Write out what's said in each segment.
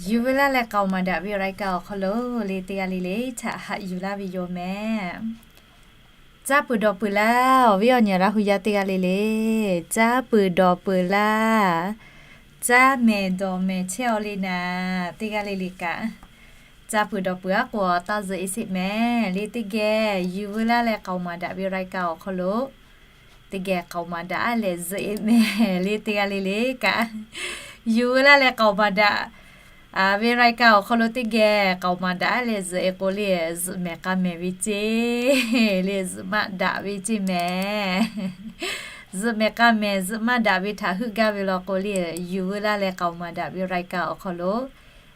Yuˬ veu laˇ leh k'aoˍ maˍ daꞈ ve รายการ awˬ hk'aw lo le teˇ g'aˇ le le htaꞈ haꞈ yuˬ laˇ ve yoˬ mehˍ. Caˇ peuˬ dawˬ peuˬ laˇ, awˬ viˉ awˬ nyi Laˇ hu yaˇ teˇ g'aˇ le le. Caˇ peuˬ dawˬ peuˬ laˇ. Caˇ mehˍ dawˬ mehˍ chehˇ-aw le naˍ, teˇ g'aˇ le le kaꞈ. Caˇ peuˬ dawˬ peuˬ aˉ k'o taˇ zuhꞈ-e sheˍ mehˍ. Le teˇ geh yuˬ veu laˇ leh k'aoˍ maˍ daꞈ ve รายการ awˬ hk'aw lo teˇ geh k'aoˍ maˍ daꞈ-a leh zuhꞈ-e mehˍ. Le teˇ g'aˇ le le kaꞈ, yuˬ veu laˇ leh k'aoˍ maˍ daꞈ ve รายการ awˬ hk'aw lo teˇ geh k'aoˍ maˍ daꞈ-a leh zuhꞈ-e k'o le, zuhꞈ mehˍ k'a mehˍ ve ceˇ, le zuhꞈ maˆ daꞈ ve ceˇ mehˍ. Zuhꞈ mehˍ k'a mehˍ zuhꞈ maˆ daꞈ ve htaꞈ heuˆ gaˇ ve law k'o le, yuˬ veu laˇ leh k'aoˍ maˍ daꞈ ve รายการ awˬ hk'aw lo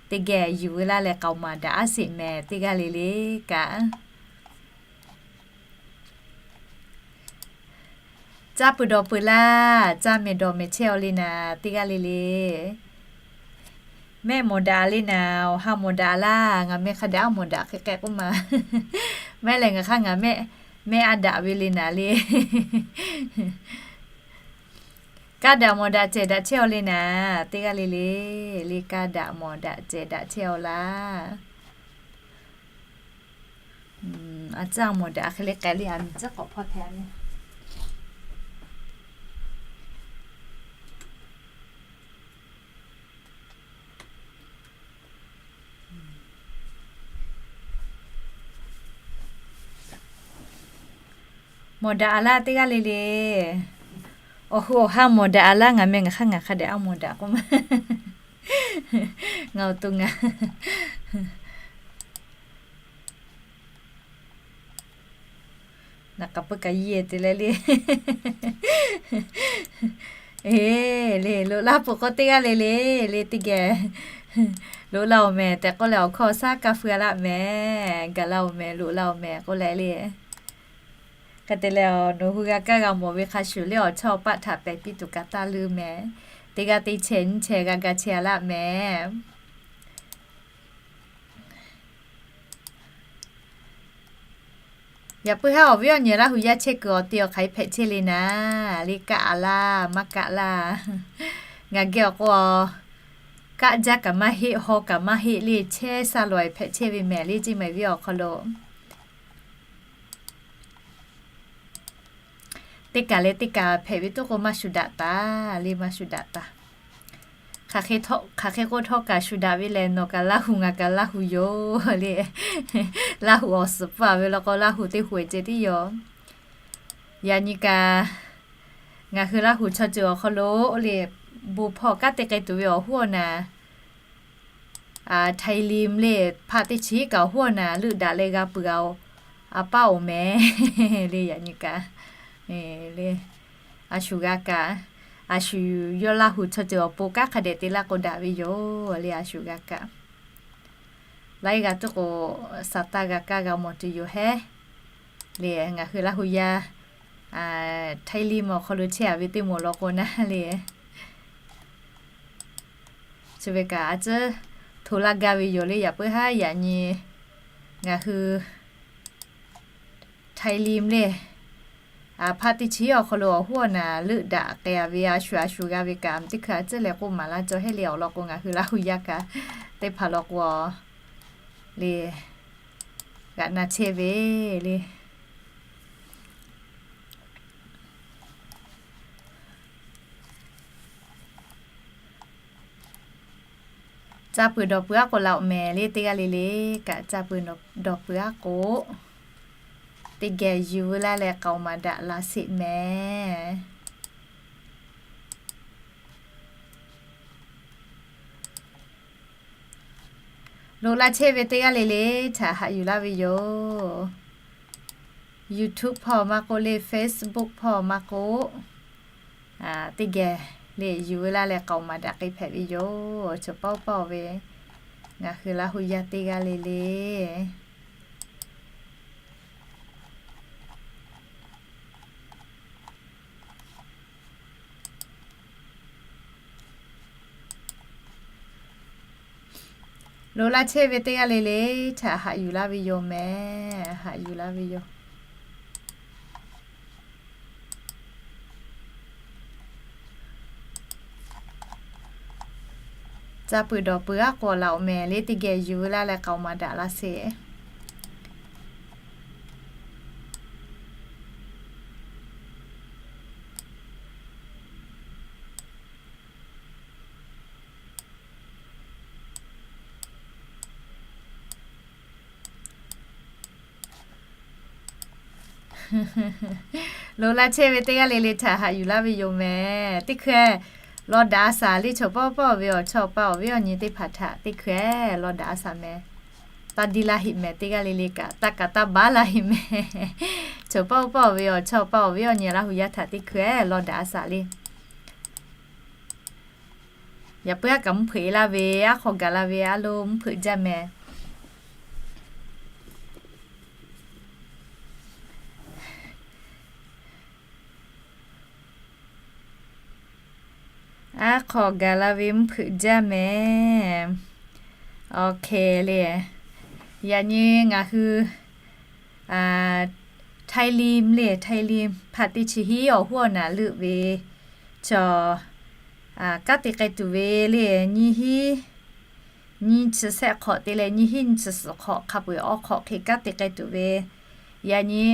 teˇ geh yuˬ veu laˇ leh k'aoˍ maˍ daꞈ-a sheˍ mehˍ, teˇ g'aˇ le le kaꞈ. Caˇ peuˬ dawˬ peuˬ laˇ, caˇ mehˍ dawˬ mehˍ chehˇ-aw le naˍ, teˇ g'aˇ le le. Mehˆ mawˬ daꞈ le naˍ, awˬ ha mawˬ daꞈ laˇ, ngaˬ meh hk'a dehꞈ aˉ mawˬ daꞈ hk'e k'ehꞈ k'oˆ ma. Mehˆ lehˬ ngaˬ hk'aˇ ngaˬ mehˆ, mehˆ aˉ daꞈ ve le naˍ le. Kaˇ daꞈ mawˬ daꞈ cehˬ daꞈ chehˇ-aw le naˍ, teˇ g'aˇ le le. Le kaˇ daꞈ mawˬ daꞈ cehˬ daꞈ chehˇ-aw laˇ. A ciˉ a mawˬ daꞈ hk'e le k'ai le, a miˬ ciˉ k'awꞈ hpawˇ hpehꞈ le. Mawˬ daꞈ-a laˇ teˇ g'aˇ le le. Awˬ hu awˬ ha mawˬ daꞈ-a laˇ, ngaˬ meh ngaˬ hk'aˇ ngaˬ hk'a dehꞈ aˉ mawˬ daꞈ k'oˆ ma. Ngaˬ awˬ to ngaˬ naˍ k'aˍ pui kaꞈ yiˇ te leh le. Eˬ, le loꞈ laˇ peuˬ k'o teˇ g'aˇ le le, le teˇ geh loꞈ laˇ-oˬ mehˍ tehꞈ k'oˆ leh awˬ hkawˇ awˬ shaˉ kaˇ feu-a laˇ mehˍ. Gaˬ laˇ-oˬ mehˍ, loꞈ laˇ-oˬ mehˍ k'oˆ leh le. Hk'e te leh nawˬ hui g'a kaˇ g'a mawˬ ve hk'a shuˍ le awˬ chawˇ awˬ paˆ htaꞈ pehˬ piˇ tuˬ kaꞈ taˇ leuˇ mehˍ. Teˇ g'aˇ teˇ chehˇ nyiˇ chehˇ g'a ga chehˇ-a laˇ mehˍ. Yaꞈ puiˉ haˉ awˬ viˉ awˬ nyi Laˇ hu yaˇ chehˇ kuiˬ awˬ te awˬ hk'aˬ hk'e hpehꞈ chehˇ le naˍ, le kaˆ-a laˇ maˇ kaˆ laˇ. Ngaˬ geh awˬ k'o kaˆ jaˇ kaꞈ maˇ heˆ, haw kaꞈ maˇ heˆ le, chehˇ sha lawˬ-e hpehꞈ chehˇ ve mehˍ le ceˇ mehˍ viˉ awˬ hk'aw lo. Teˇ kaˬ leh teˇ kaˬ hpehꞈ ve toˉ k'o maˇ shu daꞈ taˍ le, maˇ shu daꞈ taˍ. Hk'aˬ hk'e k'oˆ htawˇ kaꞈ shu daꞈ ve lehˬ, nawˬ kaꞈ Laˇ hu ngaˬ kaꞈ Laˇ hu yoˬ le. Laˇ hu awˬ suhˍ pfuhˇ-a ve law k'o Laˇ hu teˇ hu-e ceh tiˉ yoˬ. Yaꞈ nyi kaꞈ ngaˬ hui Laˇ hu chaw ceuˬ awˬ hk'aw lo le, bon hpawˇ kanˉ te k'ai tuˬ ve awˬ hoˉ awˬ naˍ Htaiˇ lim le, hpaˆ teˇ chi kaꞈ awˬ hoˉ awˬ naˍ leuˆ daꞈ leh g'a peuˬ-a, a paˇ-oˬ mehˍ le. Yaꞈ nyi kaꞈ le, a shu g'a kaꞈ, a shu yawˇ Laˇ hu chaw ceuˬ awˬ pon kanˉ hk'a dehꞈ te laˇ k'o daꞈ ve yoˬ le, a shu g'a kaꞈ. Laiˉ g'a tuˉ k'o, saˍ taˇ g'a kaˇ g'a mawˬ tuˬ yoˬ hehˉ le. Ngaˬ hui Laˇ hu yaˇ Htaiˇ lim awˬ hk'aw lo chehˇ-a ve teˇ moˍ law k'o naˉ le, chi ve kaꞈ a ciˉ hto laˇ gaˇ ve yoˬ le. Yaꞈ puiˉ haˉ yaꞈ nyi ngaˬ hui Htaiˇ lim le, hpaˆ teˇ chi awˬ hk'aw lo awˬ hoˉ awˬ naˍ leuˆ daꞈ k'ai-a ve a shu a shu g'a ve kaꞈ, teˇ hkui a ciˉ leh k'oˆ maˍ laˇ cawˬ hehˉ le. Awˬ lawn k'o ngaˬ hui Laˇ hu yaˇ kaꞈ teˇ hpaˍ law k'o le g'aꞈ na chehˇ ve le. Caˇ peuˬ dawˬ peuˬ aˉ k'o laˇ-oˬ mehˍ le, teˇ g'aˇ le le kaꞈ caˇ peuˬ dawˬ peuˬ aˉ k'o, teˇ geh yuˬ veu laˇ leh k'aoˍ maˍ daꞈ la sheˍ mehˍ. Loꞈ la chehˇ ve teˇ g'aˇ le le htaꞈ haꞈ yuˬ laˇ ve yoˬ. YouTube hpawˇ maˇ k'oˆ le, Facebook hpawˇ maˇ k'oˆ, teˇ geh le yuˬ veu laˇ leh k'aoˍ maˍ daꞈ k'ai hpehꞈ ve yoˬ. Chaw paˇ paˇ-oˬ ve, ngaˬ hui Laˇ hu yaˇ teˇ g'aˇ le le loꞈ la chehˇ ve teˇ g'aˇ le le htaꞈ haꞈ yuˬ laˇ ve yoˬ mehˍ. Haꞈ yuˬ laˇ ve yoˬ. Ca peuˬ dawˬ peuˬ aˉ k'o laꞈ oꞈ mehˍ le, teˇ geh yuˬ ve laˇ leh k'aoˍ maˍ daꞈ laˇ sheˍ. Lo laˇ chehˇ ve teˇ g'aˇ le le htaꞈ haꞈ yuˬ laˇ ve yoˬ mehˍ. Teˇ hkui lawˬ daꞈ a shaˍ le, chaw pawˆ pawˆ ve awˬ chawˇ paˆ awˬ viˉ awˬ nyi teˇ hpaˍ htaꞈ teˇ hkui lawˬ daꞈ a shaˍ mehˍ. Taˇ diˇ laˇ heˆ mehˍ, teˇ g'aˇ le le kaꞈ taˇ kaˍ taˇ baˉ laˇ heˆ mehˍ. Chaw pawˆ pawˆ ve awˬ chawˇ paˆ awˬ viˉ awˬ nyi Laˇ hu yaˇ htaꞈ teˇ hkui lawˬ daꞈ a shaˍ le. Yaꞈ puiˉ aˉ kaꞈ mvuhˇ hpeuꞈ e laˇ ve, aˉ hk'aw gaˬ la ve a lo mvuhˇ hpeuꞈ jaˇ mehˍ. Aˉ hk'aw gaˬ la ve mvuhˇ hpeuꞈ jaˇ mehˍ. Awˬ hkeh le, yaꞈ nyi ngaˬ hui Htaiˇ Lim le, Htaiˇ Lim hpaˆ teˇ chi hiˉ awˬ hoˉ awˬ naˍ leuˆ ve chaw kanˉ te k'ai tuˬ ve le, nyiˇ hiˉ nyiˇ chi shehˆ hk'awꞈ te leh nyiˇ hiˉ nyiˇ chi suhˍ hk'awꞈ hk'a peu-eˬ awˬ hk'awꞈ hk'e kanˉ te k'ai tuˬ ve, yaꞈ nyi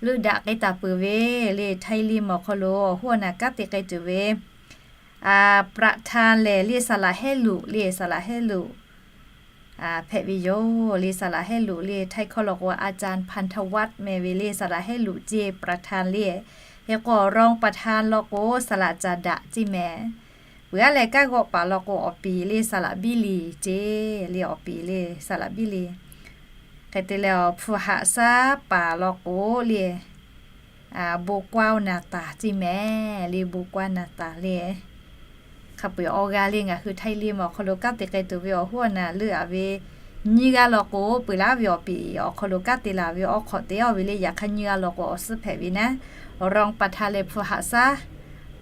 leuˆ daꞈ k'ai taˍ peuˬ ve le, Htaiˇ Lim awˬ hk'aw lo awˬ hoˉ awˬ naˍ kanˉ te k'ai tuˬ ve ประธาน lehˬ le, saˍ laˍ Hehˉ Luꞈ le, saˍ laˍ Hehˉ Luꞈ hpehꞈ ve yoˬ le. Saˍ laˍ Hehˉ Luꞈ le, Htaiˇ hkawˇ law k'o อาจารย์ พันธวัฒน์ meh ve le, saˍ laˍ Hehˉ Luꞈ ceˇ ประธาน le. Hk'e k'o รองประธาน law k'o saˍ laˍ Caˍ daꞈ ceˇ meh. Peuˬ aˉ leh kanˉ g'awˆ paˍ law k'o awˬ piˍ le, saˍ laˍ Biˇ Liˍ ceˇ le, awˬ piˍ le saˍ laˍ Biˇ Liˍ. Hk'e te leh awˬ hpu haꞈ shaˉ paˍ law k'o le, bon kuaˇ naˍ taˍ ceˇ meh le, bon kuaˇ naˍ taˍ le. Hk'a peu-eˬ awˬ g'aˇ le ngaˬ hui Htaiˇ Lim awˬ hk'aw lo kanˉ te k'ai tuˬ ve awˬ hoˉ awˬ naˍ leuˆ a ve, nyiˇ g'aˇ law k'o peuˬ laˇ ve awˬ piˍ awˬ hk'aw lo kanˉ te laˬ ve awˬ hk'awꞈ te a ve le, yaꞈ hk'aˇ nyiˇ g'aˇ law k'o awˬ suhˉ hpehꞈ ve naˉ, รองประธาน leh hpu haꞈ shaˉ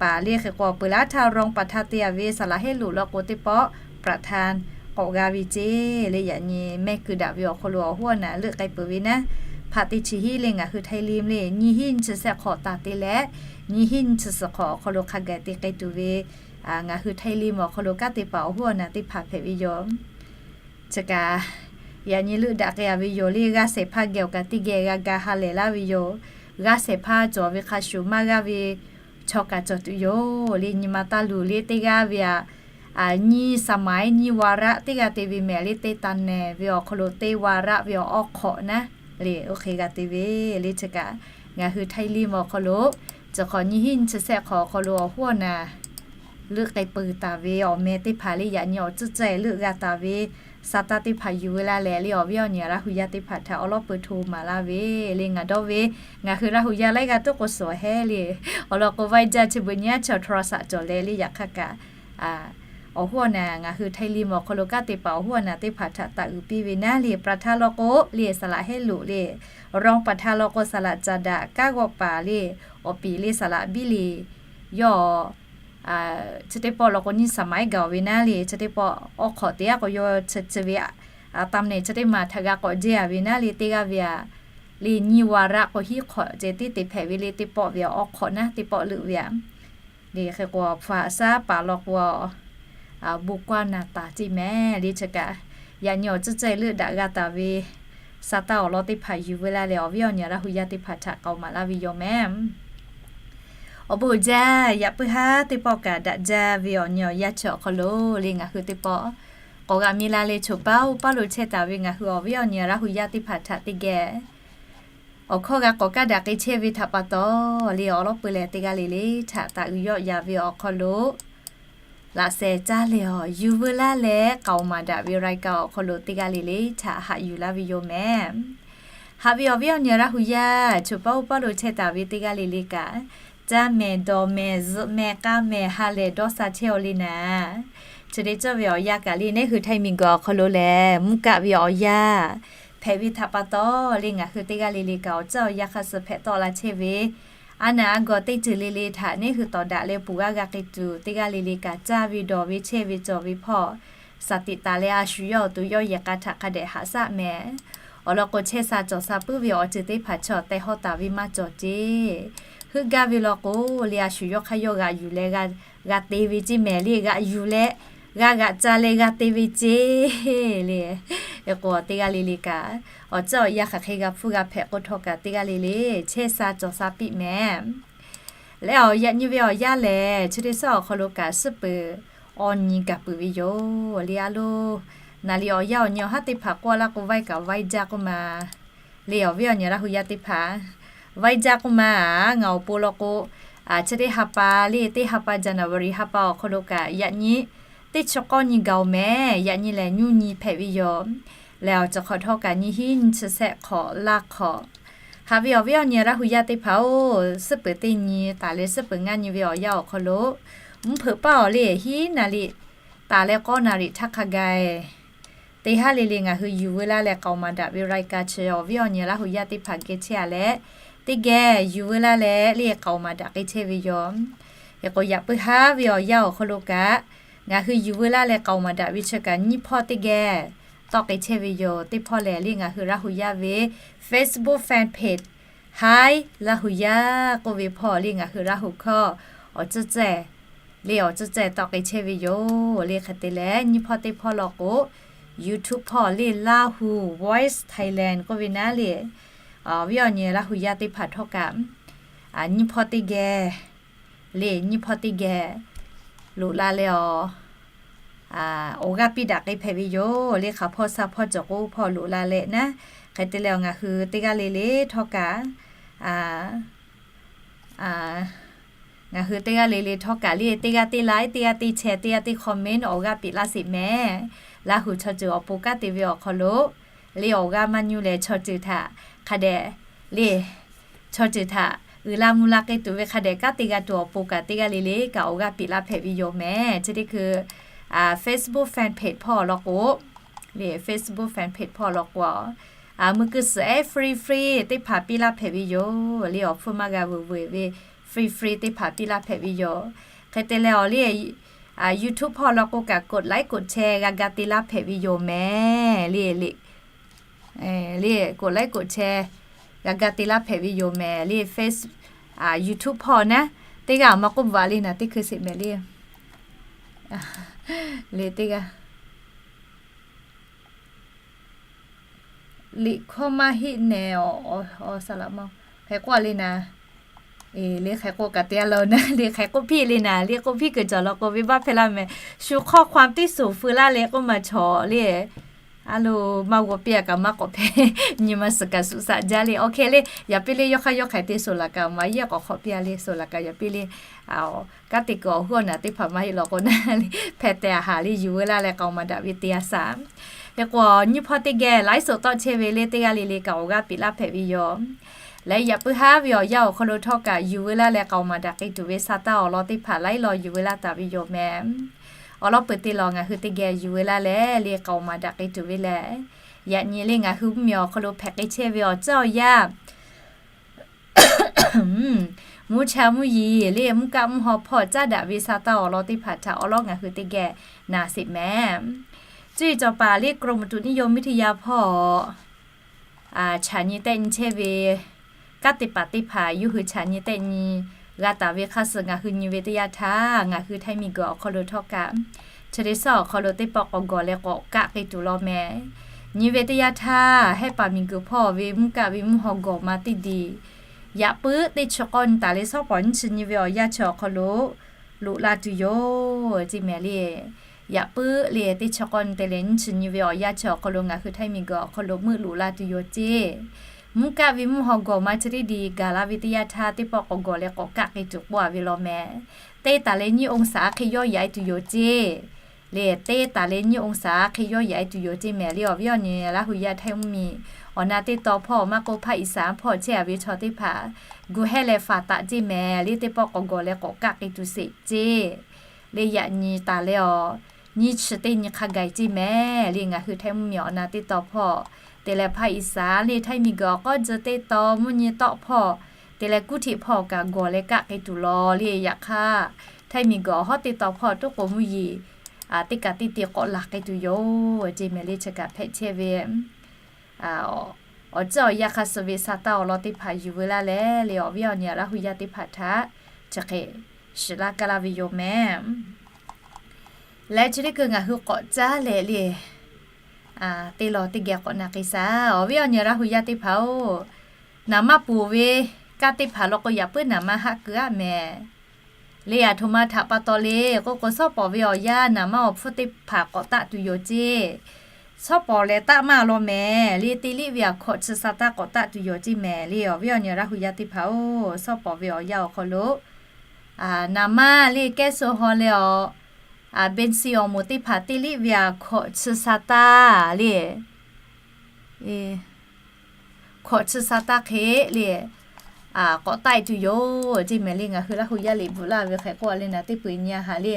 paˍ le. Hk'e k'o peuˬ laˇ htaˇ รองประธาน te a ve saˍ laˍ Hehˉ Luꞈ law k'o teˇ pawˆ ประธาน k'awꞈ g'a ve ceˇ le. Yaꞈ nyi mehˆ keu daꞈ ve awˬ hk'aw lo awˬ hoˉ awˬ naˍ leuˆ k'ai peuˬ ve naˉ, hpaˆ teˇ chi hiˉ le ngaˬ hui Htaiˇ Lim le, nyiˇ hiˉ nyiˇ chi shehˆ hk'awꞈ taˍ te leh nyiˇ hiˉ nyiˇ chi suhˍ hk'awꞈ awˬ hk'aw lo hk'a gaˬ te k'ai tuˬ ve, ngaˬ hui Htaiˇ Lim awˬ hk'aw lo kanˉ te paˍ awˬ hoˉ awˬ naˍ teˇ hpaˍ hpehꞈ ve yoˬ. Chi kaꞈ, yaꞈ nyi leuˆ daꞈ k'ai a ve yoˬ le, g'aˇ shehˍ hpaˇ geh awˬ kaꞈ teˇ geh g'a ga ha lehˬ laˇ ve yoˬ. G'aˇ shehˍ hpaˇ cawˬ ve hk'a shuˍ maˇ g'aˇ ve chaw kaꞈ cawˬ tuˬ yoˬ le. Nyi ma taˇ luˬ le, teˇ g'aˇ ve aꞈ, nyiˇ สมัย nyiˇ วาระ teˇ g'aˇ te ve mehˍ le, teˇ taˇ nehˬ ve awˬ hk'aw lo teˇ วาระ ve awˬ awˬ hk'awꞈ naˉ le, oˇ hk'e g'a te ve le. Chi kaꞈ, ngaˬ hui Htaiˇ Lim awˬ hk'aw lo chi hk'awꞈ nyiˇ hiˉ nyiˇ chi shehˆ hk'awꞈ awˬ hk'aw lo awˬ hoˉ awˬ naˍ leuˆ k'ai peuˬ taˍ ve awˬ meh teˇ hpaˍ le, yaꞈ nyi awˬ tcuhˇ ceh leuˆ g'a taˍ ve sa taˇ teˇ hpaˍ yuˬ ve laˇ lehˬ le, awˬ viˉ awˬ nyi Laˇ hu yaˇ teˇ hpaˍ htaꞈ awˬ lawˉ peu hto maˍ laˇ ve le. Ngaˬ dawˇ ve, ngaˬ hui Laˇ hu yaˇ laiˉ g'aˇ tuˉ k'o suhˍ hehˉ le, awˬ lawn k'o วันจันทร์ chi beuꞈ nyi aˉ chaw โทรศัพท์ cawˬ leh le, yaꞈ hk'aˇ kaꞈ awˬ hoˉ awˬ naˍ ngaˬ hui Htaiˇ Lim awˬ hk'aw lo kanˉ te paˍ awˬ hoˉ awˬ naˍ teˇ hpaˍ htaꞈ taˍ uiˍ piˇ ve naˉ le, ประธาน law k'o le saˍ laˍ Hehˉ Luꞈ le, รองประธาน law k'o saˍ laˍ Caˍ daꞈ, kanˉ g'awˆ paˍ le awˬ piˍ le saˍ laˍ Biˇ Liˍ yawˇ chi teˇ pawˆ law k'o nyiˇ สมัย gaˬ ve naˉ le, chi teˇ pawˆ awˬ hk'awꞈ te aˉ k'o yawˇ chi ve aꞈ, taˇ nehˬ chi teˇ maˬ htaꞈ g'a k'awꞈ jehˇ a ve naˉ le, teˇ g'aˇ ve aꞈ le nyiˇ วาระ k'o hiˉ hk'awꞈ ceh tiˉ te hpehꞈ ve le, teˇ pawˆ ve awˬ hk'awꞈ naˉ teˇ pawˆ leuˆ ve aꞈ le. Hk'e k'o hpu haꞈ shaˉ paˍ law k'o bon kuaˇ naˍ taˍ ceˇ meh le. Chi kaꞈ, yaꞈ nyi awˬ tcuhˇ ceh leuˆ daꞈ g'a taˍ ve sa taˇ awˬ lawn teˇ hpaˍ yuˬ ve laˇ leh, awˬ viˉ awˬ nyi Laˇ hu yaˇ teˇ hpaˍ htaꞈ k'aoˍ maˍ laˇ ve yoˬ meh. Awˬ bon uiˍ jaˇ, yaꞈ puiˉ haˉ teˇ pawˆ kaꞈ daꞈ jaˇ ve awˬ nyi awˬ yanˇ chi awˬ hk'aw lo le ngaˬ hui teˇ pawˆ k'awꞈ g'a mi la le, choˬ paˇ oˇ paˇ lo chehˇ taˍ ve ngaˬ hui awˬ viˉ awˬ nyi Laˇ hu yaˇ teˇ hpaˍ htaꞈ teˇ geh awˬ hkawˇ g'a k'awꞈ kaˉ daꞈ k'ai chehˇ ve htaꞈ pa taw le, awˬ lawˉ peu leh teˇ g'aˇ le le htaꞈ taˍ uiˍ yawˆ yan ve awˬ hk'aw lo laꞈ sheh caˇ leh awˬ yuˬ veu laˇ leh k'aoˍ maˍ daꞈ ve รายการ awˬ hk'aw lo teˇ g'aˇ le le htaꞈ haꞈ yuˬ laˇ ve yoˬ meh. Haꞈ ve awˬ viˉ awˬ nyi Laˇ hu yaˇ, choˬ paˇ oˇ paˇ lo chehˇ taˍ ve teˇ g'aˇ le le kaꞈ, caˇ meh, dawˬ meh, zuhꞈ meh, k'aˇ meh, ha lehˬ dawˇ sha chehˇ aw le naˍ. Chi te cawˇ ve awˬ yanˇ kaꞈ le, neˉ hui Htaiˇ miˬguiˬ awˬ hk'aw lo lehˬ mvuhˇ kaˆ ve awˬ yanˇ hpehꞈ ve htaꞈ pa taw le, ngaˬ hui teˇ g'aˇ le le kaꞈ awˬ ceuˬ awˬ yanˇ hk'a suh hpehꞈ tawˆ la chehˇ ve, aˉ naˍ aˉ gawˬ teˇ ceuˬ le le htaꞈ neˉ hui tawˍ daꞈ leh puˬ g'aˇ g'a k'ai tuˬ, teˇ g'aˇ le le kaꞈ caˇ ve dawˬ ve chehˇ ve cawˬ ve hpawˇ สติ taˍ leh a shu yawˇ awˬ to yawˇ yehˬ k'a htaꞈ hk'a dehꞈ haꞈ shaˆ meh. Awˬ lawn k'o, chehˇ sha cawˬ sha puiˉ ve awˬ ceuˬ teˇ hpaˍ chaw tehˬ hawˇ taˍ ve maˇ cawˬ ceˇ. Heuˆ gaˇ ve lawn k'o le, a shu yawˇ hk'aˇ yawˇ g'aꞈ yuˬ leh g'a te ve ceˇ meh le, g'aꞈ yuˬ leh g'a g'aꞈ ca leh g'a te ve ceˇ le. Hk'e k'o teˇ g'aˇ le le kaꞈ, awˬ tcuhˉ awˬ yanˇ hk'aˬ hk'e g'a hpfuhˇ g'a hpehꞈ k'oˆ htawˇ kaꞈ teˇ g'aˇ le le chehˇ sha cawˬ sha piˇ mehˍ. Leh awˬ yaꞈ nyi ve awˬ yanˇ lehˬ, chi teˇ suhˉ awˬ hk'aw lo kaꞈ suhˉ peuˬ awˬ nyi gaˬ peuˬ ve yoˬ le. A loˬ, naˍ liꞈ awˬ yanˇ awˬ nyi awˬ haˉ teˇ hpaˍ k'oˆ laˇ k'o, vaiˇ kaꞈ vaiˇ jaˇ k'oˆ ma le. Awˬ viˉ awˬ nyi Laˇ hu yaˇ teˇ hpaˍ, vaiˇ jaˇ k'oˆ ma. Ngaˬ awˬ pon law k'o, chi teˇ ha pa le, teˇ ha pa January ha pa awˬ hk'aw lo kaꞈ yaꞈ nyi teˇ chi k'awˇ nyi gaˬ oˬ mehˍ. Yaꞈ nyi lehˬ nyi nyi hpehꞈ ve yoˬ. Leh awˬ ceuˬ hk'awꞈ htawˇ kaꞈ nyi hiˉ nyi chi shehˆ hk'awꞈ laˇ hk'awꞈ. Haꞈ ve awˬ viˉ awˬ nyi Laˇ hu yaˇ teˇ hpaˍ-oˬ, suhˉ peuˬ teˇ nyi taˍ leh suhˉ peuˬ ngaˇ nyi ve awˬ yanˇ awˬ hk'aw lo, mvuhˇ hpeuꞈ paˇ awˬ le hiˉ naˍ liꞈ taˍ leh k'awˇ naˍ riˍ htaˇ hk'a gaˬ teˇ haˉ le le ngaˬ hui yuˬ veu laˇ leh k'aoˍ maˍ daꞈ ve รายการ chi awˬ viˉ awˬ nyi Laˇ hu yaˇ teˇ hpaˍ geh chehˇ-a leh, teˇ geh yuˬ veu laˇ leh le k'aoˍ maˍ daꞈ k'ai chehˇ ve yoˬ. Hk'e k'o yaꞈ puiˉ haˉ ve awˬ yanˇ awˬ hk'aw lo kaꞈ, ngaˬ hui yuˬ veu laˇ leh k'aoˍ maˍ daꞈ ve chi kaꞈ nyiˇ hpawˇ teˇ geh tawˆ k'ai chehˇ ve yoˬ. Teˇ hpawˇ lehˬ le ngaˬ hui Laˇ hu yaˇ ve Facebook fan page Hi Laˇ hu yaˇ k'oˆ ve hpawˇ le ngaˬ hui Laˇ hu hkawˇ awˬ ceuˬ ceh le awˬ ceuˬ ceh tawˆ k'ai chehˇ ve yoˬ le. Hk'e te leh nyiˇ hpawˇ teˇ hpawˇ law k'o, YouTube hpawˇ le Laˇ hu Voice Thailand k'oˆ ve naˉ le, awˬ viˉ awˬ nyi Laˇ hu yaˇ teˇ hpaˍ htawˇ kaꞈ nyiˇ hpawˇ teˇ geh le nyiˇ hpawˇ teˇ geh loꞈ la leh awˬ awˬ g'aˇ piˇ daꞈ k'ai hpehꞈ ve yoˬ le. Hk'aˬ hpawˇ sha hpawˇ cawˬ k'o hpawˇ loꞈ la leh naˉ. Hk'e te leh awˬ ngaˬ hui teˇ g'aˇ le le htawˇ kaꞈ ngaˬ hui teˇ g'aˇ le le htawˇ kaꞈ le teˇ g'aˇ teˇ like, teˇ g'aˇ teˇ share, teˇ g'aˇ teˇ comment awˬ g'aˇ piˇ laˇ sheˍ mehˍ. Laˇ hu chaw ceuˬ awˬ pon kanˉ te ve awˬ hk'aw lo le awˬ g'aˇ maˇ nyi leh chaw ceuˬ htaꞈ hk'a dehꞈ le chaw ceuˬ htaꞈ uiˍ la mvuh la k'ai tuˬ ve hk'a dehꞈ kanˉ te g'a tuˬ awˬ pon kaꞈ teˇ g'aˇ le le kaꞈ awˬ g'aˇ piˇ laˇ hpehꞈ ve yoˬ mehˍ. Chi teˇ hkui Facebook fan page hpawˇ law k'o le Facebook fan page hpawˇ law k'o mui kuiˬ suhˍ ehˉ free free teˇ hpaˍ piˇ laˇ hpehꞈ ve yoˬ le. Awˬ hpfuhˇ maˇ g'a vuiˬ vuiˬ ve free free teˇ hpaˍ piˇ laˇ hpehꞈ ve yoˬ. Hk'e te leh awˬ le YouTube hpawˇ law k'o kaꞈ กดไลค์ กดแชร์ g'a ga te laˇ hpehꞈ ve yoˬ mehˍ le le le กดไลค์ กดแชร์ g'a ga te laˇ hpehꞈ ve yoˬ mehˍ le. Face YouTube hpawˇ naˉ teˇ g'aˇ awˬ ma k'oˆ bvuhꞈ le naˍ teˇ hkui sheˍ mehˍ le le teˇ g'aˇ liꞈ hkawˇ maˇ heˆ nehˬ awˬ, awˬ, awˬ saˍ laꞈ ma hk'e k'oˆ le naˍ. Eˬ, le hk'e k'oˆ kaꞈ te a law naˍ, le hk'e k'oˆ piˇ le naˍ, le k'oˆ piˇ kuiˬ cawˬ law k'o venˇbaˆ hpehˇ laˇ mehˍ. Shu hkawˇ hk'aw teˇ suhˍ feu laˇ leh k'oˆ ma chaw le. A lo, maˇ g'aw piˇ a kaꞈ maˇ k'awꞈ hpehˇ. Nyi ma suhˍ kaꞈ suhˍ saꞈ jaˇ le. Awˬ hk'e le, yaꞈ piˇ le, yawˇ hk'aˇ yawˇ hk'aˬ te suhˍ laꞈ kaꞈ maˇ yeˇ k'awꞈ hk'awꞈ piˇ a le, suhˍ laꞈ kaꞈ yaꞈ piˇ le. Kanˉ te kuiˬ awˬ huˉ awˬ naˍ teˇ hpaˍ maˇ heˆ law k'o naˍ le, hpehˇ teh a haˍ le yuˬ veu laˇ leh k'aoˍ maˍ daꞈ ve te a shaˍ. Hk'e k'o nyiˇ hpawˇ teˇ geh laiˉ suhˍ tawˆ chehˇ ve le teˇ g'aˇ le le kaꞈ awˬ g'aˇ piˇ laˇ hpehꞈ ve yoˬ. Leh yaꞈ puiˉ haˉ ve awˬ yanˇ awˬ hk'aw lo htawˇ kaꞈ yuˬ veu laˇ leh k'aoˍ maˍ daꞈ k'ai tuˬ ve sa taˇ awˬ lawn teˇ hpaˍ laiˉ law yuˬ veu laˇ taˍ ve yoˬ mehˍ. Awˬ lawn peuˬ te lawˬ ngaˬ hui teˇ geh yuˬ veu laˇ leh le k'aoˍ maˍ daꞈ k'ai tuˬ ve lehˬ, yaꞈ nyi le ngaˬ hui mvuhˇ miˬ awˬ hk'aw lo hpehꞈ k'ai chehˇ ve awˬ ceuˬ awˬ yanˇ mvuhˇ cha mvuhˇ yiˍ le mvuhˇ kaˆ mvuhˇ haw hpawˇ caˉ daꞈ ve sa taˇ awˬ lawn teˇ hpaˍ htaꞈ awˬ lawn ngaˬ hui teˇ geh naˍ sheˍ mehˍ. Cuˇ yiˍ cawˬ paˍ le กรมอุตุนิยมวิทยา hpawˇ chaꞈ nyi tehˆ nyi chehˇ ve kanˉ te paˍ teˇ hpaˍ yawˇ hui chaꞈ nyi tehˆ nyi g'a taˍ ve hk'a suhˍ ngaˬ hui nyi ve teˇ yanˇ htaˇ, ngaˬ hui Htaiˇ miˬ guiˬ awˬ hk'aw lo htawˇ kaꞈ chi teˇ suhˉ awˬ hk'aw lo teˇ pawˆ k'awꞈ gawˬ leh k'awꞈ kaˆ k'ai tuˬ law mehˍ. Nyi ve teˇ yanˇ htaˇ, Hehˆ paˍ miˬ guiˬ hpawˇ ve mvuhˇ kaˆ ve mvuhˇ haw gawˬ ma teˇ diˬ yaꞈ puiˉ teˇ chi k'awˇ nyi taˍ leh shawˉ pawˍ nyiˇ chi nyi ve awˬ yanˇ chi awˬ hk'aw lo loꞈ la tuˬ yoˬ ceˇ mehˍ le. Yaꞈ puiˉ le teˇ chi k'awˇ nyi te leh nyiˇ chi nyi ve awˬ yanˇ chi awˬ hk'aw lo ngaˬ hui Htaiˇ miˬ guiˬ awˬ hk'aw lo meuˆ loꞈ la tuˬ yoˬ ceˇ. Mvuhˇ kaˆ ve mvuhˇ haw gawˬ ma chi teˇ diˬ gaˬ la ve teˇ yanˇ htaˇ, teˇ pawˆ k'awꞈ gawˬ leh k'awꞈ kaˆ k'ai tuˬ k'oˆ a ve law mehˍ. Teˇ taˍ leh nyiˇ องศา hk'e yawˇ yaꞈ e tuˬ yoˬ ceˇ. Le teˇ taˍ leh nyiˇ องศา hk'e yawˇ yaꞈ e tuˬ yoˬ ceˇ mehˍ le. Awˬ viˉ awˬ nyi Laˇ hu yaˇ Htaiˇ mvuhˇ miˬ awˬ na teˇ taw hpawˇ maˇ k'oˆ hpaˇ อีสาน hpawˇ chehˇ a ve chaw teˇ hpaˍ gu hehˇ leh faˍ taˍ ceˇ mehˍ le. Teˇ pawˆ k'awꞈ gawˬ leh k'awꞈ kaˆ k'ai tuˬ sheˍ ceˇ. Le yaꞈ nyi taˍ leh awˬ nyiˇ chi teˇ nyi hk'a gaˬ ceˇ mehˍ le. Ngaˬ hui Htaiˇ mvuhˇ miˬ awˬ na teˇ taw hpawˇ te leh hpaˇ อีสาน le Htaiˇ miˬ guiˬ awˬ k'awˉ jeu teˇ taw mvuhˇ nyi tawˆ hpawˇ te leh kuˉ htiꞈ hpawˇ kaꞈ gawˬ leh kaˆ k'ai tuˬ law le. Yaꞈ hk'aˇ, Htaiˇ miˬ guiˬ awˬ hawˉ teˇ taw hpawˇ toˉ k'o mvuhˇ yeˬ teˇ kaꞈ teˇ te k'awꞈ laˬ k'ai tuˬ yoˬ ceˇ mehˍ le. Chi kaꞈ hpehꞈ chehˇ ve awˬ ceuˬ awˬ yanˇ hk'a suh ve sa taˇ awˬ lawn teˇ hpaˍ yuˬ veu laˇ leh le, awˬ viˉ awˬ nyi Laˇ hu yaˇ teˇ hpaˍ htaꞈ chi hk'e shiˍ laˇ kaˇ laˇ ve yoˬ mehˍ. Leh chi teˇ hkui ngaˬ hui k'awꞈ caˉ leh le, teˇ law teˇ geh k'awꞈ na k'ai shaˍ. Awˬ viˉ awˬ nyi Laˇ hu yaˇ teˇ hpaˍ-oˬ, naˍ manˇ ponˬ ve kanˇ teˇ hpaˍ law k'o, yaꞈ puiˉ naˍ manˇ haˆ keu aˆ mehˍ. Le aˬ htoꞈ ma htaꞈ pa taw le k'oˆ k'o, shawˉ pawˍ ve awˬ yanˇ naˍ manˇ awˬ hpfuhˇ teˇ hpaˍ k'awꞈ taˆ tuˬ yoˬ ceˇ. Shawˉ pawˍ leh taˆ maˇ law mehˍ. Le teˇ liˆ ve aˬ hkawꞈ chi sa taˇ k'awꞈ taˆ tuˬ yoˬ ceˇ mehˍ. Le awˬ viˉ awˬ nyi Laˇ hu yaˇ teˇ hpaˍ-oˬ, shawˉ pawˍ ve awˬ yanˇ awˬ hk'aw lo naˍ manˇ le kehˉ suh haw leh awˬ, bensin awˬ moˍ teˇ hpaˍ teˇ liˆ ve aˬ hkawꞈ chi sa taˇ le, hkawꞈ chi sa taˇ hk'e le, k'awꞈ taˆ e tuˬ yoˬ ceˇ mehˍ. Le ngaˬ hui Laˇ hu yaˇ liꞈ bvuhꞈ laˇ ve hk'e k'oˆ a le naˍ teˇ peu-eˬ nyi a haꞈ le.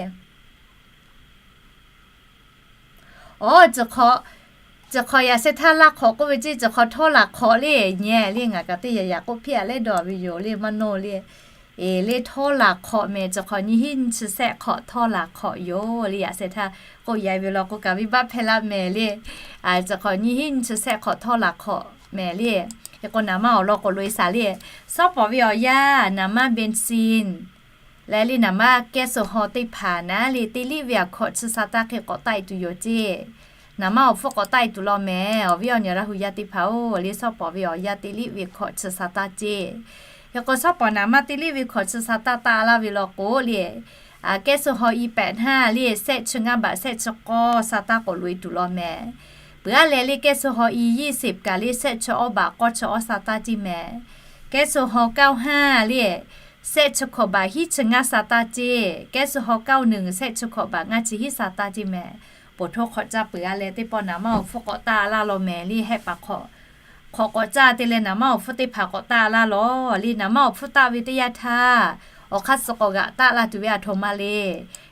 Awˬ, chi hk'awꞈ yaꞈ sheh htaˇ laˇ hk'awꞈ k'oˆ ve ceˇ, chi hk'awꞈ htawˇ laˬ hk'awꞈ le nyi le ngaˬ kaꞈ teˇ yaꞈ yaꞈ k'oˆ piˇ a leh dawˬ ve yoˬ le maˇ nawˇ le. Eˬ, le htawˇ laˬ hk'awꞈ mehˍ, chi hk'awꞈ nyiˇ hinˉ nyiˇ chi sehˆ hk'awꞈ htawˇ laˬ hk'awꞈ yoˬ le. Yaꞈ sheh htaˇ k'oˆ yaꞈ ve law k'o kaꞈ venˇ baˆ hpehˇ laˇ mehˍ le. Chi hk'awꞈ nyiˇ hinˉ nyiˇ chi sehˆ hk'awꞈ htawˇ laˬ hk'awꞈ mehˍ le. Hk'e k'o naˍ manˇ awˬ lawn k'awꞈ loꞈ e shaˍ le. Shawˉ pawˍ ve awˬ yanˇ naˍ manˇ bensin leh le naˍ manˇ kehˉ suh haw teˇ hpaˍ naˉ le teˇ liˆ ve aˬ hkawꞈ chi sa taˇ hk'e k'awꞈ taˆ e tuˬ yoˬ ceˇ. Naˍ manˇ awˬ hpfuhˇ k'awꞈ taˆ e tuˬ law mehˍ. Awˬ viˉ awˬ nyi Laˇ hu yaˇ teˇ hpaˍ-oˬ, le shawˉ pawˍ ve awˬ yanˇ teˇ liˆ ve hkawꞈ chi sa taˇ ceˇ. Hk'e k'o shawˉ pawˍ naˍ manˇ teˇ liˆ ve hkawꞈ chi sa taˇ taˆ laˇ ve law k'o le, kehˉ suh haw i pehꞈ htaˇ le sehˆ chi ngaˇ baꞈ sehˆ chi k'awˇ sa taˇ k'awꞈ loꞈ e tuˬ law mehˍ. Peuˬ aˉ leh le kehˉ suh haw i ยี่สิบ kaꞈ le sehˆ chi awˇ baꞈ k'awˇ chi awˇ sa taˇ ceˇ mehˍ. Kehˉ suh haw เก้าห้า le sehˆ chi hkawꞈ baꞈ hiˉ chi ngaˇ sa taˇ ceˇ. Kehˉ suh haw เก้าหนึ่ง sehˆ chi hkawꞈ baꞈ ngaˇ chi hiˉ sa taˇ ceˇ mehˍ. Poˬ htoˇ hk'awꞈ caˇ peuˬ aˉ leh teˇ pawˆ naˍ manˇ awˬ hpfuhˇ k'awꞈ taˆ laˇ law mehˍ le hehˆ paˍ hk'awꞈ, hk'awꞈ k'awꞈ caˇ te leh naˍ manˇ awˬ hpfuhˇ teˇ hpaˍ k'awꞈ taˆ laˇ law le. Naˍ manˇ awˬ hpfuhˇ taˆ ve teˇ yanˇ htaˇ, awˬ hk'aˇ suh k'awꞈ g'aꞈ taˆ la tuˬ ve aˬ htoꞈ ma le.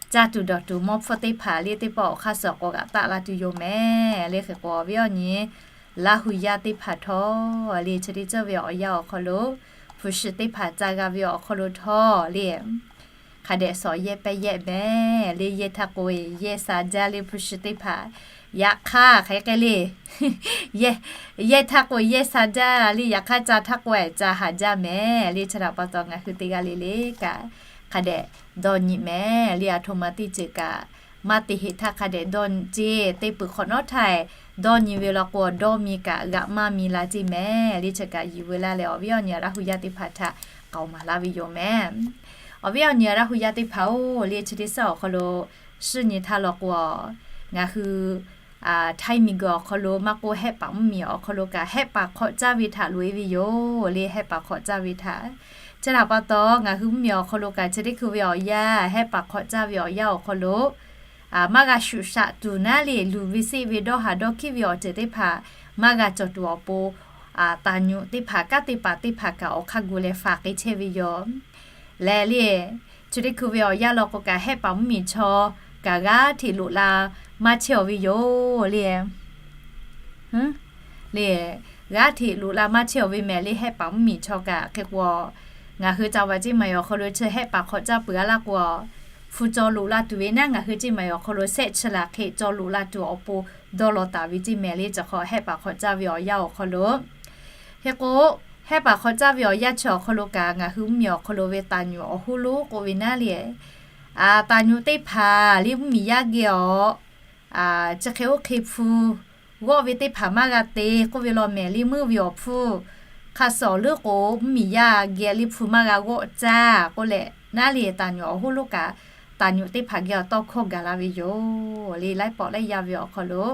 Caˇ tuˬ dawˬ tuˬ mawˇ hpfuhˇ teˇ hpaˍ le teˇ pawˆ awˬ hk'aˇ suh k'awꞈ g'aꞈ taˆ la tuˬ yoˬ mehˍ. Le hk'e k'o awˬ viˉ awˬ nyi Laˇ hu yaˇ teˇ hpaˍ htawˇ le chi teˇ ceuˬ ve awˬ yanˇ awˬ hk'aw lo hpu shi teˇ hpaˍ ca g'a ve awˬ hk'aw lo htawˇ le hk'a dehꞈ shawˍ yehˇ pehˇ yehˇ mehˍ. Le yehˇ htaˇ k'o yehˇ sha jaˇ le hpu shi teˇ hpaˍ. Yaꞈ hk'aˇ hk'aˬ hk'e le, yehˇ htaˇ k'o yehˇ sha jaˇ le, yaꞈ hk'aˇ ca htaˇ k'o ca haˍ jaˇ mehˍ. Le chi htaꞈ pa taw ngaˬ hui teˇ g'aˇ le le kaꞈ hk'a dehꞈ dawˇ nyi mehˍ. Le aˬ htoꞈ ma teˇ ceuˬ kaꞈ maˇ te heꞈ htaˇ hk'a dehꞈ dawˇ nyi ceˇ. Teˇ peuˬ hk'awꞈ nawˉ htaˇ dawˇ nyi ve law k'o dawˇ mi kaꞈ g'aꞈ maˇ mi la ceˇ mehˍ. Le chi kaꞈ yiˬ veu laˇ leh awˬ viˉ awˬ nyi Laˇ hu yaˇ teˇ hpaˍ htaꞈ k'aoˍ maˍ laˇ ve yoˬ mehˍ. Awˬ viˉ awˬ nyi Laˇ hu yaˇ teˇ hpaˍ-oˬ, le chi teˇ suhˉ awˬ hk'aw lo shinˉ nyi htaˇ law k'o, ngaˬ hui htaiˇ miˬguiˬ awˬ hk'aw lo maˇ k'oˆ, hehˆ paˍ mvuhˇmiˬ awˬ hk'aw lo kaꞈ hehˆ paˍ hk'awꞈ caˇ ve htaꞈ loꞈ e ve yoˬ. Le hehˆ paˍ hk'awꞈ caˇ ve htaꞈ, chi htaꞈ pa taw ngaˬ hui mvuhˇmiˬ awˬ hk'aw lo kaꞈ chi teˇ hkui ve awˬ yanˇ, hehˆ paˍ hk'awꞈ caˇ ve awˬ yanˇ awˬ hk'aw lo maˇ g'a shuˍ shaꞈ tuˬ naˉ le, luˬ ve seˆ ve dawˇ haˍ dawˇ hkiˉ ve awˬ ceuˬ teˇ hpaˍ maˇ g'a cawˬ tuˬ awˬ pon, taˍ nyuꞈ teˇ hpaˍ, kanˉ te paˍ teˇ hpaˍ kaꞈ awˬ hk'aˇ gu leh faˍ k'ai chehˇ ve yoˬ. Leh le, chi teˇ hkui ve awˬ yanˇ law k'o kaꞈ hehˆ paˍ mvuhˇmiˬ chaw kaꞈ g'aˇ hteꞈ loꞈ la maˇ chehˇ awˬ ve yoˬ le. Le, g'aˇ hteꞈ loꞈ la maˇ chehˇ awˬ ve mehˍ le, hehˆ paˍ mvuhˇmiˬ chaw kaꞈ hk'e k'o, ngaˬ hui ca va ceˇ maˍ awˬ hk'aw lo chi hehˆ paˍ hk'awꞈ caˇ peuˬ a laˇ k'o, hpu caw loꞈ la tuˬ ve naˉ ngaˬ hui ceˇ maˍ awˬ hk'aw lo sehˆ chi laˬ hk'e caw loꞈ la tuˬ awˬ pon dawˇ law taˍ ve ceˇ mehˍ le. Chi hk'awꞈ hehˆ paˍ hk'awꞈ caˇ ve awˬ yanˇ awˬ hk'aw lo, hk'e k'o, hehˆ paˍ hk'awꞈ caˇ ve awˬ yanˇ chi awˬ hk'aw lo kaꞈ ngaˬ hui mvuhˇmiˬ awˬ hk'aw lo ve taˍ nyuꞈ awˬ hoˉ lonˉ k'oˆ ve naˉ le, taˍ nyuꞈ teˇ hpaˍ le mvuhˇmiˬ yaˇ geh awˬ chi hk'e oˇ hk'e hpu g'awˆ ve teˇ hpaˍ maˇ g'a te k'oˆ ve law mehˍ le. Meuˇ ve awˬ hpfuhˇ hk'a suh awˬ leuˉ k'o mvuhˇmiˬ yaˇ geh le hpu maˇ g'a g'awˆ caˇ k'oˆ leh naˉ le, taˍ nyuꞈ awˬ hoˉ lonˉ kaꞈ taˍ nyuꞈ teˇ hpaˍ geh awˬ tawˇ hkawˇ gaˬ la ve yoˬ le. Laiˉ pawˆ laiˉ yaˇ ve awˬ hk'aw lo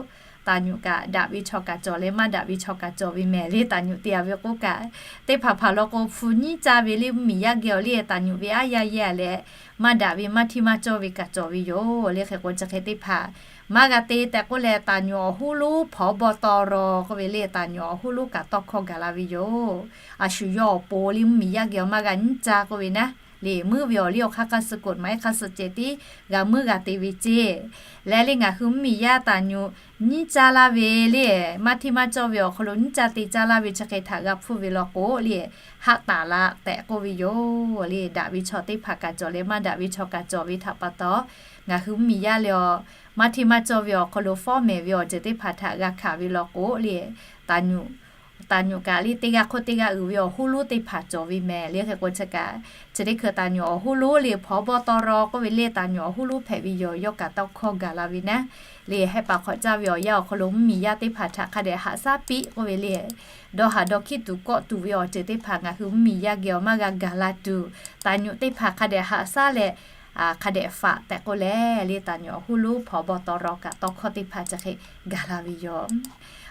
taˍ nyuꞈ kaꞈ daꞈ ve chaw kaꞈ cawˬ leh maˇ daꞈ ve chaw kaꞈ cawˬ ve mehˍ le. Taˍ nyuꞈ te a ve k'oˆ kaꞈ, teˇ hpaˍ hpaˍ law k'o hpu nyiˉ caˇ ve le mvuhˇmiˬ yaˇ geh awˬ le taˍ nyuꞈ ve aˉ yaˇ yehˇ a leh, maˇ daꞈ ve maˇ htiˇ maˇ cawˇ ve kaꞈ cawˬ ve yoˬ le. Hk'e k'o chi hk'e teˇ hpaˍ maˇ g'a te tehꞈ k'oˆ leh, taˍ nyuꞈ awˬ hoˉ lonˉ hpawnˬ bawˇ tawˇ raw k'oˆ ve le, taˍ nyuꞈ awˬ hoˉ lonˉ kaꞈ tawˇ hkawˇ gaˬ la ve yoˬ. A shu yawˇ awˬ pon le mvuhˇmiˬ yaˇ geh awˬ maˇ g'a nyiˉ caˇ k'oˆ ve naˉ le, meuˇ ve awˬ liˇ awˬ hk'aˇ hk'a suh กฎหมาย hk'a suh ceh tiˉ g'a meuˇ g'a te ve ceˇ. Leh le ngaˬ hui mvuhˇmiˬ yaˇ taˍ nyuꞈ nyiˉ caˇ laˇ ve le, maˇ htiˇ maˇ cawˇ ve awˬ hk'aw lo nyiˉ caˇ te caˇ laˇ ve chi hk'e htaꞈ g'a hpfuhˇ ve law k'o le, haˆ taˍ la tehꞈ k'oˆ ve yoˬ le. Daꞈ ve chaw teˇ hpaˍ kaꞈ cawˬ leh maˇ daꞈ ve chaw kaꞈ cawˬ ve htaꞈ pa taw, ngaˬ hui mvuhˇmiˬ yaˇ le awˬ maˇ htiˇ maˇ cawˇ ve awˬ hk'aw lo fawˉ mehˍ ve awˬ ceuˬ teˇ hpaˍ htaꞈ g'a hkanˍ ve law k'o le, taˍ nyuꞈ Taˍ nyuꞈ kaꞈ le teˇ g'aˇ hk'oˆ teˇ g'aˇ uiˍ ve awˬ hoˉ lonˉ teˇ hpaˍ cawˬ ve mehˍ le. Hk'e k'o chi kaꞈ, chi teˇ hkui taˍ nyuꞈ awˬ hoˉ lonˉ le ผบ.ตร. k'oˆ ve le taˍ nyuꞈ awˬ hoˉ lonˉ hpehꞈ ve yoˬ. Yawˇ kaꞈ tawˇ hkawˇ gaˬ la ve naˉ le, heh paˍ hk'awꞈ caˇ ve awˬ yanˇ awˬ hk'aw lo mvuhˇmiˬ yaˇ teˇ hpaˍ htaꞈ hk'a dehꞈ haꞈ shaˉ piˇ k'oˆ ve le. Dawˇ haˍ dawˇ hkiˇ tuˬ kawˆ tuˬ ve awˬ ceuˬ teˇ hpaˍ ngaˬ hui mvuhˇmiˬ yaˇ geh awˬ maˇ g'a gaˬ la tuˬ, taˍ nyuꞈ teˇ hpaˍ hk'a dehꞈ haꞈ shaˉ leh hk'a dehꞈ faꞈ tehꞈ k'oˆ leh le, taˍ nyuꞈ awˬ hoˉ lonˉ ผบ.ตร. kaꞈ tawˇ hkawˇ teˇ hpaˍ chi hk'e gaˬ la ve yoˬ.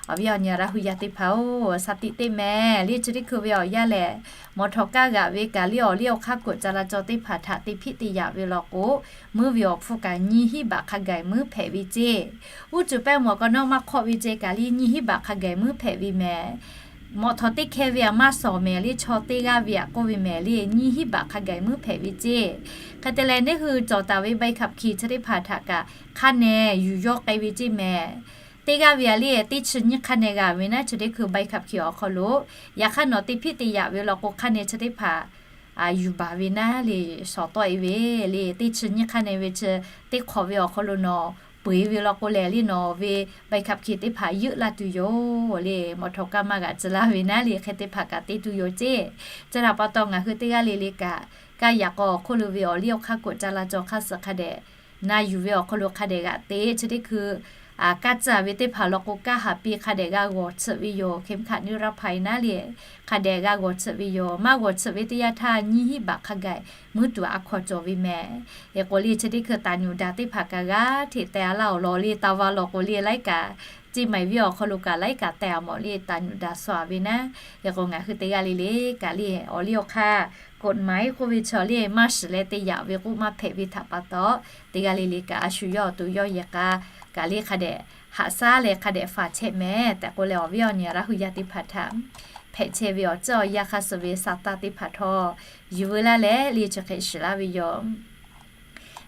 Awˬ viˉ awˬ nyi Laˇ hu yaˇ teˇ hpaˍ-oˬ, shaˍ tiꞈ teˇ mehˍ le chi teˇ hkui ve awˬ yanˇ lehˬ, mawˬ htawꞈ kaˇ g'aꞈ ve kaꞈ le awˬ liˇ awˬ hk'aˇ กฎจราจร teˇ hpaˍ htaꞈ te hpiˆ te yaꞈ ve law k'o, meuˇ ve awˬ hpfuhˇ kaꞈ nyiˇ hinˉ baꞈ hk'a gaˬ meuˇ hpehꞈ ve ceˇ. Uˉ cuˬ pehˇ mawˬ k'aw nawˉ maˇ hk'awˆ ve ceh kaꞈ le nyiˇ hinˉ baꞈ hk'a gaˬ meuˇ hpehꞈ ve mehˍ. Mawˬ htawꞈ teˇ hkeh ve aꞈ maˇ shawˍ mehˍ le, chaw teˇ g'aˇ ve aꞈ k'oˆ ve mehˍ le, nyiˇ hinˉ baꞈ hk'a gaˬ meuˇ hpehꞈ ve ceˇ. Hk'e te leh, neˇ hui cawˬ taˍ ve ใบขับขี่ chi teˇ hpaˍ htaꞈ kaꞈ hk'a nehˬ yuˬ yawˇ k'ai ve ceˇ mehˍ. Teˇ g'aˇ ve aꞈ le teˇ chi nyiˇ hk'a nehˬ g'a ve naˉ, chi teˇ hkui ใบขับขี่ awˬ hk'aw lo, yaꞈ hk'aˇ nawˬ te hpiˆ te yaꞈ ve law k'o, hk'a nehˬ chi teˇ hpaˍ yuˬ baˬ ve naˉ le, shawˍ tawˆ e ve le, teˇ chi nyiˇ hk'a nehˬ ve chi teˇ hk'awꞈ ve awˬ hk'aw lo nawˬ peu eˬ ve law k'o lehˬ le, nawˬ ve ใบขับขี่ teˇ hpaˍ yeuˆ laˇ tuˬ yoˬ le, mawˬ htawꞈ kaˇ maˇ g'aꞈ tcuh laˇ ve naˉ le, hk'e teˇ hpaˍ kaꞈ te tuˬ yoˬ ceˇ. Chi htaꞈ pa taw, ngaˬ hui teˇ g'aˇ le le kaꞈ kaˇ yaꞈ k'aw awˬ hk'oˆ lo ve awˬ liˇ awˬ hk'aˇ กฎจราจร hk'aˇ suh hk'a dehꞈ na yuˬ ve awˬ hk'aw lo hk'a dehꞈ g'aꞈ te, chi teˇ hkui kaˇ caˇ ve teˇ hpaˍ law k'o, kaˇ haˍ piˇ hk'a dehꞈ g'a g'awˬ tsuhꞈ ve yoˬ. เข็มขัดนิรภัย naˉ le, hk'a dehꞈ g'a g'awˬ tsuhꞈ ve yoˬ. Maˇ g'awˬ tsuhꞈ ve teˇ yanˇ htaˇ nyiˇ hinˉ baꞈ hk'a gaˬ meuˇ tuˬ a hkaw cawˬ ve mehˍ. Hk'e k'o le, chi teˇ hkui taˍ nyuꞈ daꞈ teˇ hpaˍ kaꞈ g'aˇ hteꞈ teh a laˇ awˬ lawn le, taˇ va law k'o le, laiˉ kaꞈ, ceˇ maiˍ viˉ awˬ hk'aw lo kaꞈ laiˉ kaꞈ teh a mawˬ le, taˍ nyuꞈ daꞈ sawˍ a ve naˉ. Hk'e k'o, ngaˬ hui teˇ g'aˇ le le kaꞈ le, awˬ liˇ awˬ hk'aˇ กฎหมาย k'oˆ ve chaw le maˇ shiˍ leh te yaꞈ ve k'oˆ maˇ hpehꞈ ve htaꞈ pa taw, teˇ g'aˇ le le kaꞈ a shu yawˇ awˬ to yawˇ yehˬ k'a kaꞈ le hk'a dehꞈ haꞈ shaˉ leh hk'a dehꞈ faˍ chehˇ mehˍ tehꞈ k'oˆ leh, awˬ viˉ awˬ nyi Laˇ hu yaˇ teˇ hpaˍ htaꞈ hpehꞈ chehˇ ve awˬ tcuhˇ awˬ yanˇ hk'aˇ suh ve sa taˇ teˇ hpaˍ htawˇ, yuˬ veu laˇ leh le chi hk'e shiˍ laˇ ve yoˬ.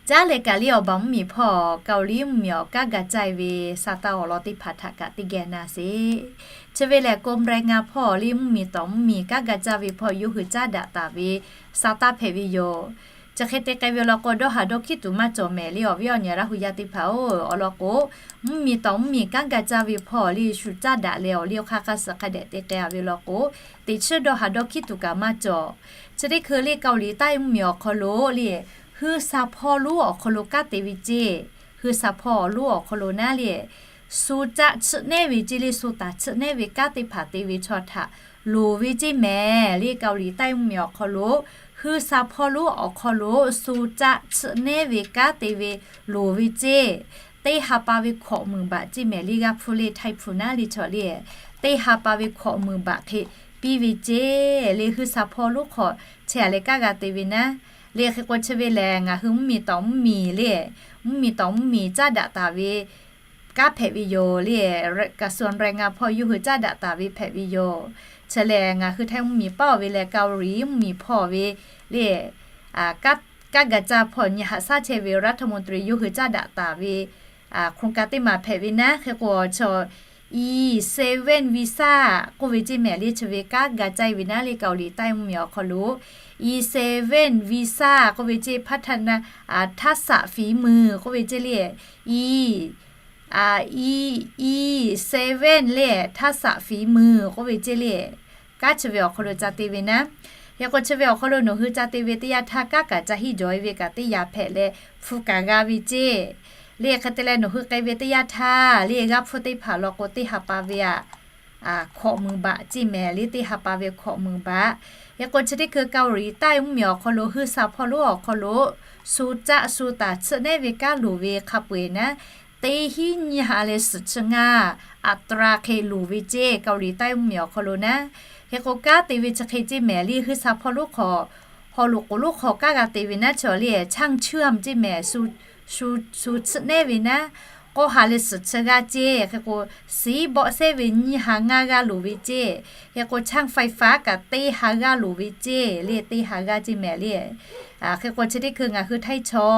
Caˉ leh kaꞈ le awˬ baˬ mvuhˇmiˬ hpawˇ, Kaoˍliˍ mvuhˇmiˬ awˬ kanˉ ga caˇ e ve sa taˇ awˬ lawn teˇ hpaˍ htaꞈ kaꞈ teˇ geh na sheˍ. Chi ve lehˬ, กรมแรงงาน hpawˇ le mvuhˇmiˬ tawˍ mvuhˇmiˬ kanˉ ga caˇ ve hpawˇ yawˇ hui caˉ daꞈ taˍ ve sa taˇ hpehꞈ ve yoˬ. Chi hk'e te k'ai ve law k'o, dawˇ haˍ dawˇ hkiˉ tuˬ maˇ cawˬ mehˍ le, awˬ viˉ awˬ nyi Laˇ hu yaˇ teˇ hpaˍ-oˬ. Awˬ lawn k'o, mvuhˇmiˬ tawˍ mvuhˇmiˬ kanˉ ga caˇ ve hpawˇ le shu caˉ daꞈ leh awˬ liˇ awˬ hk'aˇ hk'aˇ suh hk'a dehꞈ te k'ai a ve law k'o, teꞈ chiˉ dawˇ haˍ dawˇ hkiˉ tuˬ kaꞈ maˇ cawˬ. Chi teˇ hkui le Kaoˍliˍ taˇ mvuhˇmiˬ awˬ hk'aw lo le, hui sha hpawˇ lonˉ awˬ hk'aw lo kanˉ te ve ceˇ. Hui sha hpawˇ lonˉ awˬ hk'aw lo naˉ le, shu caˆ chiˆ nehˉ ve ceˇ le, shu taˍ chiˆ nehˉ ve kanˉ teˇ hpaˍ te ve chaw htaꞈ loˍ ve ceˇ mehˍ le. Kaoˍliˍ taˇ mvuhˇmiˬ awˬ hk'aw lo hui sha hpawˇ lonˉ awˬ hk'aw lo shu caˆ chiˆ nehˉ ve kanˉ te ve loˍ ve ceˇ. Teˇ ha pa ve hkawꞈ muiˬ baꞈ ceˇ mehˍ le. G'aˇ hpu le, Htaiˇ hpu naˉ le chaw le, teˇ ha pa ve hkawꞈ muiˬ baꞈ hk'e piˇ ve ceˇ le. Hui sha hpawˇ lonˉ hk'aw chehˇ a leh kanˉ g'a te ve naˉ le. Hk'e k'o, chi ve lehˬ ngaˬ hui mvuhˇmiˬ tawˍ mvuhˇmiˬ le, mvuhˇmiˬ tawˍ mvuhˇmiˬ caˉ daꞈ taˍ ve kanˉ hpehꞈ ve yoˬ le. กระทรวงแรงงาน hpawˇ yawˇ hui caˉ daꞈ taˍ ve hpehꞈ ve yoˬ. Chi lehˬ, ngaˬ hui Htaiˇ mvuhˇmiˬ paˇ ve leh Kaoˍliˍ mvuhˇmiˬ hpawˇ ve le, kanˉ ga caˇ hpawˇ nyi haꞈ shaˉ chehˇ ve รัฐมนตรี yawˇ hui caˉ daꞈ taˍ ve โครงการ teˇ maˬ hpehꞈ ve naˉ. Hk'e k'o, chaw E seven visa k'oˆ ve ceˇ mehˍ le, chi ve kanˉ ga caˇ e ve naˉ le, Kaoˍliˍ taˇ mvuhˇmiˬ awˬ hk'aw lo E seven visa k'oˆ ve ceˇ, พัฒนา ทักษะฝีมือ k'oˆ ve ceˇ le, E E, E seven le, ทักษะฝีมือ k'oˆ ve ceˇ le, kanˉ chi ve awˬ hk'aw lo ca te ve naˉ. Hk'e k'o, chi ve awˬ hk'aw lo nawˬ hui ca te ve teˇ yanˇ htaˇ, kanˉ kaꞈ ca hiˆ jawˬ e ve kaꞈ teˇ yanˇ hpehꞈ leh hpu kaꞈ g'a ve ceˇ le. Hk'e te leh nawˬ hui k'ai ve teˇ yanˇ htaˇ le, g'aˇ hpu teˇ hpaˍ law k'o, teˇ ha pa ve aꞈ hkawꞈ muiˬ baꞈ ceˇ mehˍ le, teˇ ha pa ve hkawꞈ muiˬ baꞈ. Hk'e k'o, chi teˇ hkui Kaoˍliˍ taˇ mvuhˇmiˬ awˬ hk'aw lo hui sha hpawˇ lonˉ awˬ hk'aw lo shu caˆ shu taˍ chiˆ nehˉ ve kanˉ loˍ ve hk'a peu eˬ naˉ, teˇ hinˉ nyiˇ ha leh suhˍ chi ngaˇ อัตรา hk'e loˍ ve ceˇ, Kaoˍliˍ taˇ mvuhˇmiˬ awˬ hk'aw lo naˉ. Hk'e k'o, kanˉ te ve chi hk'e ceˇ mehˍ le, hui sha hpawˇ lonˉ hk'aw, haw loꞈ k'oˍ lonˉ hk'aw kanˉ g'a te ve naˉ chaw le, ช่างเชื่อม ceˇ mehˍ, shu chiˆ nehˉ ve naˉ, k'awˇ ha leh suhˍ chi g'aˇ ceˇ. Hk'e k'o, siˉ bawˆ sehˉ ve nyiˇ ha ngaˇ g'aˇ loˍ ve ceˇ. Hk'e k'o, ช่างไฟฟ้า kaꞈ teˇ ha g'aˇ loˍ ve ceˇ le, teˇ ha g'aˇ ceˇ mehˍ le. Hk'e k'o, chi teˇ hkui ngaˬ hui Htaiˇ chaw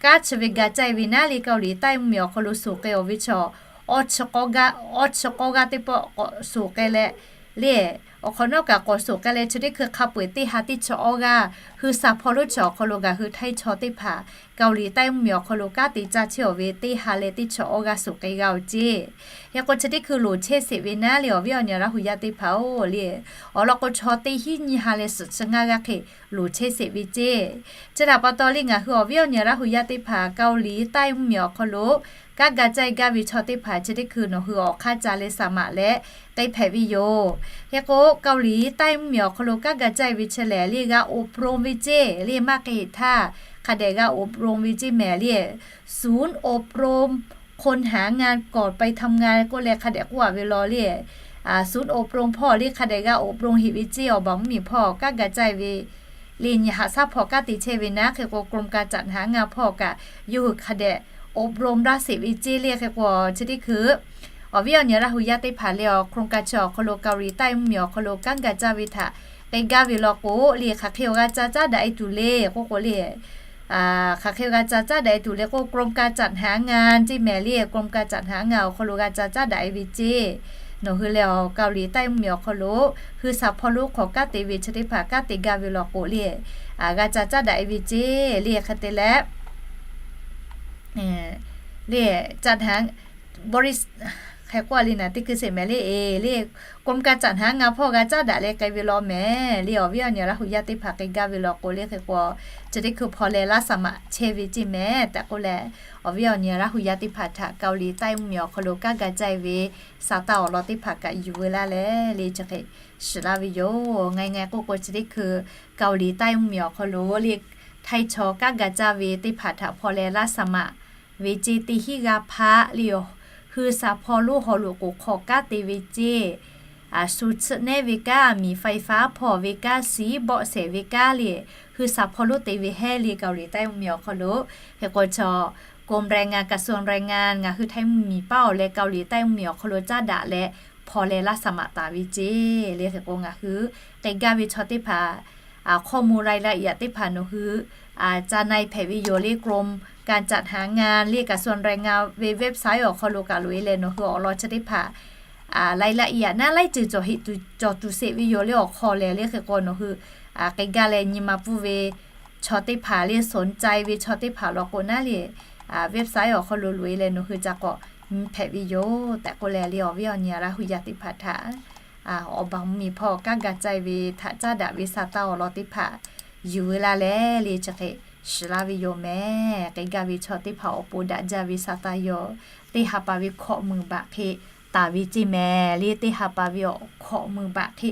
kanˉ chi ve ga caˇ e ve naˉ le, Kaoˍliˍ taˇ mvuhˇmiˬ awˬ hk'aw lo suˍ k'ai awˬ ve chaw, awˇ chi k'awˇ g'aˇ teˇ pawˆ k'awꞈ suˍ k'ai leh le, awˬ hk'awꞈ nawˉ kaꞈ k'awꞈ suˍ k'ai leh, chi teˇ hkui hk'a peu eˬ teˇ ha teˇ chi awˇ g'aˇ hui sha hpawˇ lonˉ chi awˬ hk'aw lo ngaˬ hui htaiˇ chaw teˇ hpaˍ Kaoˍliˍ taiˇ mvuhˇmiˬ awˬ hk'aw lo kanˉ te caˇ chehˇ-oˬ ve teˇ ha leh teˇ chi awˇ g'aˇ suhˍ k'ai g'a-oˬ ceˇ. Hk'e k'o chi teˇ hkui loˍ chehˇ sheˍ ve naˉ le awˬ viˉ awˬ nyi Laˇ hu yaˇ teˇ hpaˍ-oˬ le, awˬ lawn k'o chaw teˇ hinˉ nyiˇ ha leh suhˍ chi ngaˇ g'aˇ hk'e loˍ chehˇ sheˍ ve ceˇ. Chi htaꞈ pa taw le ngaˬ hui awˬ viˉ awˬ nyi Laˇ hu yaˇ teˇ hpaˍ Kaoˍliˍ taiˇ mvuhˇmiˬ awˬ hk'aw lo kanˉ ga caˇ-e gaˇ ve chaw teˇ hpaˍ chi teˇ hkui nawˬ hui awˬ hk'aˇ ca leh saˍ maꞈ leh k'ai hpehꞈ ve yoˬ. Hk'e k'o Kaoˍliˍ taiˇ mvuhˇmiˬ awˬ hk'aw lo kanˉ ga caˇ-e ve chi lehˬ le g'a oˍ pron ve ceˇ le maˇ k'ai htaˇ hk'a dehꞈ g'a oˍ pron ve ceˇ mehˍ le. ศูนย์อบรมคนหางานก่อนไปทำงาน k'oˆ leh hk'a dehꞈ k'oˆ-a ve law le. ศูนย์อบรม hpawˇ le hk'a dehꞈ g'a oˍ pron heꞈ ve ceˇ awˬ baˬ mvuhˇmiˬ hpawˇ kanˉ ga caˇ-e ve le nyi haꞈ shaˉ hpawˇ kanˉ te chehˇ ve naˉ. Hk'e k'o กรมการจัดหางาน hpawˇ kaꞈ yawˇ hui hk'a dehꞈ oˍ pron laˇ sheˍ ve ceˇ le. Hk'e k'o chi teˇ hkui awˬ viˉ awˬ nyi Laˇ hu yaˇ teˇ hpaˍ le awˬ โครงการ chi awˬ hk'aw lo Kaoˍliˍ taiˇ mvuhˇmiˬ awˬ hk'aw lo kanˉ ga caˇ ve htaꞈ k'ai gaˇ ve law k'o le hk'aˬ hk'e awˬ g'a ca caˉ daꞈ-e tuˬ le k'oˆ k'o le, hk'aˬ hk'e g'a ca caˉ daꞈ-e tuˬ le k'o กรมการจัดหางาน ceˇ mehˍ le. กรมการจัดหางาน awˬ hk'aw lo g'a ca caˉ daꞈ-e ve ceˇ. Nawˬ hui leh awˬ Kaoˍliˍ taiˇ mvuhˇmiˬ awˬ hk'aw lo hui sha hpawˇ lonˉ hk'aw kanˉ te ve chi teˇ hpaˍ kanˉ te gaˇ ve law k'o le, g'a ca caˉ daꞈ-e ve ceˇ le. Hk'e te leh le จัดหา บริ hk'e k'oˆ-a le naˍ teˇ hkui sheˍ mehˍ le e le กรมการจัดหางาน hpawˇ g'a caˉ daꞈ leh k'ai ve law mehˍ le. Awˬ viˉ awˬ nyi Laˇ hu yaˇ teˇ hpaˍ k'ai gaˇ ve law k'o le hk'e k'o chi teˇ hkui hpaw leh laˇ saˍ maꞈ chehˇ ve ceˇ mehˍ tehꞈ k'oˆ leh, awˬ viˉ awˬ nyi Laˇ hu yaˇ teˇ hpaˍ htaꞈ Kaoˍliˍ taiˇ mvuhˇmiˬ awˬ hk'aw lo kanˉ ga caˇ-e ve sa taˇ awˬ lawn teˇ hpaˍ kaꞈ yuˬ veu laˇ leh le chi hk'e shiˍ laˇ ve yoˬ. Ngaˬ ngaˬ k'oˆ k'o chi teˇ hkui Kaoˍliˍ taiˇ mvuhˇmiˬ awˬ hk'aw lo le htaiˇ chaw kanˉ ga caˇ ve teˇ hpaˍ htaꞈ hpaw leh laˇ saˍ maꞈ ve ceˇ teˇ hinˉ g'aˇ hpaˆ le. Hui sha hpawˇ lonˉ haw loꞈ k'oˍ hk'aw kanˉ te ve ceˇ, shu tsuhꞈ nehˉ ve kanˉ, miˬ ไฟฟ้า hpawˇ ve kanˉ, shiˉ bawˆ shehˍ ve kanˉ le, hui sha hpawˇ lonˉ te ve hehˉ le Kaoˍliˍ taiˇ mvuhˇmiˬ awˬ hk'aw lo. Hk'e k'o chaw กรมแรงงาน กระทรวงแรงงาน ngaˬ hui htaiˇ mvuhˇmiˬ paˉ awˬ leh Kaoˍliˍ taiˇ mvuhˇmiˬ awˬ hk'aw lo caˉ daꞈ leh hpaw leh laˇ saˍ maꞈ taˍ ve ceˇ le. Hk'e k'o ngaˬ hui k'ai gaˇ ve chaw teˇ hpaˍ ข้อมูลรายละเอียด teˇ hpaˍ nawˬ hui ca na-e hpehꞈ ve yoˬ le. กรมการจัดหางาน le กระทรวงแรงงาน ve website awˬ hk'aw lo kaꞈ loꞈ-e leh nawˬ hui awˬ lawn chi teˇ hpaˍ รายละเอียด naˉ laiˉ ceuˬ cawˬ heꞈ tuˬ cawˬ tuˬ sheˍ ve yoˬ le. Awˬ hk'aw lehˬ le hk'e k'o nawˬ hui k'ai gaˇ leh nyi ma pfuhˇ ve chaw teˇ hpaˍ le สนใจ ve chaw teˇ hpaˍ law k'o naˉ le website awˬ hk'aw lo loꞈ-e leh nawˬ hui ca k'awꞈ nyi hpehꞈ ve yoˬ tehꞈ k'oˆ leh le awˬ viˉ awˬ nyi Laˇ hu yaˇ teˇ hpaˍ htaꞈ awˬ baˬ mvuhˇmiˬ hpawˇ kanˉ ga caˇ-e ve htaꞈ caˉ daꞈ ve sa taˇ awˬ lawn teˇ hpaˍ yuˬ veu laˇ leh le chi hk'e shiˍ laˇ ve yoˬ mehˍ. K'ai gaˇ ve chaw teˇ hpaˍ awˬ pon daꞈ jaˇ ve sa taˇ yoˬ. Teˇ ha pa ve hkawꞈ muiˬ baꞈ hk'e taˍ ve ceˇ mehˍ le. Teˇ ha pa ve awˬ hkawꞈ muiˬ baꞈ hk'e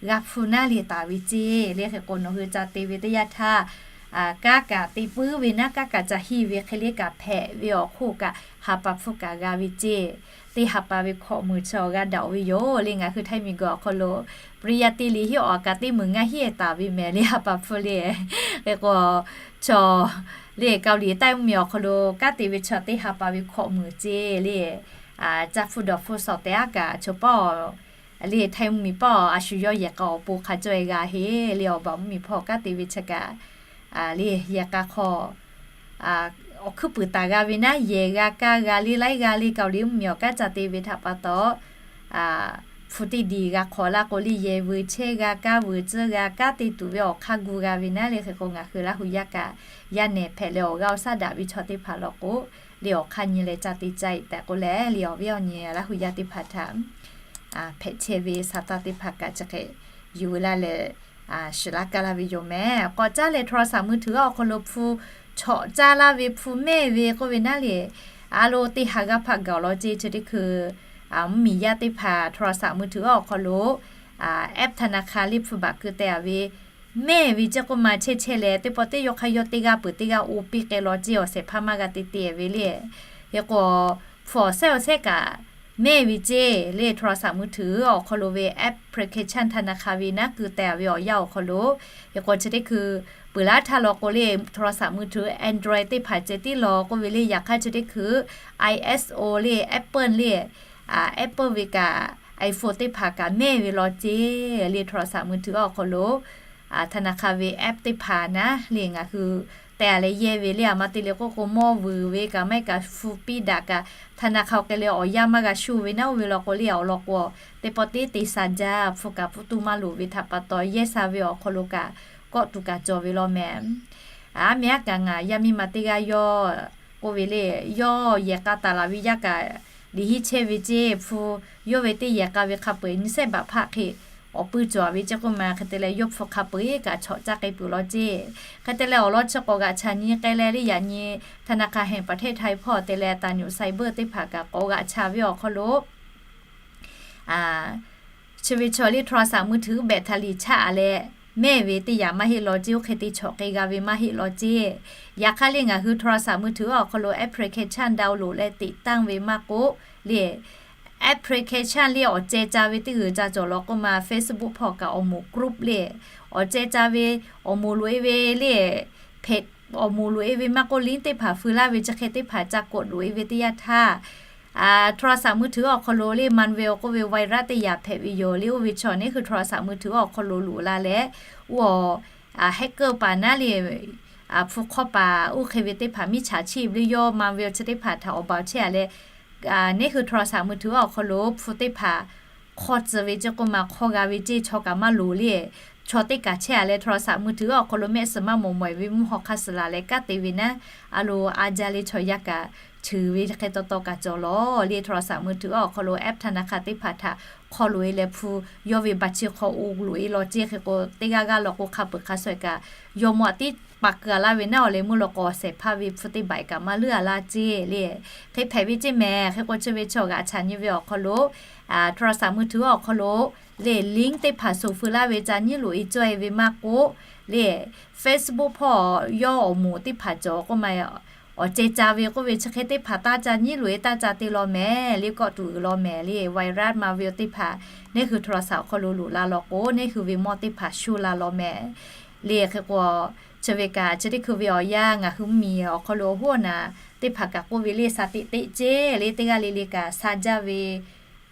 g'a hpu naˉ le taˍ ve ceˇ le. Hk'e k'o nawˬ hui ca te ve teˇ yanˇ htaˇ kanˉ kaꞈ te puiˉ ve naˉ, kanˉ kaꞈ ca hiˇ ve hk'e le kaꞈ hpehꞈ ve awˬ hk'oˆ kaꞈ ha pa hpfuhˇ kaꞈ g'a ve ceˇ. Teˇ ha pa ve hkawꞈ muiˬ chi awˬ g'a daꞈ-oˬ ve yoˬ le. Ngaˬ hui htaiˇ miˬguiˬ awˬ hk'aw lo ปริญญาตรี hiˉ awˬ kaꞈ teˇ muiˬ ngaˇ hiˉ taˍ ve mehˍ le ha pa hpfuhˇ le. Hk'e k'o chaw le Kaoˍliˍ taiˇ mvuhˇmiˬ awˬ hk'aw lo kanˉ te ve chaw teˇ ha pa ve hkawꞈ muiˬ ceˇ le. Caˇ hpfuhˇ dawˬ hpfuhˇ shawˍ tehꞈ aˉ kaꞈ chaw paˉ le htaiˇ mvuhˇmiˬ paˉ awˬ a shu yawˇ yehˬ k'a awˬ pon hk'a cawˇ-e g'a heˆ le. Awˬ baˬ mvuhˇmiˬ hpawˇ kanˉ te ve chi kaꞈ le yehˬ k'a hk'aw awˬ hkuiˉ puiˍ taˍ g'a ve naˉ, yehˬ g'a kaˇ g'a le laiˉ g'a le Kaoˍliˍ mvuhˇmiˬ awˬ kanˉ ca te ve htaꞈ pa taw hpu teˇ diˬ g'a hk'awꞈ laˇ k'o le yehˬ vuiˬ chehˇ g'a kaˇ vuiˬ tcuhˉ g'a kaˇ te tuˬ ve awˬ hk'aˇ gu g'a ve naˉ le. Hk'e k'o ngaˬ hui Laˇ hu yaˇ kaꞈ yaˇ nehˬ hpehꞈ leh awˬ g'aˇ awˬ shaˉ daꞈ ve chaw teˇ hpaˍ law k'o le awˬ hk'aˇ nyi leh ca te ca-e tehꞈ k'oˆ leh le awˬ viˉ awˬ nyi Laˇ hu yaˇ teˇ hpaˍ htaꞈ hpehꞈ chehˇ ve sa taˇ teˇ hpaˍ kaꞈ chi hk'e yuˬ veu laˇ leh shiˍ laˇ kaˇ laˇ ve yoˬ mehˍ. K'awꞈ caˉ leh โทรศัพท์มือถือ awˬ hk'aw lo hpu chawꞈ caˇ laˇ ve hpu mehˇ ve k'oˆ ve naˉ le, a lo teˇ ha g'aˇ hpaˆ gaˬ awˬ lawn ceˇ. Chi teˇ hkui mvuhˇmiˬ yaˇ teˇ hpaˍ โทรศัพท์มือถือ awˬ hk'aw lo app ธนาคาร le hpu baˬ keu teh-a ve mehˇ ve ceˇ k'oˆ ma chehˇ chehˇ leh teˇ pawˆ teˇ yawˇ hk'aˇ yawˇ teˇ g'aˇ peuˬ teˇ g'aˇ oˇ piˇ k'ai law ceˇ. Awˬ shehˍ hpaˇ maˇ g'a te te ve le. Hk'e k'o hpu awˬ shehˉ awˬ shehˉ kaꞈ mehˇ ve ceˇ le โทรศัพท์มือถือ awˬ hk'aw lo ve application ธนาคาร ve naˉ keu teh-a ve awˬ yanˇ awˬ hk'aw lo. Hk'e k'o chi teˇ hkui peuˬ laˇ htaˇ law k'o le โทรศัพท์มือถือ Android teˇ hpaˍ ceh tiˉ law k'oˆ ve le. Yaꞈ hk'aˇ chi teˇ hkui ISO le Apple le Apple ve kaꞈ iPhone teˇ hpaˍ kaꞈ mehˇ ve law ceˇ le โทรศัพท์มือถือ awˬ hk'aw lo ธนาคาร ve app teˇ hpaˍ naˉ le ngaˬ hui teh-a leh yehˇ ve le. A ma te le k'oˆ k'o mawˇ vuiˬ ve kaꞈ maˇ heˆ kaꞈ hpu piˇ daꞈ kaꞈ ธนาคาร k'ai leh awˬ yanˇ maˇ g'a shuˇ ve naˉ oˇ ve law k'o le awˬ lawn k'o teˇ pawˆ teˇ te sha jaˇ hpu kaꞈ pfuhˇ tuˇ maˇ loˍ ve htaꞈ pa taw yehˇ sha ve awˬ hk'aw lo kaꞈ kawˆ tuˬ kaꞈ cawˬ ve law mehˍ. Aˉ meh aˉ kaꞈ ngaˬ yaˇ miˇ ma teˇ g'aˇ yawˇ k'oˆ ve le, yawˇ yehˬ k'a taˍ laˬ ve yaˇ kaꞈ liꞈ hiˉ chehˇ ve ceˇ. Hpu yawˇ ve teˇ yehˬ k'a ve hk'a peu-eˬ nyiˇ sehˉ baꞈ hpaˆ hk'e awˬ puiˇ cawˬ ve ceˇ k'oˆ ma. Hk'e te leh yawˇ hpu hk'a peu-eˬ kaꞈ chawꞈ caˇ k'ai peuˬ law ceˇ. Hk'e te leh awˬ lawn chi k'awꞈ g'aꞈ chaꞈ nyi k'ai leh le yaꞈ nyi ธนาคารแห่งประเทศไทย hpawˇ te leh ตำรวจไซเบอร์ teˇ hpaˍ kaꞈ k'awꞈ g'aꞈ chaꞈ ve awˬ hk'aw lo chi ve chaw le โทรศัพท์มือถือ แบตเตอรี่ chaˇ a leh mehˇ ve teˇ yanˇ maˇ heˆ law ceˇ. Oˇ hk'e te chawꞈ k'ai g'a ve maˇ heˆ law ceˇ. Yaꞈ hk'aˇ le ngaˬ hui โทรศัพท์มือถือ awˬ hk'aw lo application download leh ติดตั้ง ve maˇ k'oˆ le, application le awˬ ceh ca ve teˇ g'uiˬ ca cawˬ law k'oˆ ma. Facebook hpawˇ kaꞈ awˬ moˍ group le awˬ ceh ca ve awˬ moˍ loꞈ e ve le, awˬ moˍ loꞈ e ve maˇ k'oˆ link teˇ hpaˍ feu laˇ ve chi hk'e teˇ hpaˍ ca กด loꞈ e ve teˇ yanˇ htaˇ, โทรศัพท์มือถือ awˬ hk'aw lo le malware k'oˆ ve virus teˇ yanˇ hpehꞈ ve yoˬ le. Oˇ ve chaw neˇ hui โทรศัพท์มือถือ awˬ hk'aw lo loꞈ la leh, oˇ hacker paˍ naˉ le hpu hk'awˇ paˍ oˇ hk'e ve teˇ hpaˍ มิจฉาชีพ le yawˇ malware chi teˇ hpaˍ htaꞈ awˬ baˬ chehˇ a leh, neˇ hui โทรศัพท์มือถือ awˬ hk'aw lo hpu teˇ hpaˍ hk'awˇ tcuh ve ceˇ k'oˆ ma. Hk'awˇ g'a ve ceˇ, chaw kaꞈ maˇ loˍ le. Chaw teˇ kaˬ chehˇ a leh โทรศัพท์มือถือ awˬ hk'aw lo mehˆ suhˍ maˇ mawˬ mawˬ e ve mvuhˇ haw hk'aˇ suh laˬ leh kanˉ te ve naˉ, a lo a jaˇ le chaw yaˇ kaꞈ cheuˬ ve hk'e taw taw kaꞈ cawˬ law le. โทรศัพท์มือถือ awˬ hk'aw lo application teˇ hpaˍ htaꞈ hk'aw loꞈ e leh hpu yawˇ ve baˬ chi hk'aw oˇ loꞈ e law ceˇ. Hk'e k'o teˇ g'aˇ g'aˇ law k'o hk'a peu-eˬ hk'a shuˍ kaꞈ yawˇ mawꞈ tiˉ paˍ keu a laˇ ve naˉ awˬ leh meuˇ law k'o awˬ shehˍ hpaˇ ve hpu teˇ baˬ kaꞈ maˇ leuˉ a laˇ ceˇ le. Hk'e hpehꞈ ve ceˇ mehˍ. Hk'e k'o chi ve chaw g'aꞈ chaꞈ nyi ve awˬ hk'aw lo โทรศัพท์มือถือ awˬ hk'aw lo le link teˇ hpaˍ shoˍ feu laˇ ve ca nyiˉ loꞈ e cawˇ e ve maˇ k'oˆ le, Facebook hpawˇ yawˇ awˬ moˍ teˇ hpaˍ cawˬ k'oˆ ma. Awˬ ceh ca ve k'oˆ ve chi hk'e teˇ hpaˍ taˇ ca nyiˉ loꞈ e taˇ ca te law mehˍ le. Kawˆ tuˬ uiˍ law mehˍ le. Virus malware teˇ hpaˍ neˇ hui โทรศัพท์ awˬ hk'aw lo loꞈ la law k'o neˇ hui ve mawˇ teˇ hpaˍ shuˇ la law mehˍ le. Hk'e k'o chi ve kaꞈ chi teˇ hkui ve awˬ yanˇ ngaˬ hui mvuhˇmiˬ awˬ hk'aw lo awˬ hoˉ awˬ naˍ teˇ hpaˍ kaꞈ k'oˆ ve le, sha teꞈ teˆ ceˇ le. Teˇ g'aˇ le le kaꞈ sha jaˇ ve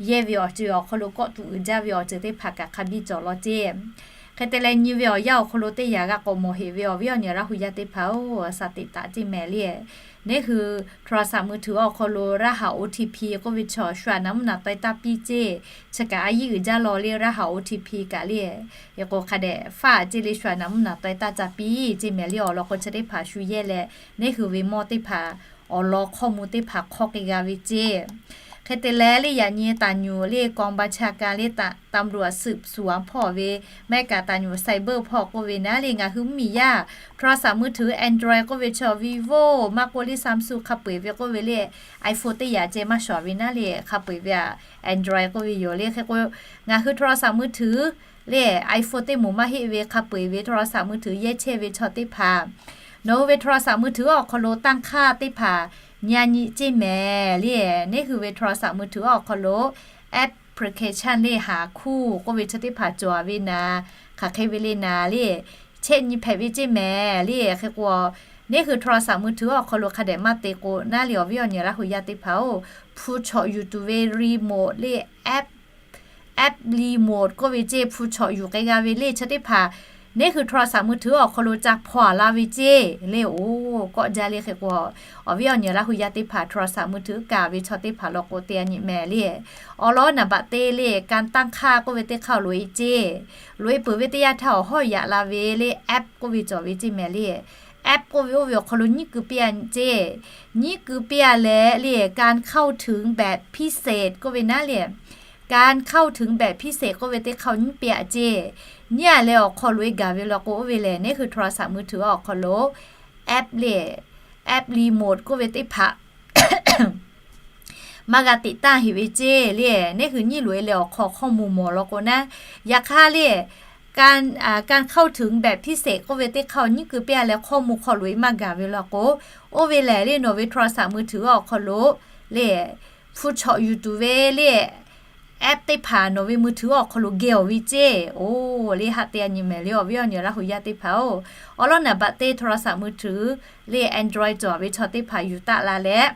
yehˇ ve awˬ ceuˬ awˬ hk'aw lo kawˆ tuˬ uiˍ jaˇ ve awˬ ceuˬ teˇ hpaˍ kaꞈ hk'a biˇ cawˬ law ceˇ. Hk'e te leh nyi ve awˬ yanˇ awˬ hk'aw lo teˇ yanˇ g'a k'awꞈ mawˬ heˍ ve awˬ viˉ awˬ nyi Laˇ hu yaˇ teˇ hpaˍ-oˬ, sha teꞈ taꞈ ceˇ mehˍ le. Neˇ hui โทรศัพท์มือถือ awˬ hk'aw lo รหัส OTP k'oˆ ve chaw shu a naˍ mvuhˇ naˍ taweh taˇ piˇ ceˇ. Chi kaꞈ a yiˇ uiˍ jaˇ law le รหัส OTP kaꞈ le. Hk'e k'o hk'a dehꞈ faˇ ceˇ le, shu a naˍ mvuhˇ naˍ taweh taˇ ca piˇ ceˇ mehˍ le. Awˬ lawn k'o chi teˇ hpaˍ shu yehˇ leh neˇ hui ve mawˇ teˇ hpaˍ awˬ lawn hkawˇ mvuh teˇ hpaˍ hk'awˇ k'ai g'a ve ceˇ. Hk'e te leh le yaꞈ nyi taˍ nyuˬ le kawˇ baˇ cha ka le ตำรวจสืบสวน hpawˇ ve, maˇ heˆ kaꞈ taˍ nyuˬ ไซเบอร์ hpawˇ k'oˆ ve naˉ le ngaˬ hui mvuhˇmiˬ yaˇ โทรศัพท์มือถือ Android k'oˆ ve chaw Vivo maˇ k'oˆ le Samsung hk'a peu-eˬ ve k'oˆ ve le iPhone teˇ yanˇ ceh maˇ shawˍ ve naˉ le hk'a peu-eˬ ve a Android k'oˆ ve yoˬ le. Hk'e k'o ngaˬ hui โทรศัพท์มือถือ le iPhone teˇ moˍ maˇ heˆ ve hk'a peu-eˬ ve โทรศัพท์มือถือ yehˇ chehˇ ve chaw teˇ hpaˍ nawˬ hui ve โทรศัพท์มือถือ awˬ hk'aw lo tanˇ hk'aˇ teˇ hpaˍ nyi a nyi ceˇ mehˍ le. Neˇ hui ve โทรศัพท์มือถือ awˬ hk'aw lo application le haˍ hkuˇ k'oˆ ve chi teˇ hpaˍ cawˬ ve naˍ, hk'aˬ hk'e ve le naˍ le, chehˇ nyi hpehꞈ ve ceˇ mehˍ le. Hk'e k'o neˇ hui โทรศัพท์มือถือ awˬ hk'aw lo hk'a dehꞈ maˇ te k'o naˉ le awˬ viˉ awˬ nyi Laˇ hu yaˇ teˇ hpaˍ-oˬ, hpu chawꞈ yuˬ tuˬ ve remote le app, app remote k'oˆ ve ceˇ hpu chawꞈ yuˬ k'ai g'a ve le chi teˇ hpaˍ neˇ hui โทรศัพท์มือถือ awˬ hk'aw lo ca hpaw a la ve ceˇ le. Oˬ kawˆ jaˇ le. Hk'e k'o awˬ viˉ awˬ nyi Laˇ hu yaˇ teˇ hpaˍ โทรศัพท์มือถือ kaˍ ve chaw teˇ hpaˍ law k'o te a nyi mehˍ le. Awˬ lawn naˍ baꞈ te le การตั้งค่า k'oˆ ve teˇ hk'aˇ loꞈ e ceˇ. Loꞈ e peuˬ ve teˇ yanˇ htaˇ awˬ hawˉ yaꞈ la ve le app k'oˆ ve cawˬ ve ceˇ mehˍ le. App k'oˆ ve oˇ ve awˬ hk'aw lo nyiˉ keu piˇ a nyi ceˇ. Nyiˉ keu piˇ a leh le การเข้าถึงแบบพิเศษ k'oˆ ve naˉ le, การเข้าถึงแบบพิเศษ k'oˆ ve teˇ hk'aˇ nyiˉ piˇ a ceˇ. Nyiˉ a leh awˬ hk'aw loꞈ e gaˬ ve law k'o oˇ ve lehˬ neˇ hui โทรศัพท์มือถือ awˬ hk'aw lo app le, app remote k'oˆ ve teˇ hpaˍ maˇ g'a teꞈ tanˇ heˍ ve ceˇ le. Neˇ hui nyiˉ loꞈ e leh awˬ hk'aw hk'awˇ mvuh mawˬ law k'o naˉ, yaꞈ hk'aˇ le การ เข้าถึงแบบพิเศษ k'oˆ ve teˇ hk'aˇ nyiˉ keu piˇ a leh hk'awˇ mvuh hk'aw loꞈ e maˇ gaˬ ve law k'o, oˇ ve lehˬ le nawˬ ve โทรศัพท์มือถือ awˬ hk'aw lo le hpu chawꞈ yuˬ tuˬ ve le app teˇ hpaˍ nawˬ ve มือถือ awˬ hk'aw lo geh awˬ ve ceˇ. Oˬ le haꞈ te a nyi mehˍ le awˬ viˉ awˬ nyi Laˇ hu yaˇ teˇ hpaˍ-oˬ, awˬ lawn naˍ baꞈ te โทรศัพท์มือถือ le Android cawˬ ve chaw teˇ hpaˍ yuˬ taˆ la leh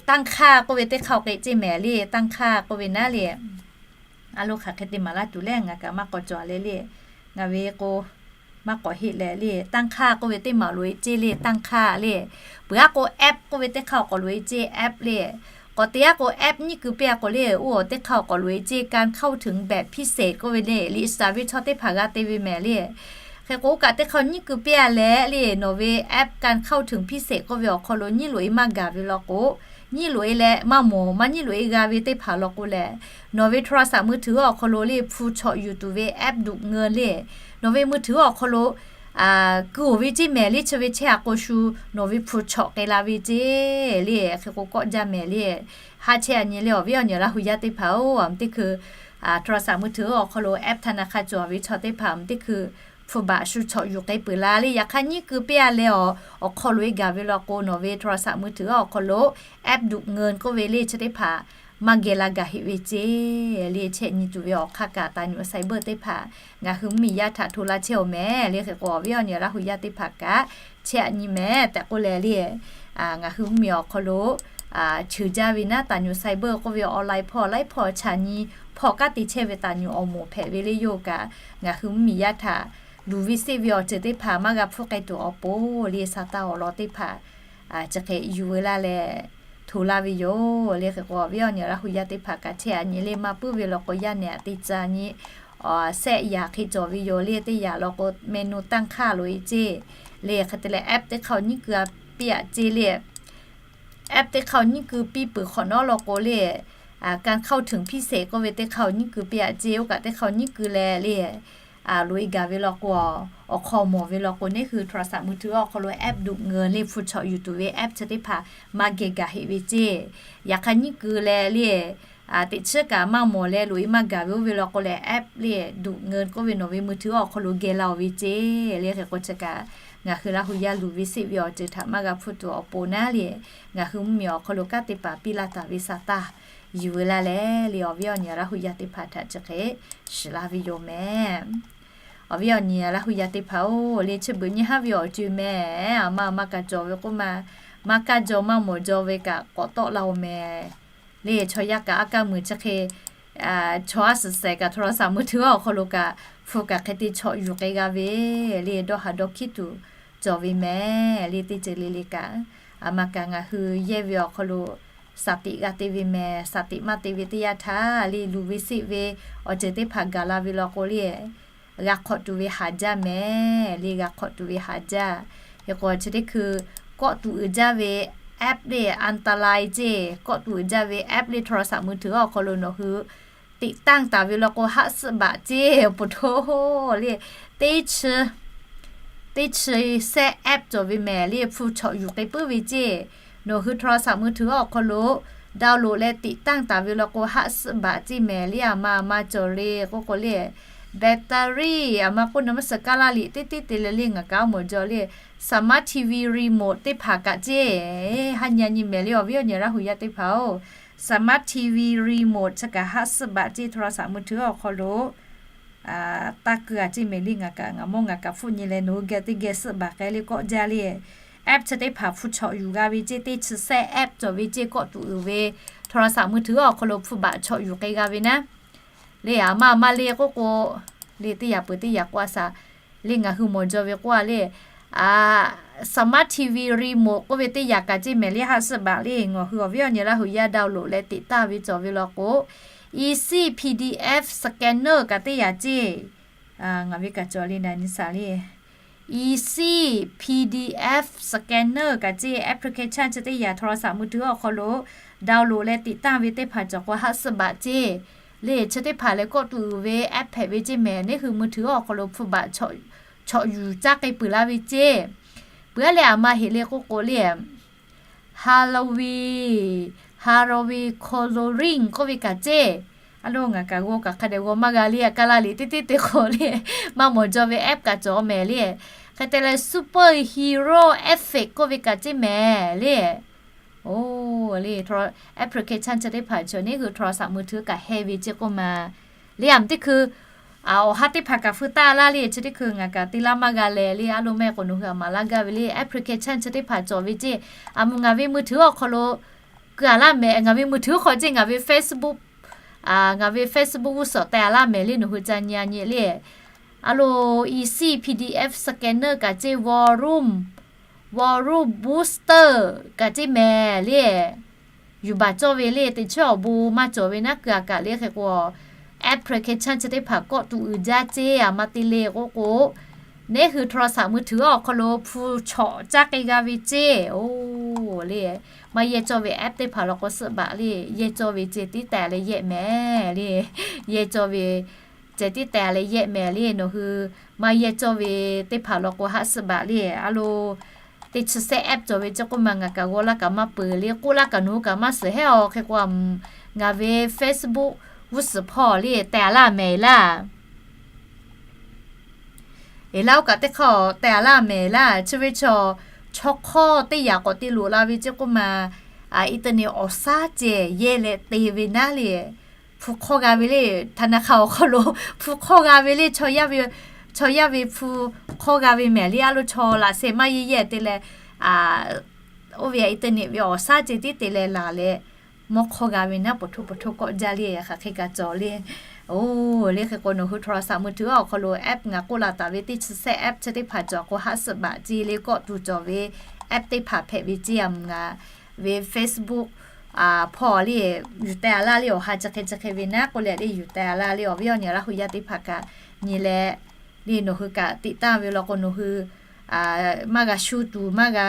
ตั้งค่า k'oˆ ve teˇ hk'aˇ k'ai ceˇ mehˍ le. ตั้งค่า k'oˆ ve naˉ le a lo hk'aˬ hk'e te maˍ laˇ tuˬ le ngaˬ kaꞈ maˇ k'awꞈ cawˬ le le. Ngaˬ ve k'o maˇ k'awꞈ heˆ leh le ตั้งค่า k'oˆ ve teˇ maˍ loꞈ e ceˇ le ตั้งค่า le. Peuˬ aˉ k'o app k'oˆ ve teˇ hk'aˇ awˬ k'awꞈ loꞈ e ceˇ app le. K'awꞈ te aˉ k'o app nyiˉ keu piˇ a k'o le oˇ awˬ teˇ hk'aˇ awˬ k'awꞈ loꞈ e ceˇ การเข้าถึงแบบพิเศษ k'oˆ ve le liꞈ shaˍ ve chaw teˇ hpaˍ g'a te ve mehˍ le. Hk'e k'o, oˇ kaꞈ teˇ hk'aˇ nyiˉ keu piˇ-a leh le, nawˬ ve app การเข้าถึงพิเศษ k'oˆ ve awˬ hk'aw lo nyiˉ loꞈ-e maˇ gaˬ ve law k'o, nyiˉ loꞈ-e leh maˇ mawˬ maˇ nyiˉ loꞈ-e g'a ve teˇ hpaˍ law k'o lehˬ, nawˬ ve โทรศัพท์มือถือ awˬ hk'aw lo le hpu chawꞈ yuˬ tuˬ ve แอปดูดเงิน le, nawˬ ve มือถือ awˬ hk'aw lo keu-oˬ ve ceˇ mehˍ le, chi ve chehˇ-a k'o shu nawˬ ve hpu chawꞈ k'ai la ve ceˇ le. Hk'e k'o kawˆ jaˇ mehˍ le. Ha chehˇ-a nyi le, awˬ viˉ awˬ nyi Laˇ hu yaˇ teˇ hpaˍ-oˬ, a meuꞈ teˇ hkui โทรศัพท์มือถือ awˬ hk'aw lo app ธนาคาร cawˬ ve chaw teˇ hpaˍ a meuꞈ teˇ hkui hpu baꞈ shu chawꞈ yuˬ k'ai peuˬ la le. Yaꞈ hk'aˇ nyiˉ keu piˇ-a leh awˬ, awˬ hk'aw lo-e gaˬ ve law k'o, nawˬ ve โทรศัพท์มือถือ awˬ hk'aw lo app ดูดเงิน k'oˆ ve le chi teˇ hpaˍ maˇ geh la gaˬ heꞈ ve ceˇ le. Chehˇ nyi tuˬ ve awˬ hk'aˇ kaꞈ ตำรวจ cyber teˇ hpaˍ ngaˬ hui mvuhˇmiˬ yaˇ htaꞈ hto laˇ chehˇ-oˬ mehˍ le. Hk'e k'o, awˬ viˉ awˬ nyi Laˇ hu yaˇ teˇ hpaˍ kaꞈ chehˇ-a nyi mehˍ tehꞈ k'oˆ leh le, ngaˬ hui mvuhˇmiˬ awˬ hk'aw lo cheuˬ jaˇ ve naˉ, ตำรวจ cyber k'oˆ ve online hpawˇ laiˉ hpawˇ chaꞈ nyi hpawˇ kanˉ te chehˇ ve ตำรวจ awˬ moˍ hpehꞈ ve le yoˬ kaꞈ, ngaˬ hui mvuhˇmiˬ yaˇ htaꞈ luˬ ve seˆ ve awˬ ceuˬ teˇ hpaˍ maˇ g'a hpfuhˇ k'ai tuˬ awˬ pon le, sa taˇ awˬ lawn teˇ hpaˍ chi hk'e yuˬ veu laˇ leh hto laˇ ve yoˬ le. Hk'e k'o, awˬ viˉ awˬ nyi Laˇ hu yaˇ teˇ hpaˍ kaꞈ chehˇ-a nyi le, maˇ puiˉ ve law k'o yaˇ nehˬ aꞈ te ca nyi, sehˆ yaꞈ hk'e cawˬ ve yoˬ le. Teˇ yaꞈ law k'o เมนูตั้งค่า loꞈ-e ceˇ le. Hk'e te leh app teˇ hk'aˇ nyiˉ keu-a piˇ-a ceˇ le. App teˇ hk'aˇ nyiˉ keu piˇ peuˬ hk'awꞈ nawˉ law k'o le, การเข้าถึงพิเศษ k'oˆ ve teˇ hk'aˇ nyiˉ keu piˇ-a ceˇ. Oˇ kaꞈ teˇ hk'aˇ nyiˉ keu leh le, loꞈ-e gaˬ ve law k'o, awˬ hk'aw mawˬ ve law k'o, neˇ hui โทรศัพท์มือถือ awˬ hk'aw lo app ดูดเงิน le hpu chawꞈ yuˬ tuˬ ve app chi teˇ hpaˍ maˇ geh gaˬ heꞈ ve ceˇ. Yaꞈ hk'aˇ nyiˉ keu leh le, teꞈ chiˉ kaꞈ maˇ mawˬ leh loꞈ-e maˇ gaˬ ve oˇ ve law k'o leh, app le ดูดเงิน k'oˆ ve nawˬ ve มือถือ awˬ hk'aw lo geh la-oˬ ve ceˇ le. Hk'e k'o chi kaꞈ ngaˬ hui Laˇ hu yaˇ luˬ ve seˆ ve awˬ ceuˬ htaꞈ maˇ g'a hpfuhˇ tuˬ awˬ pon naˉ le, ngaˬ hui mvuhˇmiˬ awˬ hk'aw lo kanˉ te paˍ piˇ laˇ taˍ ve sa taˇ yuˬ veu laˇ leh le, awˬ viˉ awˬ nyi Laˇ hu yaˇ teˇ hpaˍ htaꞈ chi hk'e shiˍ laˇ ve yoˬ mehˍ. Awˬ viˉ awˬ nyi Laˇ hu yaˇ teˇ hpaˍ-oˬ le, chi beuꞈ nyi haˉ ve awˬ ceuˬ mehˍ. A ma a ma kaꞈ cawˬ ve k'oˆ ma, maˇ kaˇ jaw maˇ mawˬ jaw ve kaꞈ k'awꞈ tawˆ la-oˬ mehˍ le. Chaw yaˇ kaꞈ aˉ kaˇ meuˬ chi hk'e chaw aˉ suhˍ sehˍ kaꞈ โทรศัพท์มือถือ awˬ hk'aw lo kaꞈ hpu kaꞈ hk'e te chawꞈ yuˬ k'ai g'a ve le, dawˇ haˍ dawˇ hkiˉ tuˬ cawˬ ve mehˍ le. Teˇ ceuˬ le le kaꞈ, a ma kaꞈ ngaˬ hui yehˇ ve awˬ hk'aw lo saˍ teꞈ g'a te ve mehˍ. Saˍ teꞈ maˇ te ve teˇ yanˇ htaˇ le, luˬ ve seˆ ve awˬ ceuˬ teˇ hpaˍ gaˬ la ve law k'o le, g'a hk'awꞈ tuˬ ve haˍ jaˇ mehˍ le, g'a hk'awꞈ tuˬ ve haˍ jaˇ. Hk'e k'o chi teˇ hkui kawˆ tuˬ uiˍ jaˇ ve app le, อันตราย ceˇ, kawˆ tuˬ uiˍ jaˇ ve app le โทรศัพท์มือถือ awˬ hk'aw lo nawˬ hui ติดตั้ง taˍ ve law k'o haˆ suhˆ baꞈ ceˇ. Awˬ pon hto le, teˇ chi teˇ chi sehˆ app cawˬ ve mehˍ le, hpu chawꞈ yuˬ k'ai puiˉ ve ceˇ. Nawˬ hui โทรศัพท์มือถือ awˬ hk'aw lo download leh ติดตั้ง taˍ ve law k'o haˆ suhˆ baꞈ ceˇ mehˍ le. A ma a ma cawˬ le k'oˆ k'o le, battery a ma k'oˆ na maˇ suhˍ kaˇ laˇ liꞈ teˇ teˇ te leh le ngaˬ kaꞈ mawˬ jaw le, smart TV remote teˇ hpaˍ kaꞈ ceˇ. Haˉ nyi a nyi mehˍ le, awˬ viˉ awˬ nyi Laˇ hu yaˇ teˇ hpaˍ-oˬ, smart TV remote chi kaꞈ haˆ suhˆ baꞈ ceˇ. โทรศัพท์มือถือ awˬ hk'aw lo taˇ keu-a ceˇ mehˍ le. Ngaˬ kaꞈ ngaˬ mawˇ ngaˬ kaꞈ hpfuhˆ nyi leh nawˬ hui geh teˇ geh suhˆ baˬ k'ai le kawˆ jaˇ le. App chi teˇ hpaˍ hpu chawꞈ yuˬ g'a ve ceˇ, teˇ chi sehˆ app cawˬ ve ceˇ, kawˆ tuˬ uiˍ ve โทรศัพท์มือถือ awˬ hk'aw lo hpu baꞈ chawꞈ yuˬ k'ai g'a ve naˉ le. A ma a ma le k'oˆ k'o le, teˇ yaꞈ peuˬ teˇ yaꞈ k'oˆ a shaˍ le, ngaˬ hui mawˬ jaw ve k'oˆ a le, smart TV remote k'oˆ ve teˇ yaꞈ kaꞈ ceˇ mehˍ le, haˆ suhˆ baꞈ le. Nawˬ hui awˬ viˉ awˬ nyi Laˇ hu yaˇ download leh ติดตั้ง ve cawˬ ve law k'o, eSIM PDF scanner kaꞈ teˇ yaꞈ ceˇ. Ngaˬ ve kaꞈ cawˬ le naˍ nyi shaˍ le, eSIM PDF scanner kaꞈ ceˇ, application chi teˇ yaꞈ โทรศัพท์มือถือ awˬ hk'aw lo download leh ติดตั้ง ve teˇ hpaˍ cawˬ k'o haˆ suhˆ baꞈ ceˇ le. Chi teˇ hpaˍ leh kawˆ tuˬ uiˍ ve app hpehꞈ ve ceˇ mehˍ. Neˇ hui มือถือ awˬ hk'aw lo hpu baꞈ chawꞈ yuˬ caˇ k'ai peuˬ la ve ceˇ. Peuˬ-a leh a ma heˍ le k'oˆ k'o le, Halloween, Halloween coloring k'oˆ ve kaꞈ ceˇ. A lo ngaˬ kaꞈ g'aw kaꞈ hk'a dehꞈ g'aw maˇ g'a le, a kaˇ laˇ liꞈ teˇ teˇ te k'o le, maˇ mawˬ jaw ve app kaꞈ cawˬ mehˍ le. Hk'e te leh superhero effect k'oˆ ve kaꞈ ceˇ mehˍ le. Oˇ le, application chi teˇ hpaˍ cawˬ neˇ hui โทรศัพท์มือถือ kaꞈ heh ve ceˇ k'oˆ ma le. A meuꞈ teˇ hkui awˬ ha teˇ hpaˍ kaꞈ feu taˇ laˇ le. Chi teˇ hkui ngaˬ kaꞈ te laˇ maˇ g'a leh le. A lo mehˆ k'o nawˬ hui a maˍ laˇ gaˇ ve le, application chi teˇ hpaˍ cawˬ ve ceˇ. A meuꞈ ngaˬ ve มือถือ awˬ hk'aw lo keu-a laˇ mehˍ. Ngaˬ ve มือถือ hk'aw ceˇ, ngaˬ ve Facebook, ngaˬ ve Facebook g'uˇ suhˍ teh-a laˇ mehˍ le, nawˬ hui ca nyi-a nyi le. A lo eSIM PDF scanner kaꞈ ceˇ, volume, volume booster kaꞈ ceˇ mehˍ le. Yuˬ baˬ cawˇ ve le, teꞈ chiˉ awˬ bon maˇ cawˬ ve naˉ keu-a kaꞈ le. Hk'e k'o application chi teˇ hpaˍ kawˆ tuˬ uiˍ jaˇ ceˇ. A ma te le k'oˆ k'o, Neˉ hui โทรศัพท์มือถือ awˬ hk'aw lo hpu chawꞈ caˇ k'ai g'a ve ceˇ. Oˬ le, maˇ yehˇ cawˇ ve app teˇ hpaˍ law k'o suhˆ baꞈ le, yehˇ cawˇ ve ceh tiˉ teh leh yehˇ mehˍ le. Yehˇ cawˇ ve ceh tiˉ teh leh yehˇ mehˍ le. Nawˬ hui maˇ yehˇ cawˇ ve teˇ hpaˍ law k'o haˆ suhˆ baꞈ le. A lo, teˇ chi sehˆ app cawˬ ve ceˇ k'oˆ ma ngaˬ kaꞈ g'aw laˇ kaꞈ maˇ peuˬ le, k'oˆ laˇ kaꞈ nawˬ hui kaꞈ maˇ suhˍ hehˉ aˬ. Hk'e k'o, ngaˬ ve Facebook g'uˇ suhˍ hpawˇ le teh laˇ mehˍ laˇ. Eˬ, laˇ oˇ kaꞈ teˇ hk'aˇ teh laˇ mehˍ laˇ. Chi ve chaw, chaw hk'awˇ teˇ yaꞈ k'awꞈ te loꞈ la ve ceˇ k'oˆ ma, internet awˬ shaˉ ceh yehˇ leh te ve naˉ le, hpu hk'awˇ g'a ve le, ธนาคาร awˬ hk'aw lo hpu hk'awˇ g'a ve le, chaw yaˇ ve hpu hk'awˇ g'a ve mehˍ le. A lo chaw laꞈ sheh maˇ yehˇ yehˇ te leh, oˇ ve internet ve awˬ shaˉ ceh tiˉ te leh laˬ leh, mawˇ hk'awˇ g'a ve naˉ, paˍ htoˇ paˍ htoˇ kawˆ jaˇ le, hk'aˬ hk'e kaꞈ cawˬ le. Oˬ, le hk'e k'o nawˬ hui โทรศัพท์มือถือ awˬ hk'aw lo app ngaˬ k'oˆ la taˍ ve teˇ chi sehˆ app chi teˇ hpaˍ cawˬ k'o haˆ suhˆ baꞈ ceˇ le, kawˆ tuˬ cawˬ ve app teˇ hpaˍ hpehꞈ ve ceˇ. Ngaˬ ve Facebook hpawˇ le, yuˬ teh a laˇ le, awˬ ha chi hk'e chi hk'e ve naˉ k'oˆ leh le yuˬ teh a laˇ le. Awˬ viˉ awˬ nyi Laˇ hu yaˇ teˇ hpaˍ kaꞈ nyi leh, le nawˬ hui kaꞈ ติดตาม ve law k'o nawˬ hui maˇ g'a shu tuˬ, maˇ g'a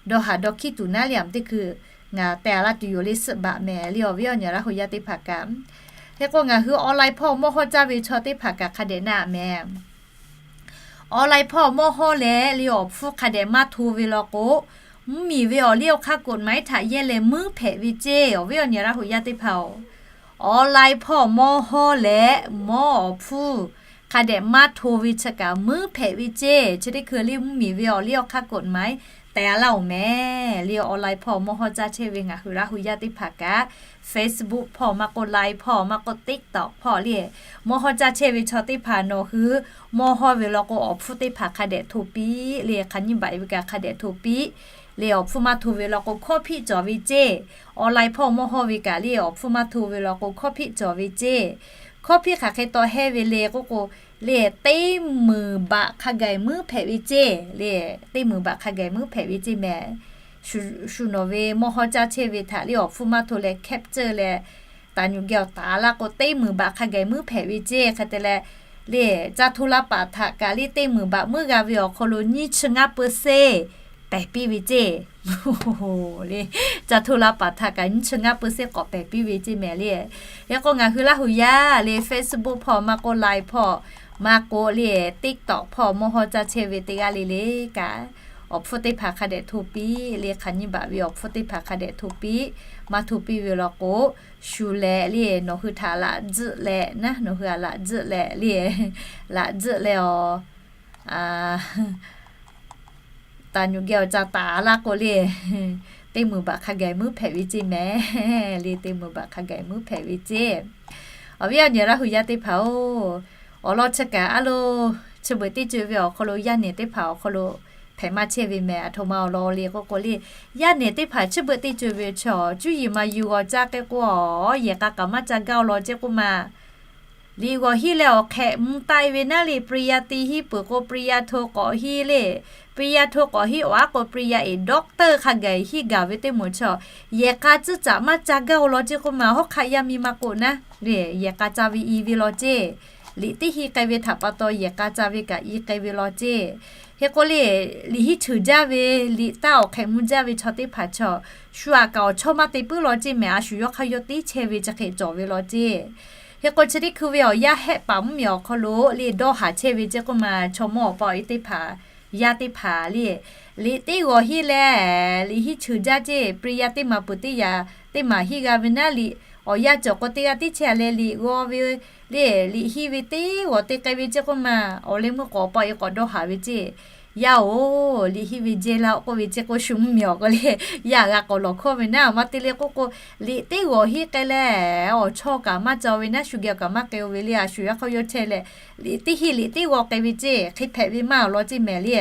dawˇ haˍ dawˇ hkiˉ tuˬ naˉ le. Aˬ teˇ hkui ngaˬ teh a laˇ tuˬ yoˬ le, suhˆ baꞈ mehˍ le. Awˬ viˉ awˬ nyi Laˇ hu yaˇ teˇ hpaˍ kaꞈ, hk'e k'o ngaˬ hui online hpawˇ mawˇ hawˇ caˇ ve chaw teˇ hpaˍ kaꞈ hk'a dehꞈ naˆ mehˍ. Online hpawˇ mawˇ hawˇ leh le awˬ hpfuhˇ hk'a dehꞈ maˇ hto ve law k'o, mvuhˇmiˬ ve awˬ liˇ awˬ hk'aˇ กฎหมาย htaꞈ yehˇ leh muiˉ hpehꞈ ve ceˇ. Awˬ viˉ awˬ nyi Laˇ hu yaˇ teˇ hpaˍ-oˬ, online hpawˇ mawˇ hawˇ leh mawˇ awˬ hpfuhˇ hk'a dehꞈ maˇ hto ve chi kaꞈ muiˉ hpehꞈ ve ceˇ. Chi teˇ hkui le mvuhˇmiˬ ve awˬ liˇ awˬ hk'aˇ กฎหมาย teh a laˇ-oˬ mehˍ le. Online hpawˇ mawˇ hawˇ caˇ chehˇ ve ngaˬ hui Laˇ hu yaˇ teˇ hpaˍ kaꞈ, Facebook hpawˇ maˇ k'oˆ, Line hpawˇ maˇ k'oˆ, TikTok hpawˇ le mawˇ hawˇ caˇ chehˇ ve chaw teˇ hpaˍ nawˬ hui mawˇ hawˇ ve law k'o awˬ hpfuhˇ teˇ hpaˍ hk'a dehꞈ hto piˇ le, hk'aˬ nyiˇ baꞈ ve kaꞈ hk'a dehꞈ hto piˇ le. Awˬ hpfuhˇ maˇ hto ve law k'o hkawˇ hpiˆ cawˬ ve ceˇ. Online hpawˇ mawˇ hawˇ ve kaꞈ le awˬ hpfuhˇ maˇ hto ve law k'o hkawˇ hpiˆ cawˬ ve ceˇ. Hkawˇ hpiˆ hk'aˬ hk'e taw hehˇ ve le k'oˆ k'o, le teˇ meunˍ baꞈ hk'a gaˬ muiˉ hpehꞈ ve ceˇ le. Teˇ meunˍ baꞈ hk'a gaˬ muiˉ hpehꞈ ve ceˇ mehˍ. Shu nawˬ ve mawˇ hawˇ caˇ chehˇ ve htaꞈ le awˬ hpfuhˇ maˇ hto leh capture leh, taˍ nyuˬ geh awˬ taˍ laˇ k'o teˇ meunˍ baꞈ hk'a gaˬ muiˉ hpehꞈ ve ceˇ. Hk'e te leh, le ca hto la paˍ htaꞈ kaꞈ le teˇ meunˍ baꞈ muiˉ g'a ve awˬ hk'aw lo nyiˇ chi ngaˇ เปอร์เซ็นต์ pehˬ piˇ ve ceˇ. Le, ca hto la paˍ htaꞈ kaꞈ nyiˇ chi ngaˇ เปอร์เซ็นต์ k'awꞈ pehˬ piˇ ve ceˇ mehˍ le. Hk'e k'o ngaˬ hui Laˇ hu yaˇ le Facebook hpawˇ maˇ k'oˆ, Line hpawˇ maˇ k'oˆ le, TikTok hpawˇ mawˇ hawˇ caˇ chehˇ ve teˇ g'aˇ le le kaꞈ, awˬ hpfuhˇ teˇ hpaˍ hk'a dehꞈ hto piˇ le, hk'aˬ nyiˇ baꞈ ve awˬ hpfuhˇ teˇ hpaˍ hk'a dehꞈ hto piˇ. Maˇ hto piˇ ve law k'o, shu leh le nawˬ hui htaꞈ laꞈ tzuhˆ leh naˉ, nawˬ hui a laꞈ tzuhˆ leh le, laꞈ tzuhˆ leh awˬ taˍ nyuˬ geh awˬ ca taˍ laˇ k'o le, teˇ meunˍ baꞈ hk'a gaˬ muiˉ hpehꞈ ve ceˇ mehˍ le. Teˇ meunˍ baꞈ hk'a gaˬ muiˉ hpehꞈ ve ceˇ. Awˬ viˉ awˬ nyi Laˇ hu yaˇ teˇ hpaˍ-oˬ, awˬ lawn chi kaꞈ a lo, chi beuꞈ teˇ co ve awˬ hk'aw lo yaˇ nehˬ teˇ hpaˍ awˬ hk'aw lo hpehꞈ maˇ chehˇ ve mehˍ. Aˬ htoꞈ ma awˬ lawn le k'oˆ k'o le, yaˇ nehˬ teˇ hpaˍ chi beuꞈ teˇ co ve chaw cuˇ yiˍ ma yuˬ g'awˬ caˇ k'e k'o, yehˬ k'a kaꞈ maˇ ca gaˇ awˬ lawn ceˇ k'oˆ ma. Liꞈ g'awˬ hiˉ leh awˬ hk'ehꞈ mvuh taˆ-e ve naˉ le, ปริญญาตรี hiˉ peuˬ k'o ปริญญาโท k'awꞈ hiˉ le, ปริญญาโท k'awꞈ hiˉ awˬ aˉ k'o ปริญญาเอก ด็อกเตอร์ hk'a gaˬ hiˉ gaˬ ve teˇ moˍ chaw, yehˬ k'a tcuhˉ caꞈ maˇ ca gaˇ awˬ lawn ceˇ k'oˆ ma. Hawˉ hk'aˆ yaˇ miˇ maˇ k'oˆ naˉ le, yehˬ k'a ca ve i ve law ceˇ. Liꞈ teˇ hiˆ k'ai ve htaꞈ pa taw yehˬ k'a ca ve kaꞈ i k'ai ve law ceˇ. Hk'e k'o le, liꞈ hiˉ cheuˬ jaˇ ve, liꞈ taˇ awˬ hk'ehꞈ mvuh jaˇ ve chaw teˇ hpaˍ chaw, shu aꞈ kaꞈ awˬ chawˇ maˇ te puiˉ law ceˇ mehˍ. A shu yawˇ hk'aˇ yawˇ teˇ chehˇ ve chi hk'e cawˬ ve law ceˇ. Hk'e k'o chi teˇ hkui ve awˬ yaˇ hehˆ paˍ mvuhˇmiˬ awˬ hk'aw lo le dawˇ haˍ chehˇ ve ceˇ k'oˆ ma, chaw mawˇ awˬ pa awˬ e teˇ hpaˍ, yaˇ teˇ hpaˍ le, liꞈ teˇ g'awˬ hiˉ leh, liꞈ hiˉ cheuˬ jaˇ ceˇ, ปริญญา teˇ maˍ peuˬ teˇ yaꞈ teˇ maˍ hiˉ g'a ve naˉ liꞈ, awˬ yaˇ cawˬ k'o teˇ g'aˇ tiˉ chehˇ leh liꞈ g'aw ve le, liꞈ hiˉ ve teˇ g'awˬ te k'ai ve ceˇ k'oˆ ma, awˬ leh meuˇ k'awꞈ pa e k'awꞈ dawˇ haˍ ve ceˇ. Yaˇ-oˬ, liꞈ hiˉ ve jehˇ laˇ-oˆ k'oˆ ve ceˇ k'o shu mvuhˇmiˬ awˬ k'o le, yaˇ g'a k'awꞈ lawˬ hkawˇ ve naˉ maˇ te le k'oˆ k'o, liꞈ teˇ g'awˬ hiˉ k'ai leh, awˬ chawˇ kaꞈ maˇ ca ve naˉ, shu geh kaꞈ maˇ k'ai-o ve le, a shu yawˇ hk'aˇ yawˇ chehˇ leh, liꞈ teˇ hiˉ liꞈ teˇ g'awˬ k'ai ve ceˇ, hk'e hpehꞈ ve maˇ awˬ lawn ceˇ mehˍ le.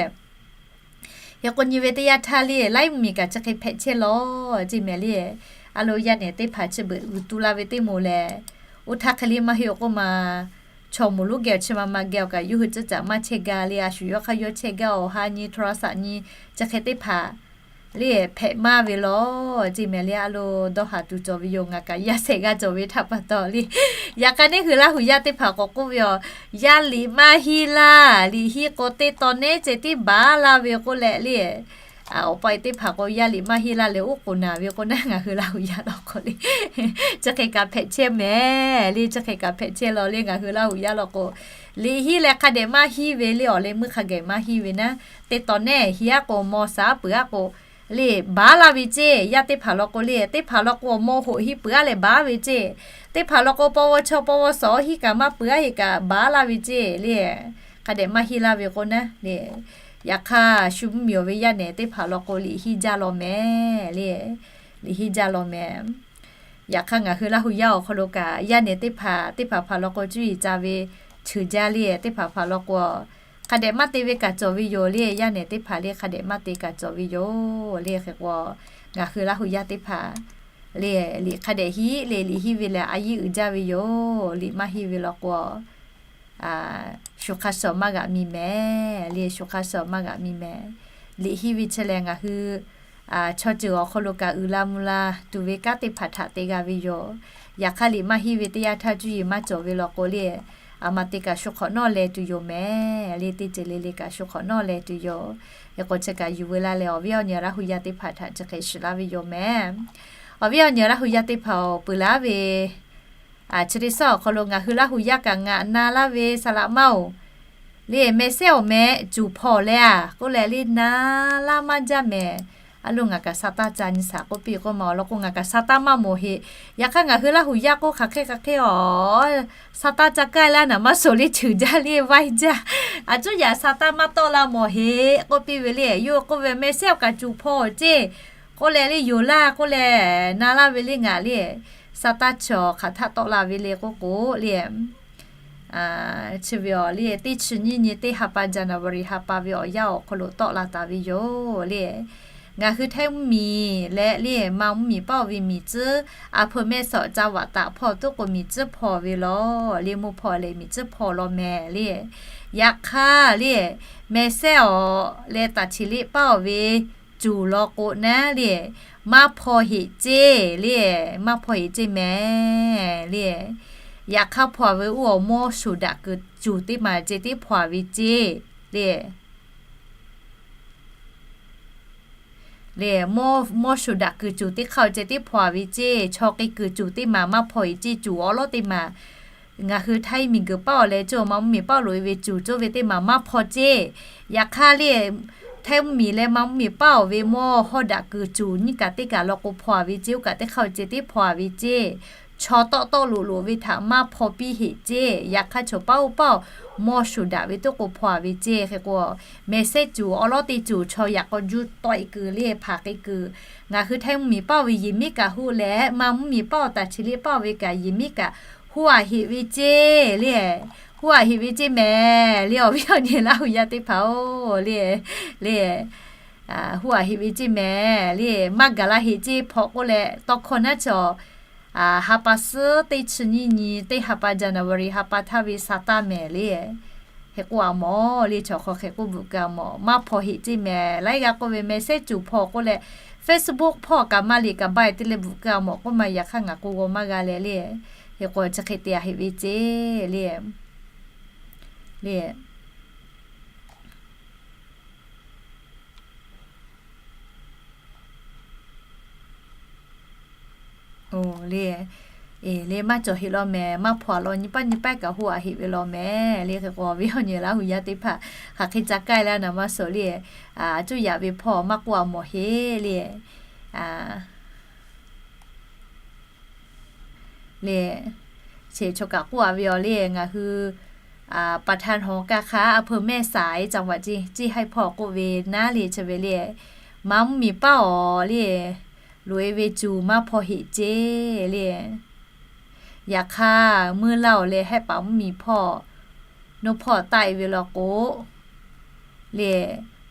Hk'e k'o nyi ve teˇ yanˇ htaˇ le, laiˉ mvuhˇmiˬ kaꞈ chi hk'e hpehꞈ chehˇ law ceˇ mehˍ le. A lo yaˇ nehˬ teˇ hpaˍ chi beuꞈ g'uiˬ tu la ve teˇ moˍ lehˬ, oˇ htaˇ hk'e le maˇ heˆ-oˬ k'oˆ ma, chaw moˍ lonˉ geh awˬ chi ma ma geh awˬ kaꞈ yawˇ hui tcuhˉ caꞈ maˇ chehˇ gaˇ le, a shu yawˇ hk'aˇ yawˇ chehˇ gaˇ awˬ ha nyi โทรศัพท์ nyi chi hk'e teˇ hpaˍ le hpehꞈ maˇ ve law ceˇ mehˍ le. A lo dawˇ haˍ tuˬ cawˬ ve yoˬ. Ngaˬ kaꞈ yaˇ shehˍ g'aˇ cawˬ ve htaꞈ pa taw le, yaꞈ hk'aˇ neˇ hui Laˇ huˍ yaˇ teˇ hpaˍ k'awꞈ k'oˆ ve yoˬ. Yaˇ liꞈ maˇ hiˇ laˇ. Liꞈ hiˇ k'o teˇ taw nehˉ ceh tiˉ baˬ laˇ ve k'oˆ leh le, awˬ pa e teˇ hpaˍ k'o yaˇ liꞈ maˇ hiˇ laˇ leh oˉ k'oˍ naˍ ve k'o naˉ, ngaˬ hui Laˇ huˍ yaˇ law k'o le, chi hk'e kaꞈ hpehꞈ chehˇ mehˍ le. Chi hk'e kaꞈ hpehꞈ chehˇ law le. Ngaˬ hui Laˇ huˍ yaˇ law k'o, liꞈ hiˇ leh hk'a dehꞈ maˇ hiˇ ve le. Awˬ leh meuˇ hk'a geh maˇ hiˇ ve naˉ, teˇ taw nehˉ hiˇ aˉ k'o, mawˇ shaˍ aˉ peuˬ aˉ k'o, le baˬ laˇ ve ceˇ. Yaˇ teˇ hpaˍ law k'o le, teˇ hpaˍ law k'o mawˇ hoꞈ hiˇ peuˬ aˉ leh baˬ ve ceˇ. Teˇ hpaˍ law k'o paw g'aw chaw paw g'aw shawˍ hiˇ kaꞈ maˇ peuˬ aˉ heˆ kaꞈ baˬ laˇ ve ceˇ le. Hk'a dehꞈ maˇ hiˇ laˇ ve k'o naˉ le, yaꞈ hk'aˇ shu mvuhˇmiˬ ve yaˇ nehˬ teˇ hpaˍ law k'o liꞈ hiˇ jaˇ law mehˍ le. Liꞈ hiˇ jaˇ law mehˍ. Yaꞈ hk'aˇ ngaˬ hui Laˇ huˍ yaˇ awˬ hk'aw lo kaꞈ yaˇ nehˬ teˇ hpaˍ teˇ hpaˍ hpaˍ law k'o cuˇ yiˍ ca ve cheuˬ jaˇ le. Teˇ hpaˍ hpaˍ law k'o hk'a dehꞈ maˇ te ve kaꞈ cawˬ ve yoˬ le. Yaˇ nehˬ teˇ hpaˍ le hk'a dehꞈ maˇ te kaꞈ cawˬ ve yoˬ le. Hk'e k'o, ngaˬ hui Laˇ huˍ yaˇ teˇ hpaˍ le, liꞈ hk'a dehꞈ hiˇ le. Liꞈ hiˇ ve lehˬ a yiˇ uiˍ jaˇ ve yoˬ. Liꞈ maˇ hiˇ ve law k'o, shu hk'a shawˍ maˇ g'aꞈ mi mehˍ le. Shu hk'a shawˍ maˇ g'aꞈ mi mehˍ. Liꞈ hiˇ ve chi lehˬ ngaˬ hui chaw ceuˬ awˬ hk'aw lo kaꞈ uiˍ la mvuh la tuˬ ve kanˉ teˇ hpaˍ htaꞈ te g'a ve yoˬ. Yaꞈ hk'aˇ liꞈ maˇ hiˇ ve teˇ yanˇ htaˇ cuˇ yiˍ maˇ cawˬ ve law k'o le, aˬ ma te kaꞈ shu hk'awꞈ nawˉ leh tuˬ yoˬ mehˍ le. Teˇ ceuˬ le le kaꞈ shu hk'awꞈ nawˉ leh tuˬ yoˬ. Hk'e k'o chi kaꞈ yuˬ veu laˇ leh awˬ viˉ awˬ nyi Laˇ huˍ yaˇ teˇ hpaˍ htaꞈ chi hk'e shiˍ laˇ ve yoˬ mehˍ. Awˬ viˉ awˬ nyi Laˇ huˍ yaˇ teˇ hpaˍ-oˬ, peuˬ laˇ ve chi teˇ suhˉ awˬ hk'aw lo ngaˬ hui Laˇ huˍ yaˇ kaꞈ ngaˬ na laˇ ve saˍ laꞈ maˇ-oˬ, le mehˆ sehˉ awˬ meh cuˬ hpawnˬ leh a k'oˆ leh le na laˇ maˇ jaˇ mehˍ. A lo ngaˬ kaꞈ sa taˇ ca nyi shaˍ k'oˆ piˇ k'oˆ ma awˬ lawn k'o ngaˬ kaꞈ sa taˇ maˇ mawˬ heꞈ. Yaꞈ hk'aˇ ngaˬ hui Laˇ huˍ yaˇ k'oˆ hk'aˬ hk'e hk'aˬ hk'e awˬ sa taˇ ca kaˇ laˇ naˍ maˇ suhˍ le ceuˬ jaˇ le vaiˇ jaˇ. A cuˉ yaꞈ sa taˇ maˇ tawˆ la mawˬ heꞈ k'oˆ piˇ ve le. Yawˇ k'oˆ ve mehˆ sehˉ awˬ kaꞈ cuˬ hpawnˬ ceˇ k'oˆ leh le yoˬ laˇ k'oˆ leh na laˇ ve le ngaˬ le sa taˇ chi awˬ hk'aˬ htaˆ tawˆ la ve le k'oˆ k'o le chi ve awˬ le teˇ chi nyiˇ nyi teˇ ha pa January ha pa ve awˬ yanˇ awˬ hk'aw lo tawˆ la taˍ ve yoˬ le. Ngaˬ hui Htaiˇ mvuhˇmiˬ leh le Manˇ mvuhˇmiˬ paˇ-oˬ ve miˬ tcuhˉ a hpeu mehˆ sawꞈ ca vaꞈ taꞈ hpawˇ tuˉ k'o miˬ tcuhˉ hpawnˬ ve law le mvuhˇ hpawnˬ leh miˬ tcuhˉ hpawnˬ law mehˍ le. Yaꞈ hk'aˇ le mehˆ sehˉ awˬ leh taˍ cheˍ liˆ paˇ-oˬ ve cuˬ law k'o naˉ le maˇ hpawnˬ heꞈ ceˇ le. Maˇ hpawnˬ heꞈ ceˇ mehˍ le. Yaꞈ hk'aˇ hpawnˬ ve oˇ awˬ mawˇ shoˍ daꞈ kuiˬ cuˬ teˇ maˬ ceh tiˉ hpawnˬ ve ceˇ le. Le mawˇ shoˍ daꞈ kuiˬ cuˬ teˇ hk'aˇ ceh tiˉ hpawnˬ ve ceˇ. Chaw k'ai kuiˬ cuˬ teˇ maˬ maˇ hpawnˬ heꞈ ceˇ. Cuˬ awˉ lawˉ teˇ maˬ ngaˬ hui Htaiˇ miˬ guiˬ paˇ-oˬ leh cawˇ Manˇ mvuhˇmiˬ paˇ-oˬ loꞈ-e ve cuˬ cawˇ ve teˇ maˬ maˇ hpawnˬ ceˇ. Yaꞈ hk'aˇ le Htaiˇ mvuhˇmiˬ leh Manˇ mvuhˇmiˬ paˇ-oˬ ve mawˇ hawˉ daꞈ kuiˬ cuˬ nyiˇ kaꞈ teˇ kaˬ law k'o hpawnˬ ve ceˇ. Oˇ kaꞈ teˇ hk'aˇ ceh tiˉ hpawnˬ ve ceˇ. Chaw tawˆ tawˆ loꞈ loꞈ ve htaꞈ maˇ hpawnˬ piˇ heꞈ ceˇ. Yaꞈ hk'aˇ chaw paˇ oˇ paˇ-oˬ mawˇ shoˍ daꞈ ve tuˉ k'o hpawnˬ ve ceˇ. Hk'e k'o mehˍ sehˉ cuˬ awˉ lawˉ teˇ cuˬ chaw yaꞈ k'aw juˇ tawˆ-e kuiˬ le hpaˍ k'ai kuiˬ ngaˬ hui Htaiˇ mvuhˇmiˬ paˇ-oˬ ve yehˬ miˉ kaꞈ hoˆ leh Manˇ mvuhˇmiˬ paˇ-oˬ taˍ cheˍ liˆ paˇ-oˬ ve kaꞈ yehˬ miˉ kaꞈ hoˆ-a heꞈ ve ceˇ le. Hoˆ-a heꞈ ve ceˇ mehˍ le. Awˬ viˉ awˬ nyi Laˇ huˍ yaˇ teˇ hpaˍ-oˬ le, le hoˆ-a heꞈ ve ceˇ mehˍ le. Maˇ gaˬ la heꞈ ceˇ hpawnˬ k'oˆ leh tawˇ hkawˇ naˉ chaw ha pa suhˉ teˇ chi nyiˇ nyi teˇ ha pa January ha pa htaˇ ve sa taˇ mehˍ le. Hk'e k'oˆ-a mawˬ le. Chaw hk'aw hk'e k'oˆ bvuhꞈ keu-a mawˬ. Maˇ hpawnˬ heꞈ ceˇ mehˍ. Laiˉ g'aˇ k'oˆ ve mehˍ sehˉ cuˬ hpawnˬ k'oˆ leh Facebook hpawˇ kaꞈ maˇ liꞈ kaꞈ ba-e te leh bvuhꞈ keu-a mawˬ k'oˆ ma. Yaꞈ hk'aˇ ngaˬ k'o g'aw maˇ g'a leh le. Hk'e k'o chi hk'e te-a heꞈ ve ceˇ le. Le le, le maˇ cawˬ heꞈ law mehˍ. Maˇ hpawnˬ-a law nyi paˆ nyi paˆ kaꞈ hoˆ-a heꞈ ve law mehˍ le. Hk'e k'o awˬ viˉ awˬ nyi Laˇ huˍ yaˇ teˇ hpaˍ hk'aˬ hk'e ca kaˇ-e laˇ naˍ maˇ suhˍ le. Cuˇ yaꞈ ve hpawˇ maˇ k'oˆ-a mawˬ heˆ le. Le, chi chaw kaꞈ k'oˆ-a ve awˬ le ngaˬ hui ประธานหอการค้า อำเภอแม่สาย จังหวัดเชียง เชียงราย hpawˇ k'oˆ ve naˉ le chi ve le, Manˇ mvuhˇmiˬ paˇ-oˬ le, loꞈ-e ve cuˬ maˇ hpawnˬ heꞈ ceˇ le. Yaꞈ hk'aˇ meuˇ laˇ-oˬ leh Hehˆ paˍ mvuhˇmiˬ hpawˇ, nawˇ hpawˇ taˆ-e ve law k'o le,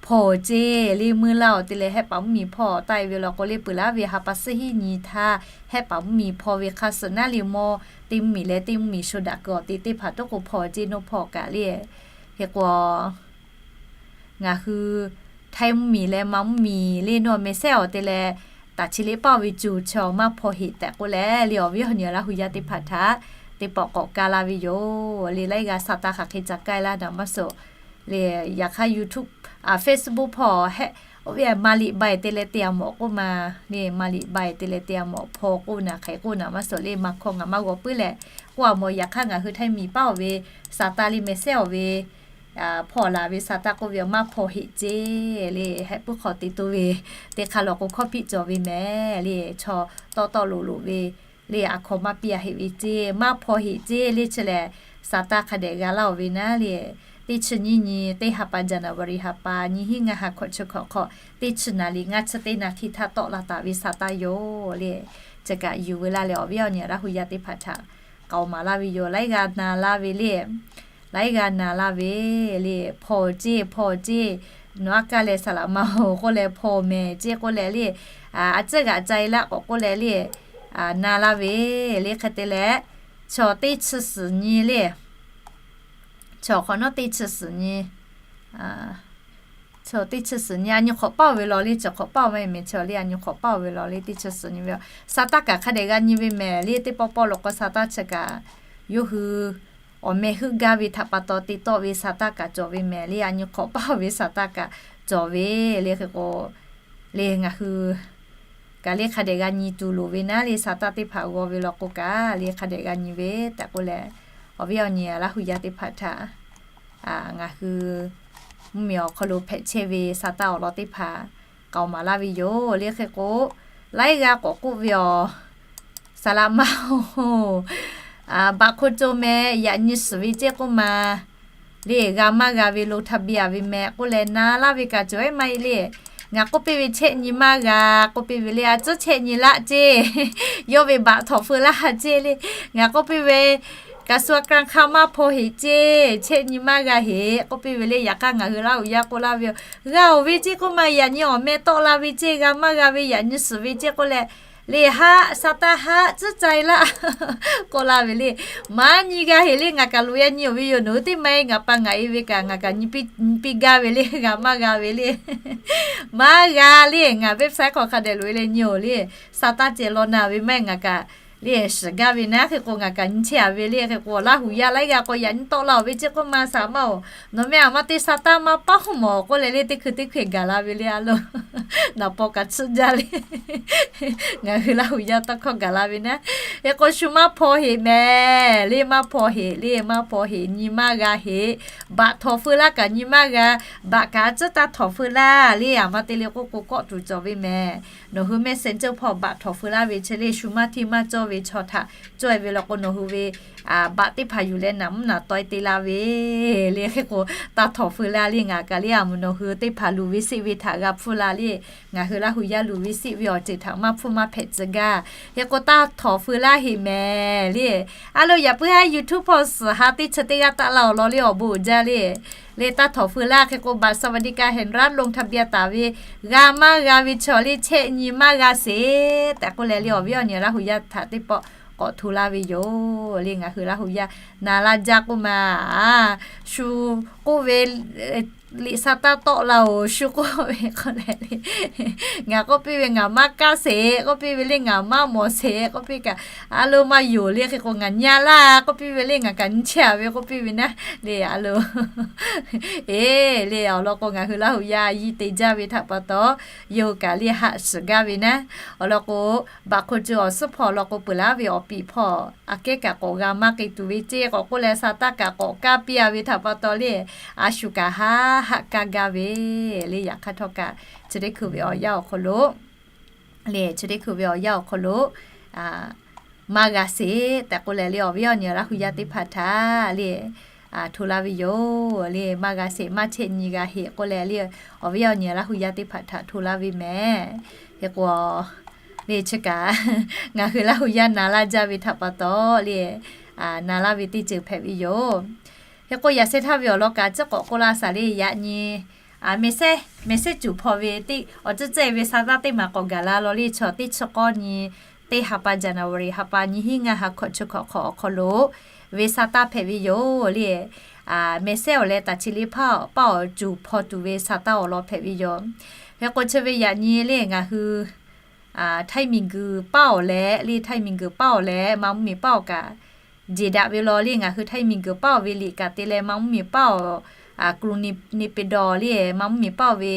hpawnˬ ceˇ le. Meuˇ laˇ-oˬ te leh Hehˆ paˍ mvuhˇmiˬ hpawˇ taˆ-e ve law k'o le, peuˬ laˇ ve ha pa suhˉ hiˉ nyi htaˇ Hehˆ paˍ mvuhˇmiˬ hpawnˬ ve hk'a suhˍ naˉ le mawˇ teˇ mvuhˇmiˬ leh teˇ mvuhˇmiˬ shu daꞈ kuiˬ awˬ te teˇ hpaˍ tuˉ k'o hpawnˬ ceˇ nawˇ hpawˇ kaꞈ le. Hk'e k'o ngaˬ hui htaiˇ mvuhˇmiˬ leh ma mvuhˇmiˬ le nawˬ mehˍ sehˉ awˬ te leh, taˍ chi liˇ paˇ ve cuˬ chi maˇ hpaw heꞈ tehꞈ k'oˆ leh le awˬ viˉ awˬ nyi Laˇ hu yaˇ teˇ hpaˍ htaꞈ teˇ pawˆ k'awꞈ kaˇ laˇ ve yoˬ le. Laiˉ g'aˇ sa taˇ hk'aˬ hk'e ca k'ai laˇ naˍ maˇ suh le. Yaꞈ hk'aˇ YouTube, Facebook hpawˇ hehˆ oˇ ve maˍ liꞈ baiˬ te leh te a mawꞈ k'oˆ ma le, maˍ liꞈ baiˬ te leh te a mawꞈ hpaw k'oˆ naˍ hk'e k'oˆ naˍ maˇ suh le. Maˇ hkawˇ ngaˬ maˇ g'aw puiˉ leh k'oˆ a mawˬ. Yaꞈ hk'aˇ ngaˬ hui htaiˇ miˬ paˇ oˬ ve sa taˇ le mehˍ sehˉ awˬ ve hpawˇ laˬ ve sa taˇ k'oˆ ve maˇ hpaw heꞈ ceˇ le. Hehˆ puiˉ hk'aw te to ve teˇ hk'aˇ law k'o hkawˇ piˇ cawˬ ve mehˍ le. Chaw tawˆ tawˆ loꞈ loꞈ ve le a hkaw maˇ piˇ a heꞈ ve ceˇ, maˇ hpaw heꞈ ceˇ le. Chi lehˬ sa taˇ hk'a dehꞈ g'a laˇ oˬ ve naˉ le. Teˇ chi nyiˇ nyi teˇ ha pa January ha pa nyiˇ hinˉ ngaˇ ha hkawꞈ chi hkawꞈ hk'aw teˇ chi naˍ liꞈ ngaˇ chi teˇ naˍ hk'e htaˇ tawˆ la taˍ ve sa taˇ yoˬ le. Chi kaꞈ yuˬ veu laˇ leh awˬ viˉ awˬ nyi Laˇ hu yaˇ teˇ hpaˍ htaꞈ k'aoˍ maˍ laˇ ve yoˬ. Laiˉ g'aˇ na laˇ ve le, laiˉ g'aˇ na laˇ ve le, hpaw ceˇ hpaw ceˇ, nawˬ aˉ kaˇ leh saˍ laꞈ ma oˬ k'oˆ leh hpaw mehˍ ceˇ k'oˆ leh le, a ciˉ g'aꞈ ca e laˇ k'awꞈ k'oˆ leh le, na laˇ ve le. Hk'e te leh chaw teˇ chi suhˍ nyi le, chaw hk'awꞈ nawˉ teˇ chi suhˍ nyi, chaw teˇ chi suhˍ nyi a nyi hk'awꞈ paˇ oˬ ve law le, chi hk'awꞈ paˇ oˬ maˇ heˆ mehˍ chaw le a nyi hk'awꞈ paˇ oˬ ve law le teˇ chi suhˍ nyi ve sa taˇ kaꞈ hk'a dehꞈ g'a nyi ve mehˍ le. Teˇ pawˆ pawˆ law k'o sa taˇ chi kaꞈ yawˇ hui awˬ meh heuˆ gaˇ ve htaꞈ pa taw te tawˆ ve sa taˇ kaꞈ cawˬ ve mehˍ le. A nyi hk'awꞈ paˇ oˬ ve sa taˇ kaꞈ cawˬ ve le. Hk'e k'o le ngaˬ hui kaꞈ le hk'a dehꞈ g'a nyi tuˬ loˍ ve naˉ le. Sa taˇ teˇ hpaˍ g'aw ve law k'o kaꞈ le hk'a dehꞈ g'a nyi ve tehꞈ k'oˆ leh awˬ viˉ awˬ nyi Laˇ hu yaˇ teˇ hpaˍ htaꞈ ngaˬ hui mvuhˇmiˬ awˬ hk'aw lo hpehꞈ chehˇ ve sa taˇ awˬ lawn teˇ hpaˍ k'aoˍ maˍ laˇ ve yoˬ le. Hk'e k'o laiˉ g'aˇ k'awꞈ k'oˆ ve awˬ, saˍ laꞈ ma oˬ, baꞈ hk'o co meh yaꞈ nyi suhˍ ve ceˇ k'oˆ ma le, g'a maˇ g'a ve lo htaˇ biˇ a ve meh k'oˆ leh na laˇ ve kaꞈ cawˬ ehˉ maˇ heˆ le. Ngaˬ k'oˆ piˇ ve chehˇ nyi maˇ g'a k'oˆ piˇ ve le, a ciˉ chehˇ nyi laˇ ceˇ, yawˇ ve baꞈ htawꞈ feu laˇ ceˇ le. Ngaˬ k'oˆ piˇ ve kaꞈ shu a k'aˇ hk'aˇ maˇ hpaw heꞈ ceˇ, chehˇ nyi maˇ g'a heꞈ k'oˆ piˇ ve le. Yaꞈ hk'aˇ ngaˬ hui Laˇ hu yaˇ k'oˆ laˇ ve yoˬ, g'a oˬ ve ceˇ k'oˆ ma yaꞈ nyi awˬ meh tawˆ la ve ceˇ, g'a maˇ g'a ve yaꞈ nyi suhˍ ve ceˇ k'oˆ leh le haˆ sa taˇ haˆ ciˉ ca e laˇ k'oˆ laˇ ve le. Maˇ nyi g'a heꞈ le, ngaˬ kaꞈ loꞈ e nyi oˬ ve yoˬ. Nawˬ hui teˇ ma e ngaˬ pa ngaˬ e ve kaꞈ ngaˬ kaꞈ nyi piˇ gaˇ ve le, g'a maˇ g'a ve le. Maˇ g'a le, ngaˬ website hk'aw hk'a dehꞈ loꞈ e leh nyi oˬ le. Sa taˇ ceh law na ve maˇ heˆ ngaˬ kaꞈ le shiˍ gaˇ ve naˉ. Hk'e k'o ngaˬ kaꞈ nyi chehˇ a ve le. Hk'e k'o Laˇ hu yaˇ laiˉ g'aˇ k'o yaꞈ nyi tawˆ la oˬ ve ceˇ k'oˆ ma saˍ maˇ oˬ, nawˬ meh a ma te sa taˇ maˇ paˉ huˆ mawˬ k'oˆ leh le teˇ hkui teˇ hkui gaˬ la ve le a lo. Naˍ paw kaꞈ tsuhˇ jaˇ le. Ngaˬ hui Laˇ hu yaˇ tawˇ hkawˇ gaˬ la ve naˉ. Hk'e k'o shu maˇ hpaw heꞈ mehˍ le, maˇ hpaw heꞈ le, maˇ hpaw heꞈ nyi maˇ g'a heꞈ. Baꞈ htawꞈ feu laˇ kaꞈ nyi maˇ g'a. Baꞈ kaꞈ a ciˉ taˇ htawꞈ feu laˇ le. A ma te le k'oˆ k'o kawˆ tuˬ cawˬ ve mehˍ. Nawˬ hui messenger hpawˇ baꞈ htawꞈ feu laˇ ve chi le shu maˇ hteˇ maˇ cawˇ ve chaw htaꞈ cawˇ e ve law k'o nawˬ hui ve baꞈ teˇ hpaˍ yuˬ leh naˍ mvuhˇ naˍ tawˆ e te la ve le. Hk'e k'o taˇ htawꞈ feu laˇ le. Ngaˬ kaꞈ le a mvuhˇ nawˬ hui teˇ hpaˍ luˬ ve siˆ ve htaꞈ g'a hpfuhˇ la le. Ngaˬ hui Laˇ hu yaˇ luˬ ve siˆ ve awˬ ceuˬ htaꞈ maˇ hpfuhˇ maˇ hpehꞈ tcuh gaˇ. Hk'e k'o taˇ htawꞈ feu laˇ heꞈ mehˍ le. A lo yaꞈ puiˉ haˉ YouTube hpawˇ suhˍ ha teˇ chi teˇ g'aˇ taˆ la awˬ lawn le awˬ bon uiˍ jaˇ le. Le taˇ htawꞈ feu laˇ. Hk'e k'o บัตรสวัสดิการแห่งรัฐ ลงทะเบียน taˍ ve g'a maˇ g'a ve chaw le chehˇ nyi maˇ g'a sheˍ tehꞈ k'oˆ leh le awˬ viˉ awˬ nyi Laˇ hu yaˇ htaꞈ teˇ pawˆ k'awꞈ hto laˇ ve yoˬ le. Ngaˬ hui Laˇ hu yaˇ na laˇ jaˇ k'oˆ ma, shu k'oˆ ve liꞈ sa taˇ tawˆ la oˬ shu k'oˆ ve k'oˆ leh le, ngaˬ k'oˆ piˇ ve ngaˬ maˇ kaˇ sheˍ k'oˆ piˇ ve le, ngaˬ maˇ mawˬ sheˍ k'oˆ piˇ kaꞈ a lo maˇ yonˍ le. Hk'e k'o ngaˬ nyi a laˇ k'oˆ piˇ ve le, ngaˬ kaꞈ nyi chehˇ a ve k'oˆ piˇ ve naˉ le a lo. Eˬ le awˬ lawn k'o ngaˬ hui Laˇ hu yaˇ yiˇ te jaˇ ve htaꞈ pa taw, yawˇ hui kaꞈ le haꞈ shiˍ gaˇ ve naˉ. Awˬ lawn k'o บัตรคนจน awˬ suhˉ hpawˇ awˬ lawn k'o peuˬ laˇ ve awˬ piˍ hpawˇ aꞈ kehˉ kaꞈ k'awꞈ g'a maˇ k'ai tuˬ ve ceˇ k'awꞈ k'oˆ leh sa taˇ kaꞈ k'awꞈ kaˇ piˇ a ve htaꞈ pa taw le, a shu kaꞈ haˉ haˆ kaˇ gaˇ ve le. Yaꞈ hk'aˇ htawˇ kaꞈ chi teˇ hkui ve awˬ yanˇ awˬ hk'aw lo le, chi teˇ hkui ve awˬ yanˇ awˬ hk'aw lo maˇ g'a sheˍ tehꞈ k'oˆ leh le awˬ viˉ awˬ nyi Laˇ hu yaˇ teˇ hpaˍ htaꞈ le hto laˇ ve yoˬ le. Maˇ g'a sheˍ maˇ chehˇ nyi g'a heꞈ k'oˆ leh le awˬ viˉ awˬ nyi Laˇ hu yaˇ teˇ hpaˍ htaꞈ hto laˇ ve mehˍ. Hk'e k'o le chi kaꞈ ngaˬ hui Laˇ hu yaˇ na laˇ jaˇ ve htaꞈ pa taw le na laˇ ve teˇ ceuˬ hpehꞈ ve yoˬ. Hk'e k'o yaꞈ sheh htaˇ ve awˬ lawn kaꞈ ciˉ k'awꞈ k'oˆ laˇ shaˍ le. Yaꞈ nyi mehˍ sehˉ mehˍ sehˉ cuˬ hpaw ve teˇ awˬ ceuˬ cehˇ ve sa taˇ teˇ maˬ k'awꞈ gaˬ la law le. Chaw teˇ chi k'awˇ nyi teˇ ha pa January ha pa nyi hiˉ ngaˇ ha hkawꞈ chi hkawꞈ hk'awꞈ awˬ hk'aw lo ve sa taˇ hpehꞈ ve yoˬ le. mehˬ sehˉ awˬ leh taˍ chi liˇ paˇ awˬ cuˬ hpaw tuˬ ve sa taˇ awˬ lawn hpehꞈ ve yoˬ. Hk'e k'o chi ve yaꞈ nyi le ngaˬ hui htaiˇ miˬguiˬ paˇ awˬ leh le htaiˇ miˬguiˬ paˇ awˬ leh maˇ mvuhˇmiˬ paˇ awˬ kaꞈ jeˬ daꞈ ve law le ngaˬ hui htaiˇ miˬguiˬ paˇ awˬ ve liꞈ kaꞈ te leh maˇ mvuhˇmiˬ paˇ awˬ a k'lu ni pe dawˬ le maˇ mvuhˇmiˬ paˇ awˬ ve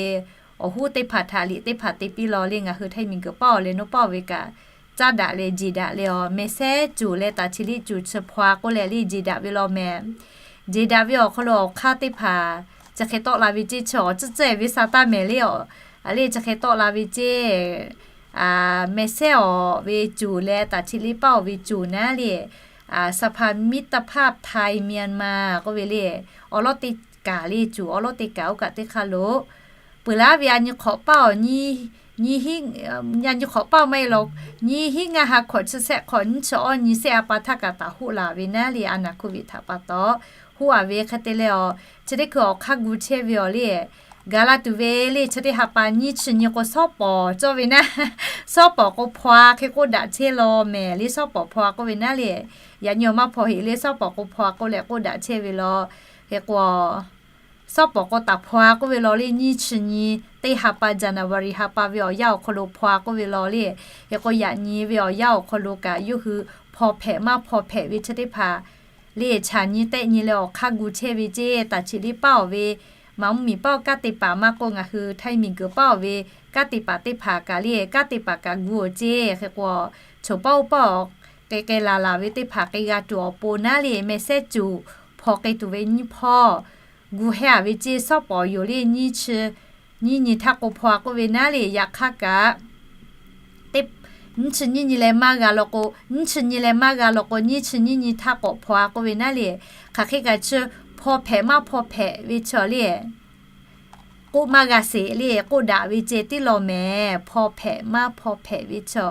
awˬ hoˉ teˇ hpaˍ htaꞈ liꞈ teˇ hpaˍ te piˇ law le ngaˬ hui htaiˇ miˬguiˬ paˇ awˬ leh nawˇ paˇ awˬ ve kaꞈ caˉ daꞈ leh jeˬ daꞈ le awˬ mehˬ sehˉ cuˬ leh taˍ chi liˇ cuˬ chi hpaw a k'oˆ leh le jeˬ daꞈ ve law mehˬ. Jeˬ daꞈ ve awˬ hk'aw lo awˬ hk'aˇ teˇ hpaˍ chi hk'e tawˆ la ve ceˇ chi awˬ tcuhˉ tcuhˉ ve sa taˇ mehˬ le awˬ a le chi hk'e tawˆ la ve ceˇ mehˬ sehˉ awˬ ve cuˬ leh taˍ chi liˇ paˇ awˬ ve cuˬ naˉ le สหภามิตรภาพไทยเมียนมา k'oˆ ve le awˬ lawˉ teˇ kaˬ le cuˬ awˬ lawˉ teˇ kaˬ oˇ kaꞈ teˇ hk'aˇ lo peuˬ laˉ ve a nyi hk'awꞈ paˇ awˬ nyi nyi hiˉ a nyi hk'awꞈ paˇ maˇ heˆ law nyi hiˉ ngaˇ ha hkawꞈ chi sehˆ hk'awꞈ nyiˇ chi awˇ nyi sehˆ a pa htaˇ kaꞈ taˍ hoˆ laˬ ve naˉ le a naˍ hkuˇ ve htaꞈ pa taw hoˆ a ve hk'e te leh awˬ chi teˇ hkui awˬ hk'aˇ gu chehˇ ve awˬ le gaˬ la tuˬ ve le chi teˇ ha pa nyiˇ chi nyi k'o shawˉ pawˍ cawˇ ve naˉ shawˉ pawˍ k'o hpaw a hk'e k'oˆ daꞈ chehˇ law mehˬ le shawˉ pawˍ hpaw a k'oˆ ve naˉ le yaꞈ nyi awˬ maˇ hpaw heˆ le shawˉ pawˍ k'o hpaw a k'oˆ leh k'oˆ daꞈ chehˇ ve law. Hk'e k'o shawˉ pawˍ k'o taˍ hpaw a k'oˆ ve law le nyiˇ chi nyi teˇ ha pa January ha pa ve awˬ yanˇ awˬ hk'aw lo hpaw a k'oˆ ve law le. Hk'e k'o yaꞈ nyi ve awˬ yanˇ awˬ hk'aw lo kaꞈ yawˇ hui hpaw hpehꞈ maˇ hpaw hpehꞈ ve chi teˇ hpaˍ le chaꞈ nyi tehˆ nyi leh awˬ hk'aˇ gu chehˇ ve ceˇ taˍ chi liˇ paˇ awˬ ve maˇ mvuhˇmiˬ paˇ awˬ kanˉ te paˍ maˇ k'oˆ ngaˬ hui htaiˇ miˬguiˬ paˇ awˬ ve kanˉ te paˍ teˇ hpaˍ kaꞈ le kanˉ te paˍ kaꞈ gu awˬ ceˇ. Hk'e k'o choˬ paˇ oˇ paˇ awˬ k'ai k'ai laˬ laˬ ve teˇ hpaˍ k'ai g'a tuˬ awˬ pon naˉ le mehˬ sehˉ cuˬ hpaw k'ai tuˬ ve nyiˇ hpawˇ gu hehˇ a ve ceˇ shawˉ pawˍ yoˬ le nyiˇ chi nyiˇ nyi htaˇ k'o hpaw a k'oˆ ve naˉ le yaꞈ hk'aˇ kaꞈ nyiˇ chi nyiˇ nyi leh maˇ g'a law k'o nyiˇ chi nyi leh maˇ g'a law k'o nyiˇ chi nyiˇ nyi htaˇ k'awꞈ hpaw a k'oˆ ve naˉ le. Hk'aˬ hk'e kaꞈ chi hpaw hpehꞈ maˇ hpaw hpehꞈ ve chi le k'oˆ maˇ g'a sheˍ le k'oˆ daꞈ ve ceh tiˉ law mehˬ. Hpaw hpehꞈ maˇ hpaw hpehꞈ ve chi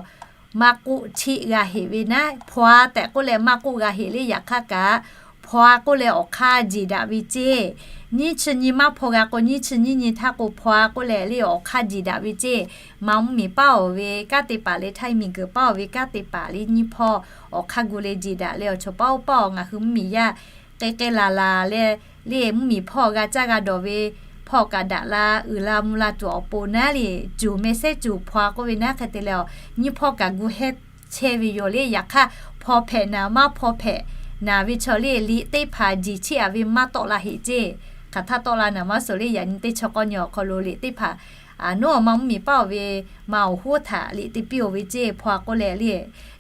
maˇ k'oˆ htiˆ g'a heꞈ ve naˉ hpaw a tehꞈ k'oˆ leh maˇ k'oˆ g'a heꞈ le yaꞈ hk'aˇ kaꞈ hpaw a k'oˆ leh awˬ hk'aˇ jeˬ daꞈ ve ceˇ. Nyiˇ chi nyi maˇ hpaw g'a k'o nyiˇ chi nyiˇ nyi htaˇ k'o hpaw a k'oˆ leh le awˬ hk'aˇ jeˬ daꞈ ve ceˇ. Maˇ mvuhˇmiˬ paˇ awˬ ve kanˉ te paˍ le htaiˇ miˬguiˬ paˇ awˬ ve kanˉ te paˍ le nyiˇ hpawˇ awˬ hk'aˇ gu leh jeˬ daꞈ leh awˬ choˬ paˇ oˇ paˇ awˬ ngaˬ hui mvuhˇmiˬ yaˇ k'ai k'ai laˬ laˬ leh le mvuhˇmiˬ hpawˇ g'a caˇ g'a dawˬ ve hpawˇ kaꞈ daꞈ la uiˍ la mvuh la tuˬ awˬ pon naˉ le cuˬ mehˬ sehˉ cuˬ hpaw a k'oˆ ve naˉ hk'e te leh awˬ nyiˇ hpawˇ kaꞈ gu hehˇ chehˇ ve yoˬ le. Yaꞈ hk'aˇ hpaw hpehꞈ naˍ maˇ hpaw hpehꞈ naˍ ve chaw le liꞈ teˇ hpaˍ jeˬ chiˇ a ve maˇ tawˆ la heꞈ ceˇ. Hk'aˬ htaˇ tawˆ la naˍ maˇ suhˍ le yaꞈ nyi teˇ chaw k'awˇ nyi awˬ hk'aw lo liꞈ teˇ hpaˍ a naˉ awˬ maˇ mvuhˇmiˬ paˇ awˬ ve maˇ awˬ hoˉ htaꞈ liꞈ te piˇ oˬ ve ceˇ hpaw a k'oˆ leh le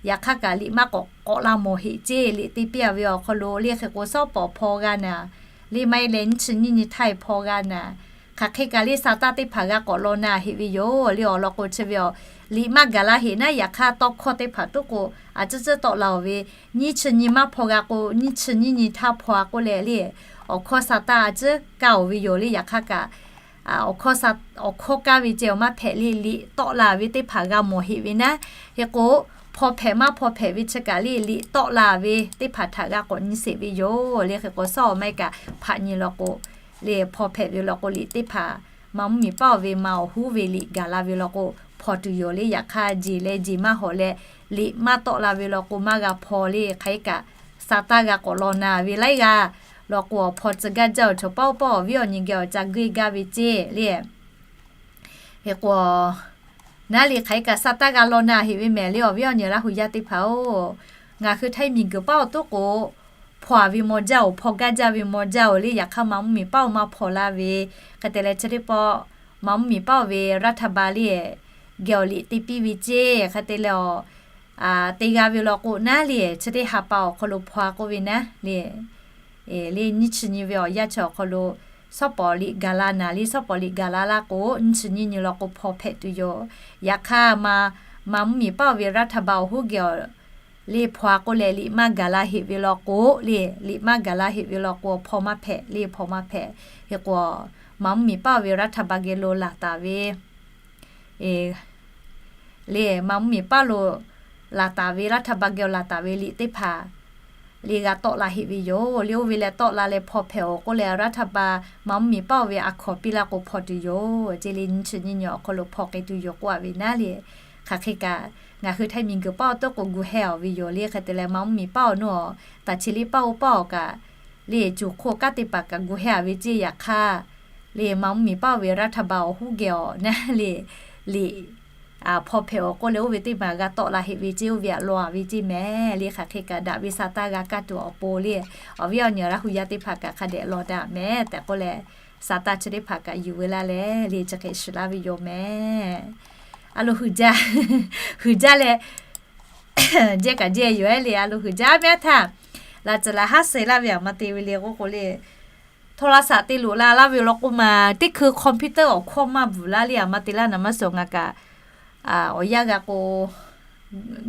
yaꞈ hk'aˇ kaꞈ liꞈ maˇ k'awꞈ k'awꞈ la mawˬ heꞈ ceˇ. Liꞈ te piˇ a ve awˬ hk'aw lo le hk'e k'o shawˉ pawˍ hpaw g'a naˍ le maˇ heˆ leh nyiˇ chi nyiˇ nyi htaˇ hpaw g'a naˍ. Hk'aˬ hk'e kaꞈ le sa taˇ teˇ hpaˍ g'a k'awꞈ law na heꞈ ve yoˬ le awˬ lawn k'o chi ve awˬ liꞈ maˇ gaˬ la heꞈ naˉ yaꞈ hk'aˇ tawˇ hkawˇ teˇ hpaˍ tuˉ k'o a ciˉ ciˉ tawˆ la oˬ ve nyiˇ chi nyi maˇ hpaw g'a k'o nyiˇ chi nyiˇ nyi htaˇ hpaw a k'oˆ leh le awˬ hkawˇ sa taˇ a ciˉ kaˇ oˬ ve yoˬ le yaꞈ hk'aˇ kaꞈ awˬ hkawˇ kaˇ ve ceh awˬ maˇ hpehꞈ le liꞈ tawˆ la ve teˇ hpaˍ g'a mawˬ heꞈ ve naˉ. Hk'e k'o hpaw hpehꞈ maˇ hpaw hpehꞈ ve chi kaꞈ le liꞈ tawˆ la ve teˇ hpaˍ htaꞈ g'a k'awꞈ nyi sheˍ ve yoˬ le hk'e k'o shawˉ awˬ maˇ heˆ kaꞈ hpaꞈ nyi law k'o le hpaw hpehꞈ ve law k'o liꞈ teˇ hpaˍ maˇ mvuhˇmiˬ paˇ oˬ ve maˇ awˬ hoˉ ve liꞈ gaˬ la ve law k'o hpaw tuˬ yoˬ le yaꞈ hk'aˇ jeˬ leh jeˬ maˇ hawꞈ leh liꞈ maˇ tawˆ la ve law k'o maˇ g'a hpaw le hk'aˬ hk'e kaꞈ sa taˇ g'a k'awꞈ law na ve laiˉ g'aˇ law k'o awˬ hpaw tcuh gaˇ jaˇ awˬ chaw paˇ oˇ paˇ awˬ viˉ awˬ nyi geh awˬ ca geuˆ gaˇ ve ceˇ le. Hk'e k'o naˉ le hk'aˬ hk'e kaꞈ sa taˇ g'a law na heꞈ ve mehˍ le awˬ viˉ awˬ nyi Laˇ hu yaˇ teˇ hpaˍ oˬ, ngaˬ hui htaiˇ miˬguiˬ paˇ awˬ toˉ k'o hpaw a ve maw jaˇ oˬ, hpaw gaˇ jaˇ ve maw jaˇ oˬ le yaꞈ hk'aˇ maˇ mvuhˇmiˬ paˇ oˬ maˇ hpaw laˇ ve hk'e te leh chi teˇ pawˆ maˇ mvuhˇmiˬ paˇ oˬ ve รัฐบาล le geh awˬ liꞈ te piˇ ve ceˇ hk'e te leh awˬ te g'a ve law k'o naˉ le chi teˇ ha pa awˬ hk'aw lo hpaw a k'oˆ ve naˉ le le nyiˇ chi nyi ve awˬ yanˇ chi awˬ hk'aw lo shawˉ pawˍ liꞈ gaˬ la naˍ le shawˉ pawˍ liꞈ gaˬ la laˇ k'o nyiˇ chi nyiˇ nyi law k'o hpaw hpehꞈ tuˬ yoˬ. Yaꞈ hk'aˇ maˇ mvuhˇmiˬ paˇ oˬ ve รัฐบาล awˬ hoˉ geh awˬ le hpaw a k'oˆ leh liꞈ maˇ gaˬ la heꞈ ve law k'o le liꞈ maˇ gaˬ la heꞈ ve law k'o hpaw maˇ hpehꞈ le hpaw maˇ hpehꞈ. Hk'e k'o maˇ mvuhˇmiˬ paˇ oˬ ve รัฐบาล geh lo laˬ taˍ ve le maˇ mvuhˇmiˬ paˇ lo laˬ taˍ ve รัฐบาล geh laˬ taˍ ve liꞈ teˇ hpaˍ le g'a tawˆ la heꞈ ve yoˬ le oˇ ve leh tawˆ la leh hpaw hpehꞈ oˬ k'oˆ leh รัฐบาล maˇ mvuhˇmiˬ paˇ oˬ ve a hkawˍ piˇ laˇ k'o hpaw tuˬ yoˬ. Ceˇ le nyiˇ chi nyiˇ nyi awˬ hk'aw lo hpaw k'ai tuˬ yoˬ k'oˆ a ve naˉ le hk'aˬ hk'e kaꞈ ngaˬ hui htaiˇ miˬguiˬ paˇ awˬ toˉ k'o gu hehˇ oˬ ve yoˬ le hk'e te leh maˇ mvuhˇmiˬ paˇ oˬ naˉ awˬ taˍ chi liˇ paˇ oˇ paˇ awˬ kaꞈ le, cuˬ hk'oˆ kanˉ teˇ hpaˍ kaꞈ gu hehˇ a ve ceˇ. Yaꞈ hk'aˇ le, maˇ mvuhˇ miˬ paˆ oˇ ve รัฐบาล awˬ huˉ geh awˬ naˉ le, le, a, hpaw hpehꞈ awˬ k'oˆ leh oˇ ve teˇ maˬ g'a tawˆ la heꞈ ve ceˇ, oˇ ve htaꞈ law a ve ceˇ mehˍ le. Hk'aˬ hk'e kaꞈ daꞈ ve sa taˇ g'a kaˇ tuˬ awˬ pon le, awˬ viˉ awˬ nyi Laˇ hu yaˇ teˇ hpaˍ kaꞈ hk'a dehꞈ law daꞈ mehˍ tehꞈ k'oˆ leh, sa taˇ chi teˇ hpaˍ kaꞈ yuˬ ve laˇ leh le, chi hk'e shiˍ laˇ ve yoˬ mehˍ. A lo hui jaˇ, hui jaˇ leh jehˇ kaꞈ jehˇ yoˬ ehˉ le. A lo hui jaˇ, aˉ mehˉ htaˇ laꞈ ceuˬ laꞈ haˉ suh laˇ ve aˬ ma te ve le k'oˆ k'o le, โทรศัพท์ te loꞈ la laˇ ve law k'o ma, teˇ hkui computer awˬ hkawˇ maˇ bvuhˬ laˇ le, aˬ ma te laˇ naˍ maˇ suh ngaˬ kaꞈ awˬ yanˇ g'a k'o,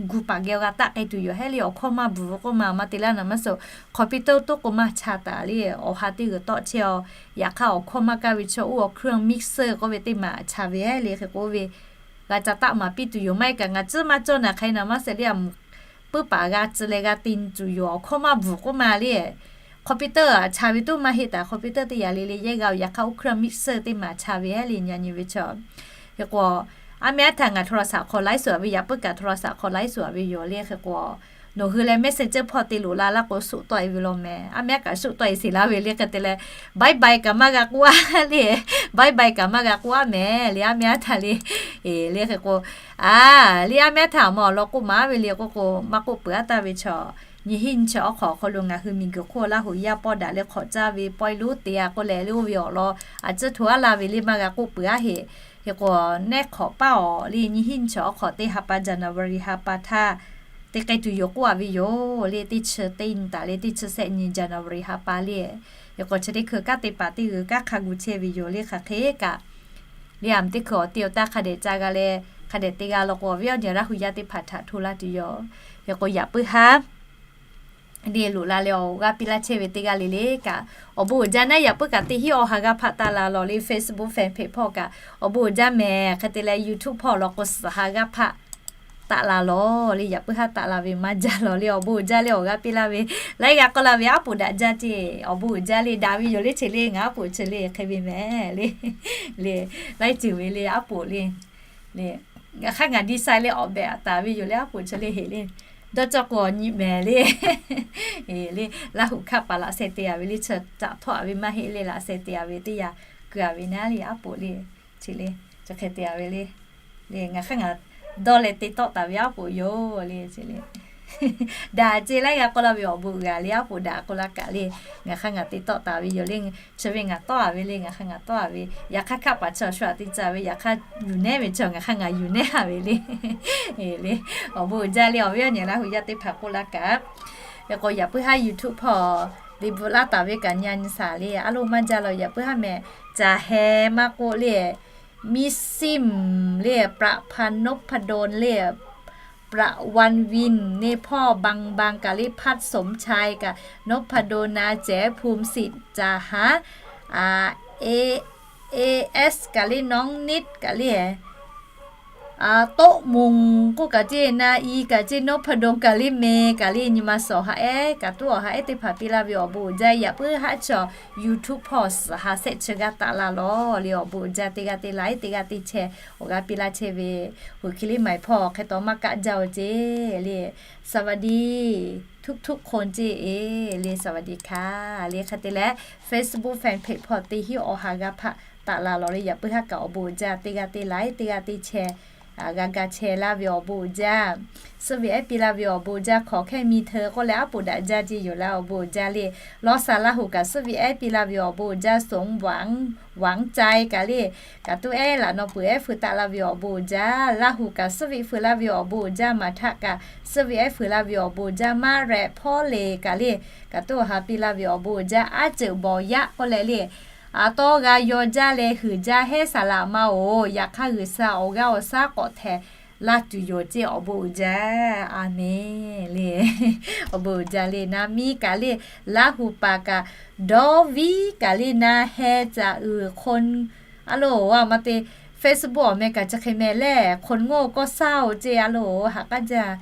gu paˍ geh g'a taˆ k'ai tuˬ yoˬ hehˉ le. Awˬ hkawˇ maˇ bvuhˬ ve k'oˆ ma, aˬ ma te laˇ naˍ maˇ suh computer toˉ k'o maˇ cha taˍ le, awˬ ha teˇ g'uiˬ tawˆ chehˇ a. Yaꞈ hk'aˇ awˬ hkawˇ maˇ kaˇ ve chaw oˇ awˬ เครื่องมิกเซอร์ k'oˆ ve teˇ maˬ cha ve hehˉ le. Hk'e k'o oˇ ve g'a ca taˆ maˍ piˇ tuˬ yoˬ, maˇ heˆ kaꞈ ngaˬ tcuhˉ maˇ cawˇ naˍ hk'aˬ hk'e naˍ maˇ suh le, puiˉ paˍ g'a tcuh leh g'a te tuˬ yoˬ. Awˬ hkawˇ maˇ bvuhˬ k'oˆ ma le, computer aꞈ cha ve tuˉ maˇ heˆ taˍ, computer teˇ yanˇ le le yehˇ g'a oˬ. Yaꞈ hk'aˇ oˇ เครื่องมิกเซอร์ teˇ maˬ cha ve hehˉ le, nyi nyi ve chaw. Hk'e k'o, aˉ mehˉ htaˇ ngaˬ โทรศัพท์ hk'aw laiˉ suhˍ a ve, yaꞈ puiˉ kaꞈ โทรศัพท์ hk'aw laiˉ suhˍ a ve yoˬ le. Hk'e k'o, nawˬ hui leh messenger hpawˇ te loꞈ la laˇ k'o, suˆ tawˆ e ve law mehˍ. Aˉ mehˉ kaꞈ suˆ tawˆ e sheˍ laˇ ve le. Hk'e te leh bye bye kaꞈ maˇ g'a k'oˆ a le, bye bye kaꞈ maˇ g'a k'oˆ a mehˍ le, aˉ mehˉ htaˇ le. E le hk'e k'o, a, le aˉ mehˉ htaˇ aˬ ma awˬ lawn k'oˆ maˍ ve le k'oˆ k'o, maˇ k'oˆ peuˬ a taˍ ve chaw. Nyiˇ hinˉ nyiˇ chi awˬ hk'awꞈ awˬ hk'aw lo ngaˬ hui miˬguiˬ hk'oˆ Laˇ hu yaˇ pawˇ daꞈ leh hk'awꞈ caˇ ve pawehˇ lonˉ te a k'oˆ leh le, oˇ ve awˬ lawn a ciˉ hto aˉ la ve le, maˇ g'a k'oˆ peuˬ a heꞈ. Hk'e k'o, nehˉ hk'awꞈ paˇ awˬ le, nyiˇ hinˉ nyiˇ chi awˬ hk'awꞈ teˇ ha pa January ha pa htaˇ te k'ai tuˬ yoˬ k'oˆ a ve yoˬ le. Teˇ chi teˇ nyi taˍ le, teˇ chi shehˆ nyi January ha pa le. Hk'e k'o chi teˇ hkui kanˉ te paˍ teˇ g'uiˬ kanˉ hk'a gu chehˇ ve yoˬ le. Hk'aˬ hk'e kaꞈ le, aˬ mvuhˇ teˇ hkui awˬ te awˬ taˇ hk'a dehꞈ ca g'a leh, hk'a dehꞈ te g'a law k'o, awˬ viˉ awˬ nyi Laˇ hu yaˇ teˇ hpaˍ htaꞈ hto laˇ tuˬ yoˬ. Hk'e k'o yaꞈ puiˉ haˉ le loꞈ la leh awˬ g'aˇ piˇ laˇ chehˇ ve teˇ g'aˇ le le kaꞈ, awˬ bon uiˍ jaˇ naˉ. Yaꞈ puiˉ kaꞈ teˇ hinˉ awˬ ha g'aˇ hpaˆ taˆ la lawˬ le, Facebook fan page hpawˇ kaꞈ awˬ bon uiˍ jaˇ mehˍ. Hk'e te leh YouTube hpawˇ law k'o suhˍ ha g'aˇ hpaˆ taˆ la lawˬ le. Yaꞈ puiˉ haˉ taˆ la ve maˇ jaˇ lawˬ le, awˬ bon uiˍ jaˇ le awˬ g'aˇ piˇ laˇ ve. Laiˉ g'a k'oˆ la ve, aˉ poꞈ daꞈ jaˇ ceˇ, awˬ bon uiˍ jaˇ le, daꞈ ve yoˬ le. Chi le ngaˬ aˉ poꞈ chi le hk'e ve mehˍ le, le, laiˉ ceuˬ ve le aˉ poꞈ le, le, ngaˬ hk'aˇ ngaˬ design le awˬ behꞈ taˍ ve yoˬ le, aˉ poꞈ chi le heꞈ le. Dawˇ cawˇ k'o awˬ nyi mehˍ le. E le, Laˇ hu hkaˆ paˍ laꞈ sheh te a ve le, chi caꞈ htawˆ a ve maˇ heˆ le, laꞈ sheh te a ve teˇ yanˇ keu a ve naˉ le aˉ poꞈ le. Chi le, chi hk'e te a ve le. Le ngaˬ hk'aˇ ngaˬ dawˇ leh te tawˆ taˍ ve aˉ poꞈ yoˬ le. Chi le, daꞈ ceˇ laiˉ g'a k'oˆ la ve awˬ bon uiˍ g'a le, aˉ poꞈ daꞈ k'oˆ laˇ kaꞈ le. Ngaˬ hk'aˇ ngaˬ te tawˆ taˍ ve yoˬ le. Chi ve ngaˬ tawˆ a ve le, ngaˬ hk'aˇ ngaˬ tawˆ a ve. Yaꞈ hk'aˇ hkaˆ paˍ chi awˬ shu aꞈ te ca ve, yaꞈ hk'aˇ yuˬ nehˉ ve chi ngaˬ hk'aˇ ngaˬ yuˬ nehˉ a ve le. E le, awˬ bon uiˍ jaˇ le, awˬ viˉ awˬ nyi Laˇ hu yaˇ teˇ hpaˍ k'oˆ laˇ kaꞈ. Hk'e k'o yaꞈ puiˉ haˉ YouTube hpawˇ le bvuhꞈ laˇ taˍ ve kaꞈ nyi a nyi shaˍ le, a loˇ maˇ jaˇ lawˬ. Yaꞈ puiˉ haˉ mehˍ, Caˬ heh maˇ k'oˆ le, Miˇ Simˇ le, ประพันธ์ นพดล le, ประวันวิน ne hpawˇ บางบาง kaꞈ le, พัฒน์สมชาย kaꞈ, นพดล na, แจ๋ ภูมิสิทธิ์ Caˬ haˉ, a, e, es kaꞈ le, น้องนิด kaꞈ le, a, Toˆ Mungˍ k'oˆ kaꞈ ceˇ, Na i kaꞈ ceˇ, นพดล kaꞈ le, me kaꞈ le, nyi ma suhˍ awˬ ha ehˉ kaꞈ tuˉ awˬ ha ehˉ teˇ hpaˍ piˇ laˇ ve awˬ bon uiˍ jaˇ. Yaꞈ puiˉ haˉ chaw YouTube hpawˇ suhˍ ha shehˆ chi g'aˇ taˆ la lawˬ le, awˬ bon uiˍ jaˇ. Teˇ g'aˇ teˇ laiˉ, teˇ g'aˇ teˇ chehˇ awˬ g'aˇ piˇ laˇ chehˇ ve, hui hk'e le maiˍ hpawˇ hk'e taw maˇ kaˆ jaˇ oˬ ceˇ le. สวัสดีทุกๆคน ceˇ e le, สวัสดีค่ะ le. Hk'e te leh Facebook fan page hpawˇ teˇ hinˉ awˬ ha g'aˇ hpaˆ taˆ la lawˬ le, yaꞈ puiˉ haˉ kaꞈ awˬ bon uiˍ jaˇ. Teˇ g'aˇ teˇ laiˉ, teˇ g'aˇ teˇ chehˇ g'a ga chehˇ laˇ ve awˬ bon uiˍ jaˇ. Suhˆ ve ehˉ piˇ laˇ ve awˬ bon uiˍ jaˇ. Hk'aˬ hk'e mi hteu k'oˆ leh aˉ poꞈ daꞈ jaˇ ceˇ yoˬ laˇ awˬ bon uiˍ jaˇ le. Lawˇ sha Laˇ hu kaꞈ suhˆ ve ehˉ piˇ laˇ ve awˬ bon uiˍ jaˇ. สมหวัง หวังใจ kaꞈ le, kaꞈ tuˉ ehˉ laꞈ nawˬ peuˬ ehˉ feu taˆ laˇ ve awˬ bon uiˍ jaˇ. Laˇ hu kaꞈ suhˆ ve feu laˇ ve awˬ bon uiˍ jaˇ. Maˍ htaˆ kaꞈ suhˆ ve ehˉ feu laˇ ve awˬ bon uiˍ jaˇ. Maˇ rehꞈ hpawˇ le kaꞈ le, kaꞈ tuˉ awˬ ha piˇ laˇ ve awˬ bon uiˍ jaˇ. Aˉ ceuˬ bawˬ yaˆ k'oˆ leh le, a tawˇ g'a yaw jaˇ leh huiˍ jaˇ hehˉ saˍ laꞈ ma oˬ. Yaꞈ hk'aˇ G'uiˬsha awˬ g'aˇ awˬ shaˉ k'awꞈ htehꞈ laˇ tuˬ yoˬ ceˇ awˬ bon uiˍ jaˇ. A menˬ le. Awˬ bon uiˍ jaˇ le. Na miˇ kaꞈ le, Laˇ hu paˍ kaꞈ, dawˇ viˉ kaꞈ le, na heh caꞈ uiˍ hkon, a loˬ, a ma te Facebook awˬ meh kaꞈ chi hk'e meh lehˬ, hkon ngoˇ kawˇ shaˉ oˬ ceˇ a loˬ, haꞈ k'aˉ jaˇ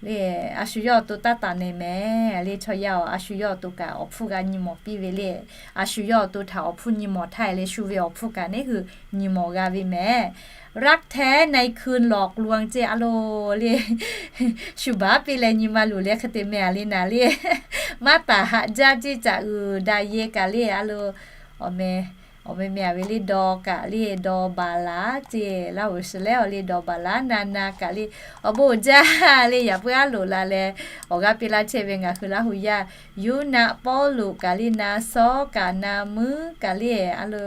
le. A shu yawˇ awˬ to taˇ taˍ nehˬ mehˍ le. Chaw yaˇ oˬ, a shu yawˇ awˬ to kaꞈ awˬ hpfuhˇ g'a nyi mawˬ piˇ ve le. A shu yawˇ awˬ to htaꞈ awˬ hpfuhˇ nyi mawˬ htaˇ le, shu ve awˬ hpfuhˇ kaꞈ neˉ hui nyi mawˬ g'a ve mehˍ. รักแท้ในคืนหลอกลวง ceˇ a loˬ le. Shu baˬ piˇ leh nyi ma luˬ leh hk'e te meh a le naˍ le. Maˇ taˍ haꞈ jaˇ ceˇ, caꞈ uiˍ daꞈ yehˬ kaꞈ le a lo, awˬ meh, awˬ meh meh a ve le dawˬ kaꞈ le dawˬ baˬ laˬ ceˇ, laˇ hoꞈ shiˍ leh awˬ le dawˬ baˬ laˬ na na kaꞈ le, awˬ bon uiˍ jaˇ le. Yaꞈ puiˉ aˉ loꞈ la leh awˬ g'aˇ piˇ laˇ chehˇ ve ngaˬ hui Laˇ hu yaˇ, Yuˇ naˆ Pawˇluꞈ kaꞈ le na Sawˉ kaꞈ na muiˉ kaꞈ le a lo,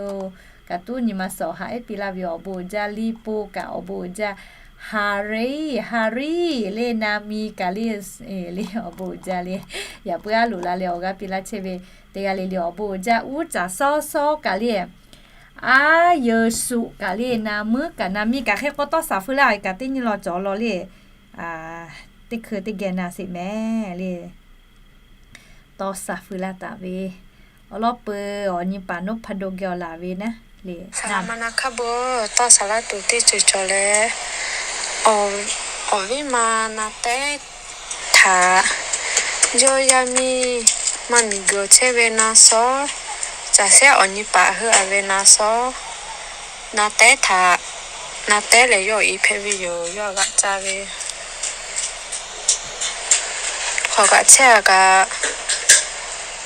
kaꞈ tuˉ nyi ma suhˍ haꞈ ehˉ piˇ laˇ ve awˬ bon uiˍ jaˇ. Liˇ poˇ kaꞈ awˬ bon uiˍ jaˇ. Haˍriˆ, Haˍriˆ le na miˬ kaꞈ le, le awˬ bon uiˍ jaˇ le. Yaꞈ puiˉ aˉ loꞈ la leh awˬ g'aˇ piˇ laˇ chehˇ ve teˇ g'aˇ le le awˬ bon uiˍ jaˇ. Uˉ caˍ Sawˉ, Sawˉ kaꞈ le, Aˉ yeu suꞈ kaꞈ le na muiˉ kaꞈ na miˬ kaꞈ hk'e k'o tawˇ saˍ feu laˇ ve kaꞈ teˇ nyi law cawˬ law le. Teˇ hkui teˇ geh na sheˍ mehˍ le. Tawˇ saˍ feu laˇ taˍ ve awˬ lawn peuˬ awˬ nyi paˍ Noˉ Hpa Do geh awˬ laˬ ve naˉ le. Saˍ laꞈ ma na hk'a bon tawˇ saˍ laˇ tuˬ teˇ ceuˬ cawˬ leh, awˬ viˉ ma na tehˉ htaꞈ yawˇ yaˇ miˇ maˇ miˬ guiˬ chehˇ ve na Sawˉ, caˬ sehˉ awˬ nyi paˍ heuˆ a ve na Sawˉ, na tehˉ htaꞈ, na tehˉ lehˬ yawˇ i hpehꞈ ve yoˬ. Yawˇ g'aꞈ ca ve hk'aw g'aꞈ chehˇ a kaꞈ,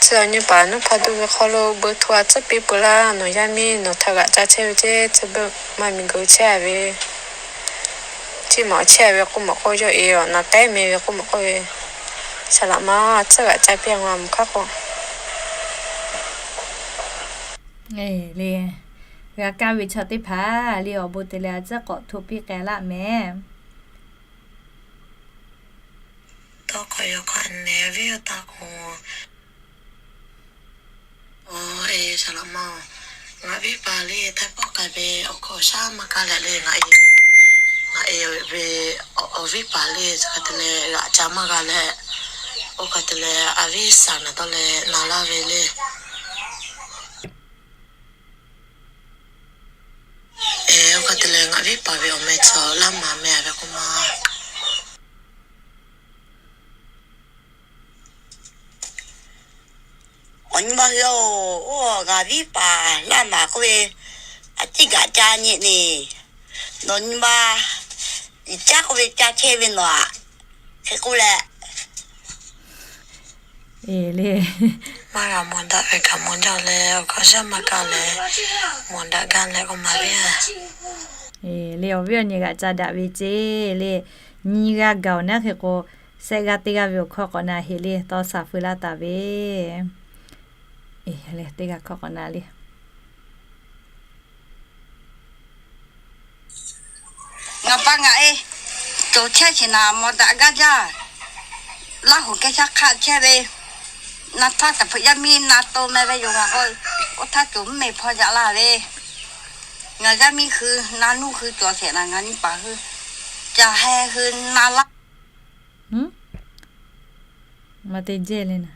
chi awˬ nyi paˍ Noˉ Hpa Do ve hk'aw lo bon hto a tcuhˉ piˇ peuˬ laˇ. Nawˬ yaˇ miˇ nawˬ htaꞈ g'aꞈ ca chehˇ ve ceˇ, chi beuꞈ maˇ miˬ guiˬ chehˇ a ve, chi mawˬ chehˇ a ve k'oˆ maˬ k'oˆ, yawˇ e awˬ na tehˉ meh ve k'oˆ maˬ k'oˆ ve, saˍ laꞈ ma tcuhˉ g'aꞈ ca piˇ a ma mvuhˬ hk'aˇ k'o le. G'a kaˇ ve chaw teˇ hpaˍ le awˬ bon te leh a tcuhˉ k'awꞈ hto piˇ k'ai laˇ mehˍ. Tawˇ hkawꞈ yaw hk'aꞈ nehˬ ve awˬ taˇ k'o, e saˍ laꞈ ma, ngaˬ viˉ paˍ le htaiˍ pawˆ k'ai ve awˬ hkawˇ shaˉ maˇ kaˇ leh le, ngaˬ e, ngaˬ e ve awˬ viˉ paˍ le chi hk'e te leh g'aꞈ ca maˇ g'a leh, oˇ hk'e te leh a viˉ saˍ naˍ tawˇ leh na laˇ ve le. E, oˇ hk'e te leh ngaˬ viˉ paˍ ve awˬ meh chaw laˇ maˍ meh a ve k'oˆ ma. Awˬ nyi ma hui-oˬ, oˇ ngaˬ viˉ paˍ laˇ maˍ k'oˆ ve, a ciˉ gaꞈ ca nyi neˬ, nawˬ nyi ma iˍ caˉ k'oˆ ve ca chehˇ ve nawˬ aꞈ, hk'e k'oˆ leh, e le, maˇ g'a mawˬ daꞈ ve kaꞈ mawˬ jaˇ leh, awˬ hkawˇ shaˉ maˇ kaˇ leh, mawˬ daꞈ gaˇ leh k'oˆ ma le. E le, awˬ viˉ awˬ nyi g'aꞈ ca daꞈ ve ceˇ le. Nyi g'a gaˬ-oˬ naˉ hk'e k'o, sehˆ g'aˇ teˇ g'aˇ ve awˬ hkawˇ k'awꞈ na heꞈ le, tawˇ saˍ feu laˇ taˍ ve. E le, teˇ g'aˇ hkawˇ k'awꞈ na le. Ngaˬ pa ngaˬ e cawˬ chehˇ sheˍ naˍ, mawˬ daꞈ gaˇ jaˇ. Laˇ hoˍ kehˬ shaˉ hk'aˆ chehˇ ve, na htaˇ caˬ hpeuꞈ yaˇ miˇ na to meh ve yoˬ. Ngaˬ k'o, oˇ htaˇ cawˬ mvuhˇ meˬ hpaw yaꞈ la ve, ngaˬ yaˇ miˇ hui na nuˇ hui cawˬ sheˍ naˍ, ngaˬ nyi paˍ hui caˬ heh hui na laˇ. Maˇ te jehˇ le naˍ.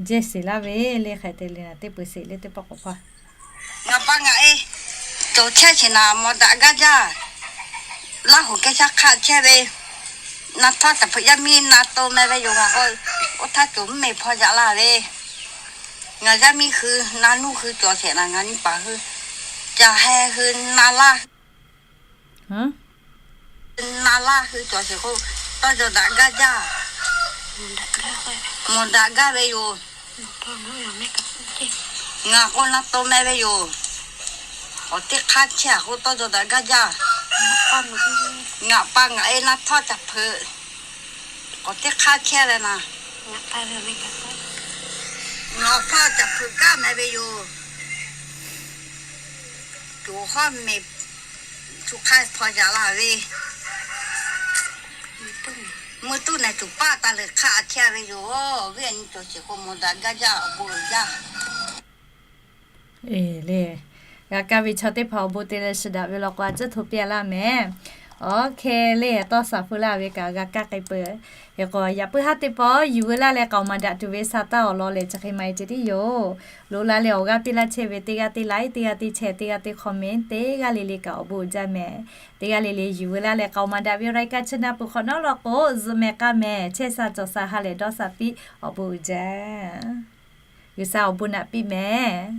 Jehˇ sheˍ laˇ ve le, hk'e te le naˍ, teˇ peu eˬ sheˍ le teˇ pawˆ k'awꞈ hpaˇ. Ngaˬ pa ngaˬ e cawˬ chehˇ sheˍ naˍ, mawˬ daꞈ gaˇ jaˇ. Laˇ hoˍ kehˬ shaˉ hk'aˆ chehˇ ve, na htaˇ caˬ hpeuꞈ yaˇ miˇ na to meh ve yoˬ. Ngaˬ k'o, oˇ htaˇ cawˬ mvuhˇ meˬ hpaw yaꞈ la ve, ngaˬ yaˇ miˇ hui na nuˇ hui cawˬ sheˍ naˍ, ngaˬ nyi paˍ hui caˬ heh hui na laˇ. Na laˇ hui cawˬ sheˍ k'o, tawˇ jaw daꞈ gaˇ jaˇ. Mawˬ daꞈ gaˇ ve yoˬ. Ngaˬ k'o na to meh ve yoˬ. Awˬ teˇ hk'aˇ chehˇ a k'o, tawˇ jaw daꞈ gaˇ jaˇ. Ngaˬ pa ngaˬ e na htaˇ caˬ hpeuꞈ, awˬ teˇ hk'aˇ chehˇ leh naˍ, ngaˬ hpaˇ caˬ hpeuꞈ kaˉ meh ve yoˬ. Coˬ hawˉ meꞈ, coˬ hk'aˇ hpaw yaꞈ la ve, mvuhˇ tuˉ nehˬ coˬ paˇ taˍ leuˬ hk'aˇ a chehˇ ve yoˬ. Awˬ viˉ awˬ nyi cawˬ sheˍ k'o, mawˬ daꞈ gaˇ jaˇ, awˬ bon uiˍ jaˇ. E le, g'a kaˇ ve chaw teˇ hpaˍ awˬ bon te leh shiˍ daꞈ ve law k'o, a tcuhˉ hto piˇ a laˇ mehˍ. Awˬ hk'e le, tawˇ saˍ feu laˇ ve kaꞈ g'a kaˇ k'ai peuˬ. Hk'e k'o, yaꞈ puiˉ haˉ teˇ pawˆ yuˬ veu laˇ leh k'aoˍ maˍ daꞈ tuˬ ve sa taˇ awˬ lawn lehˬ, chi hk'e maˇ heˆ ceh tiˉ yoˬ. Loꞈ la leh awˬ g'aˇ piˇ laˇ chehˇ ve teˇ g'aˇ teˇ like, teˇ g'aˇ teˇ share, teˇ g'aˇ teˇ comment, teˇ g'aˇ le le kaꞈ awˬ bon uiˍ jaˇ mehˍ. Teˇ g'aˇ le le yuˬ veu laˇ leh k'aoˍ maˍ daꞈ ve awˬ รายการ channel peuˬ hk'awꞈ nawˉ law k'o, zuhꞈ mehˍ k'aˇ mehˍ, chehˇ sha cawˬ sha ha lehˬ dawˇ sha piˇ, awˬ bon uiˍ jaˇ. G'uiˬsha awˬ bon naꞈ piˇ mehˍ.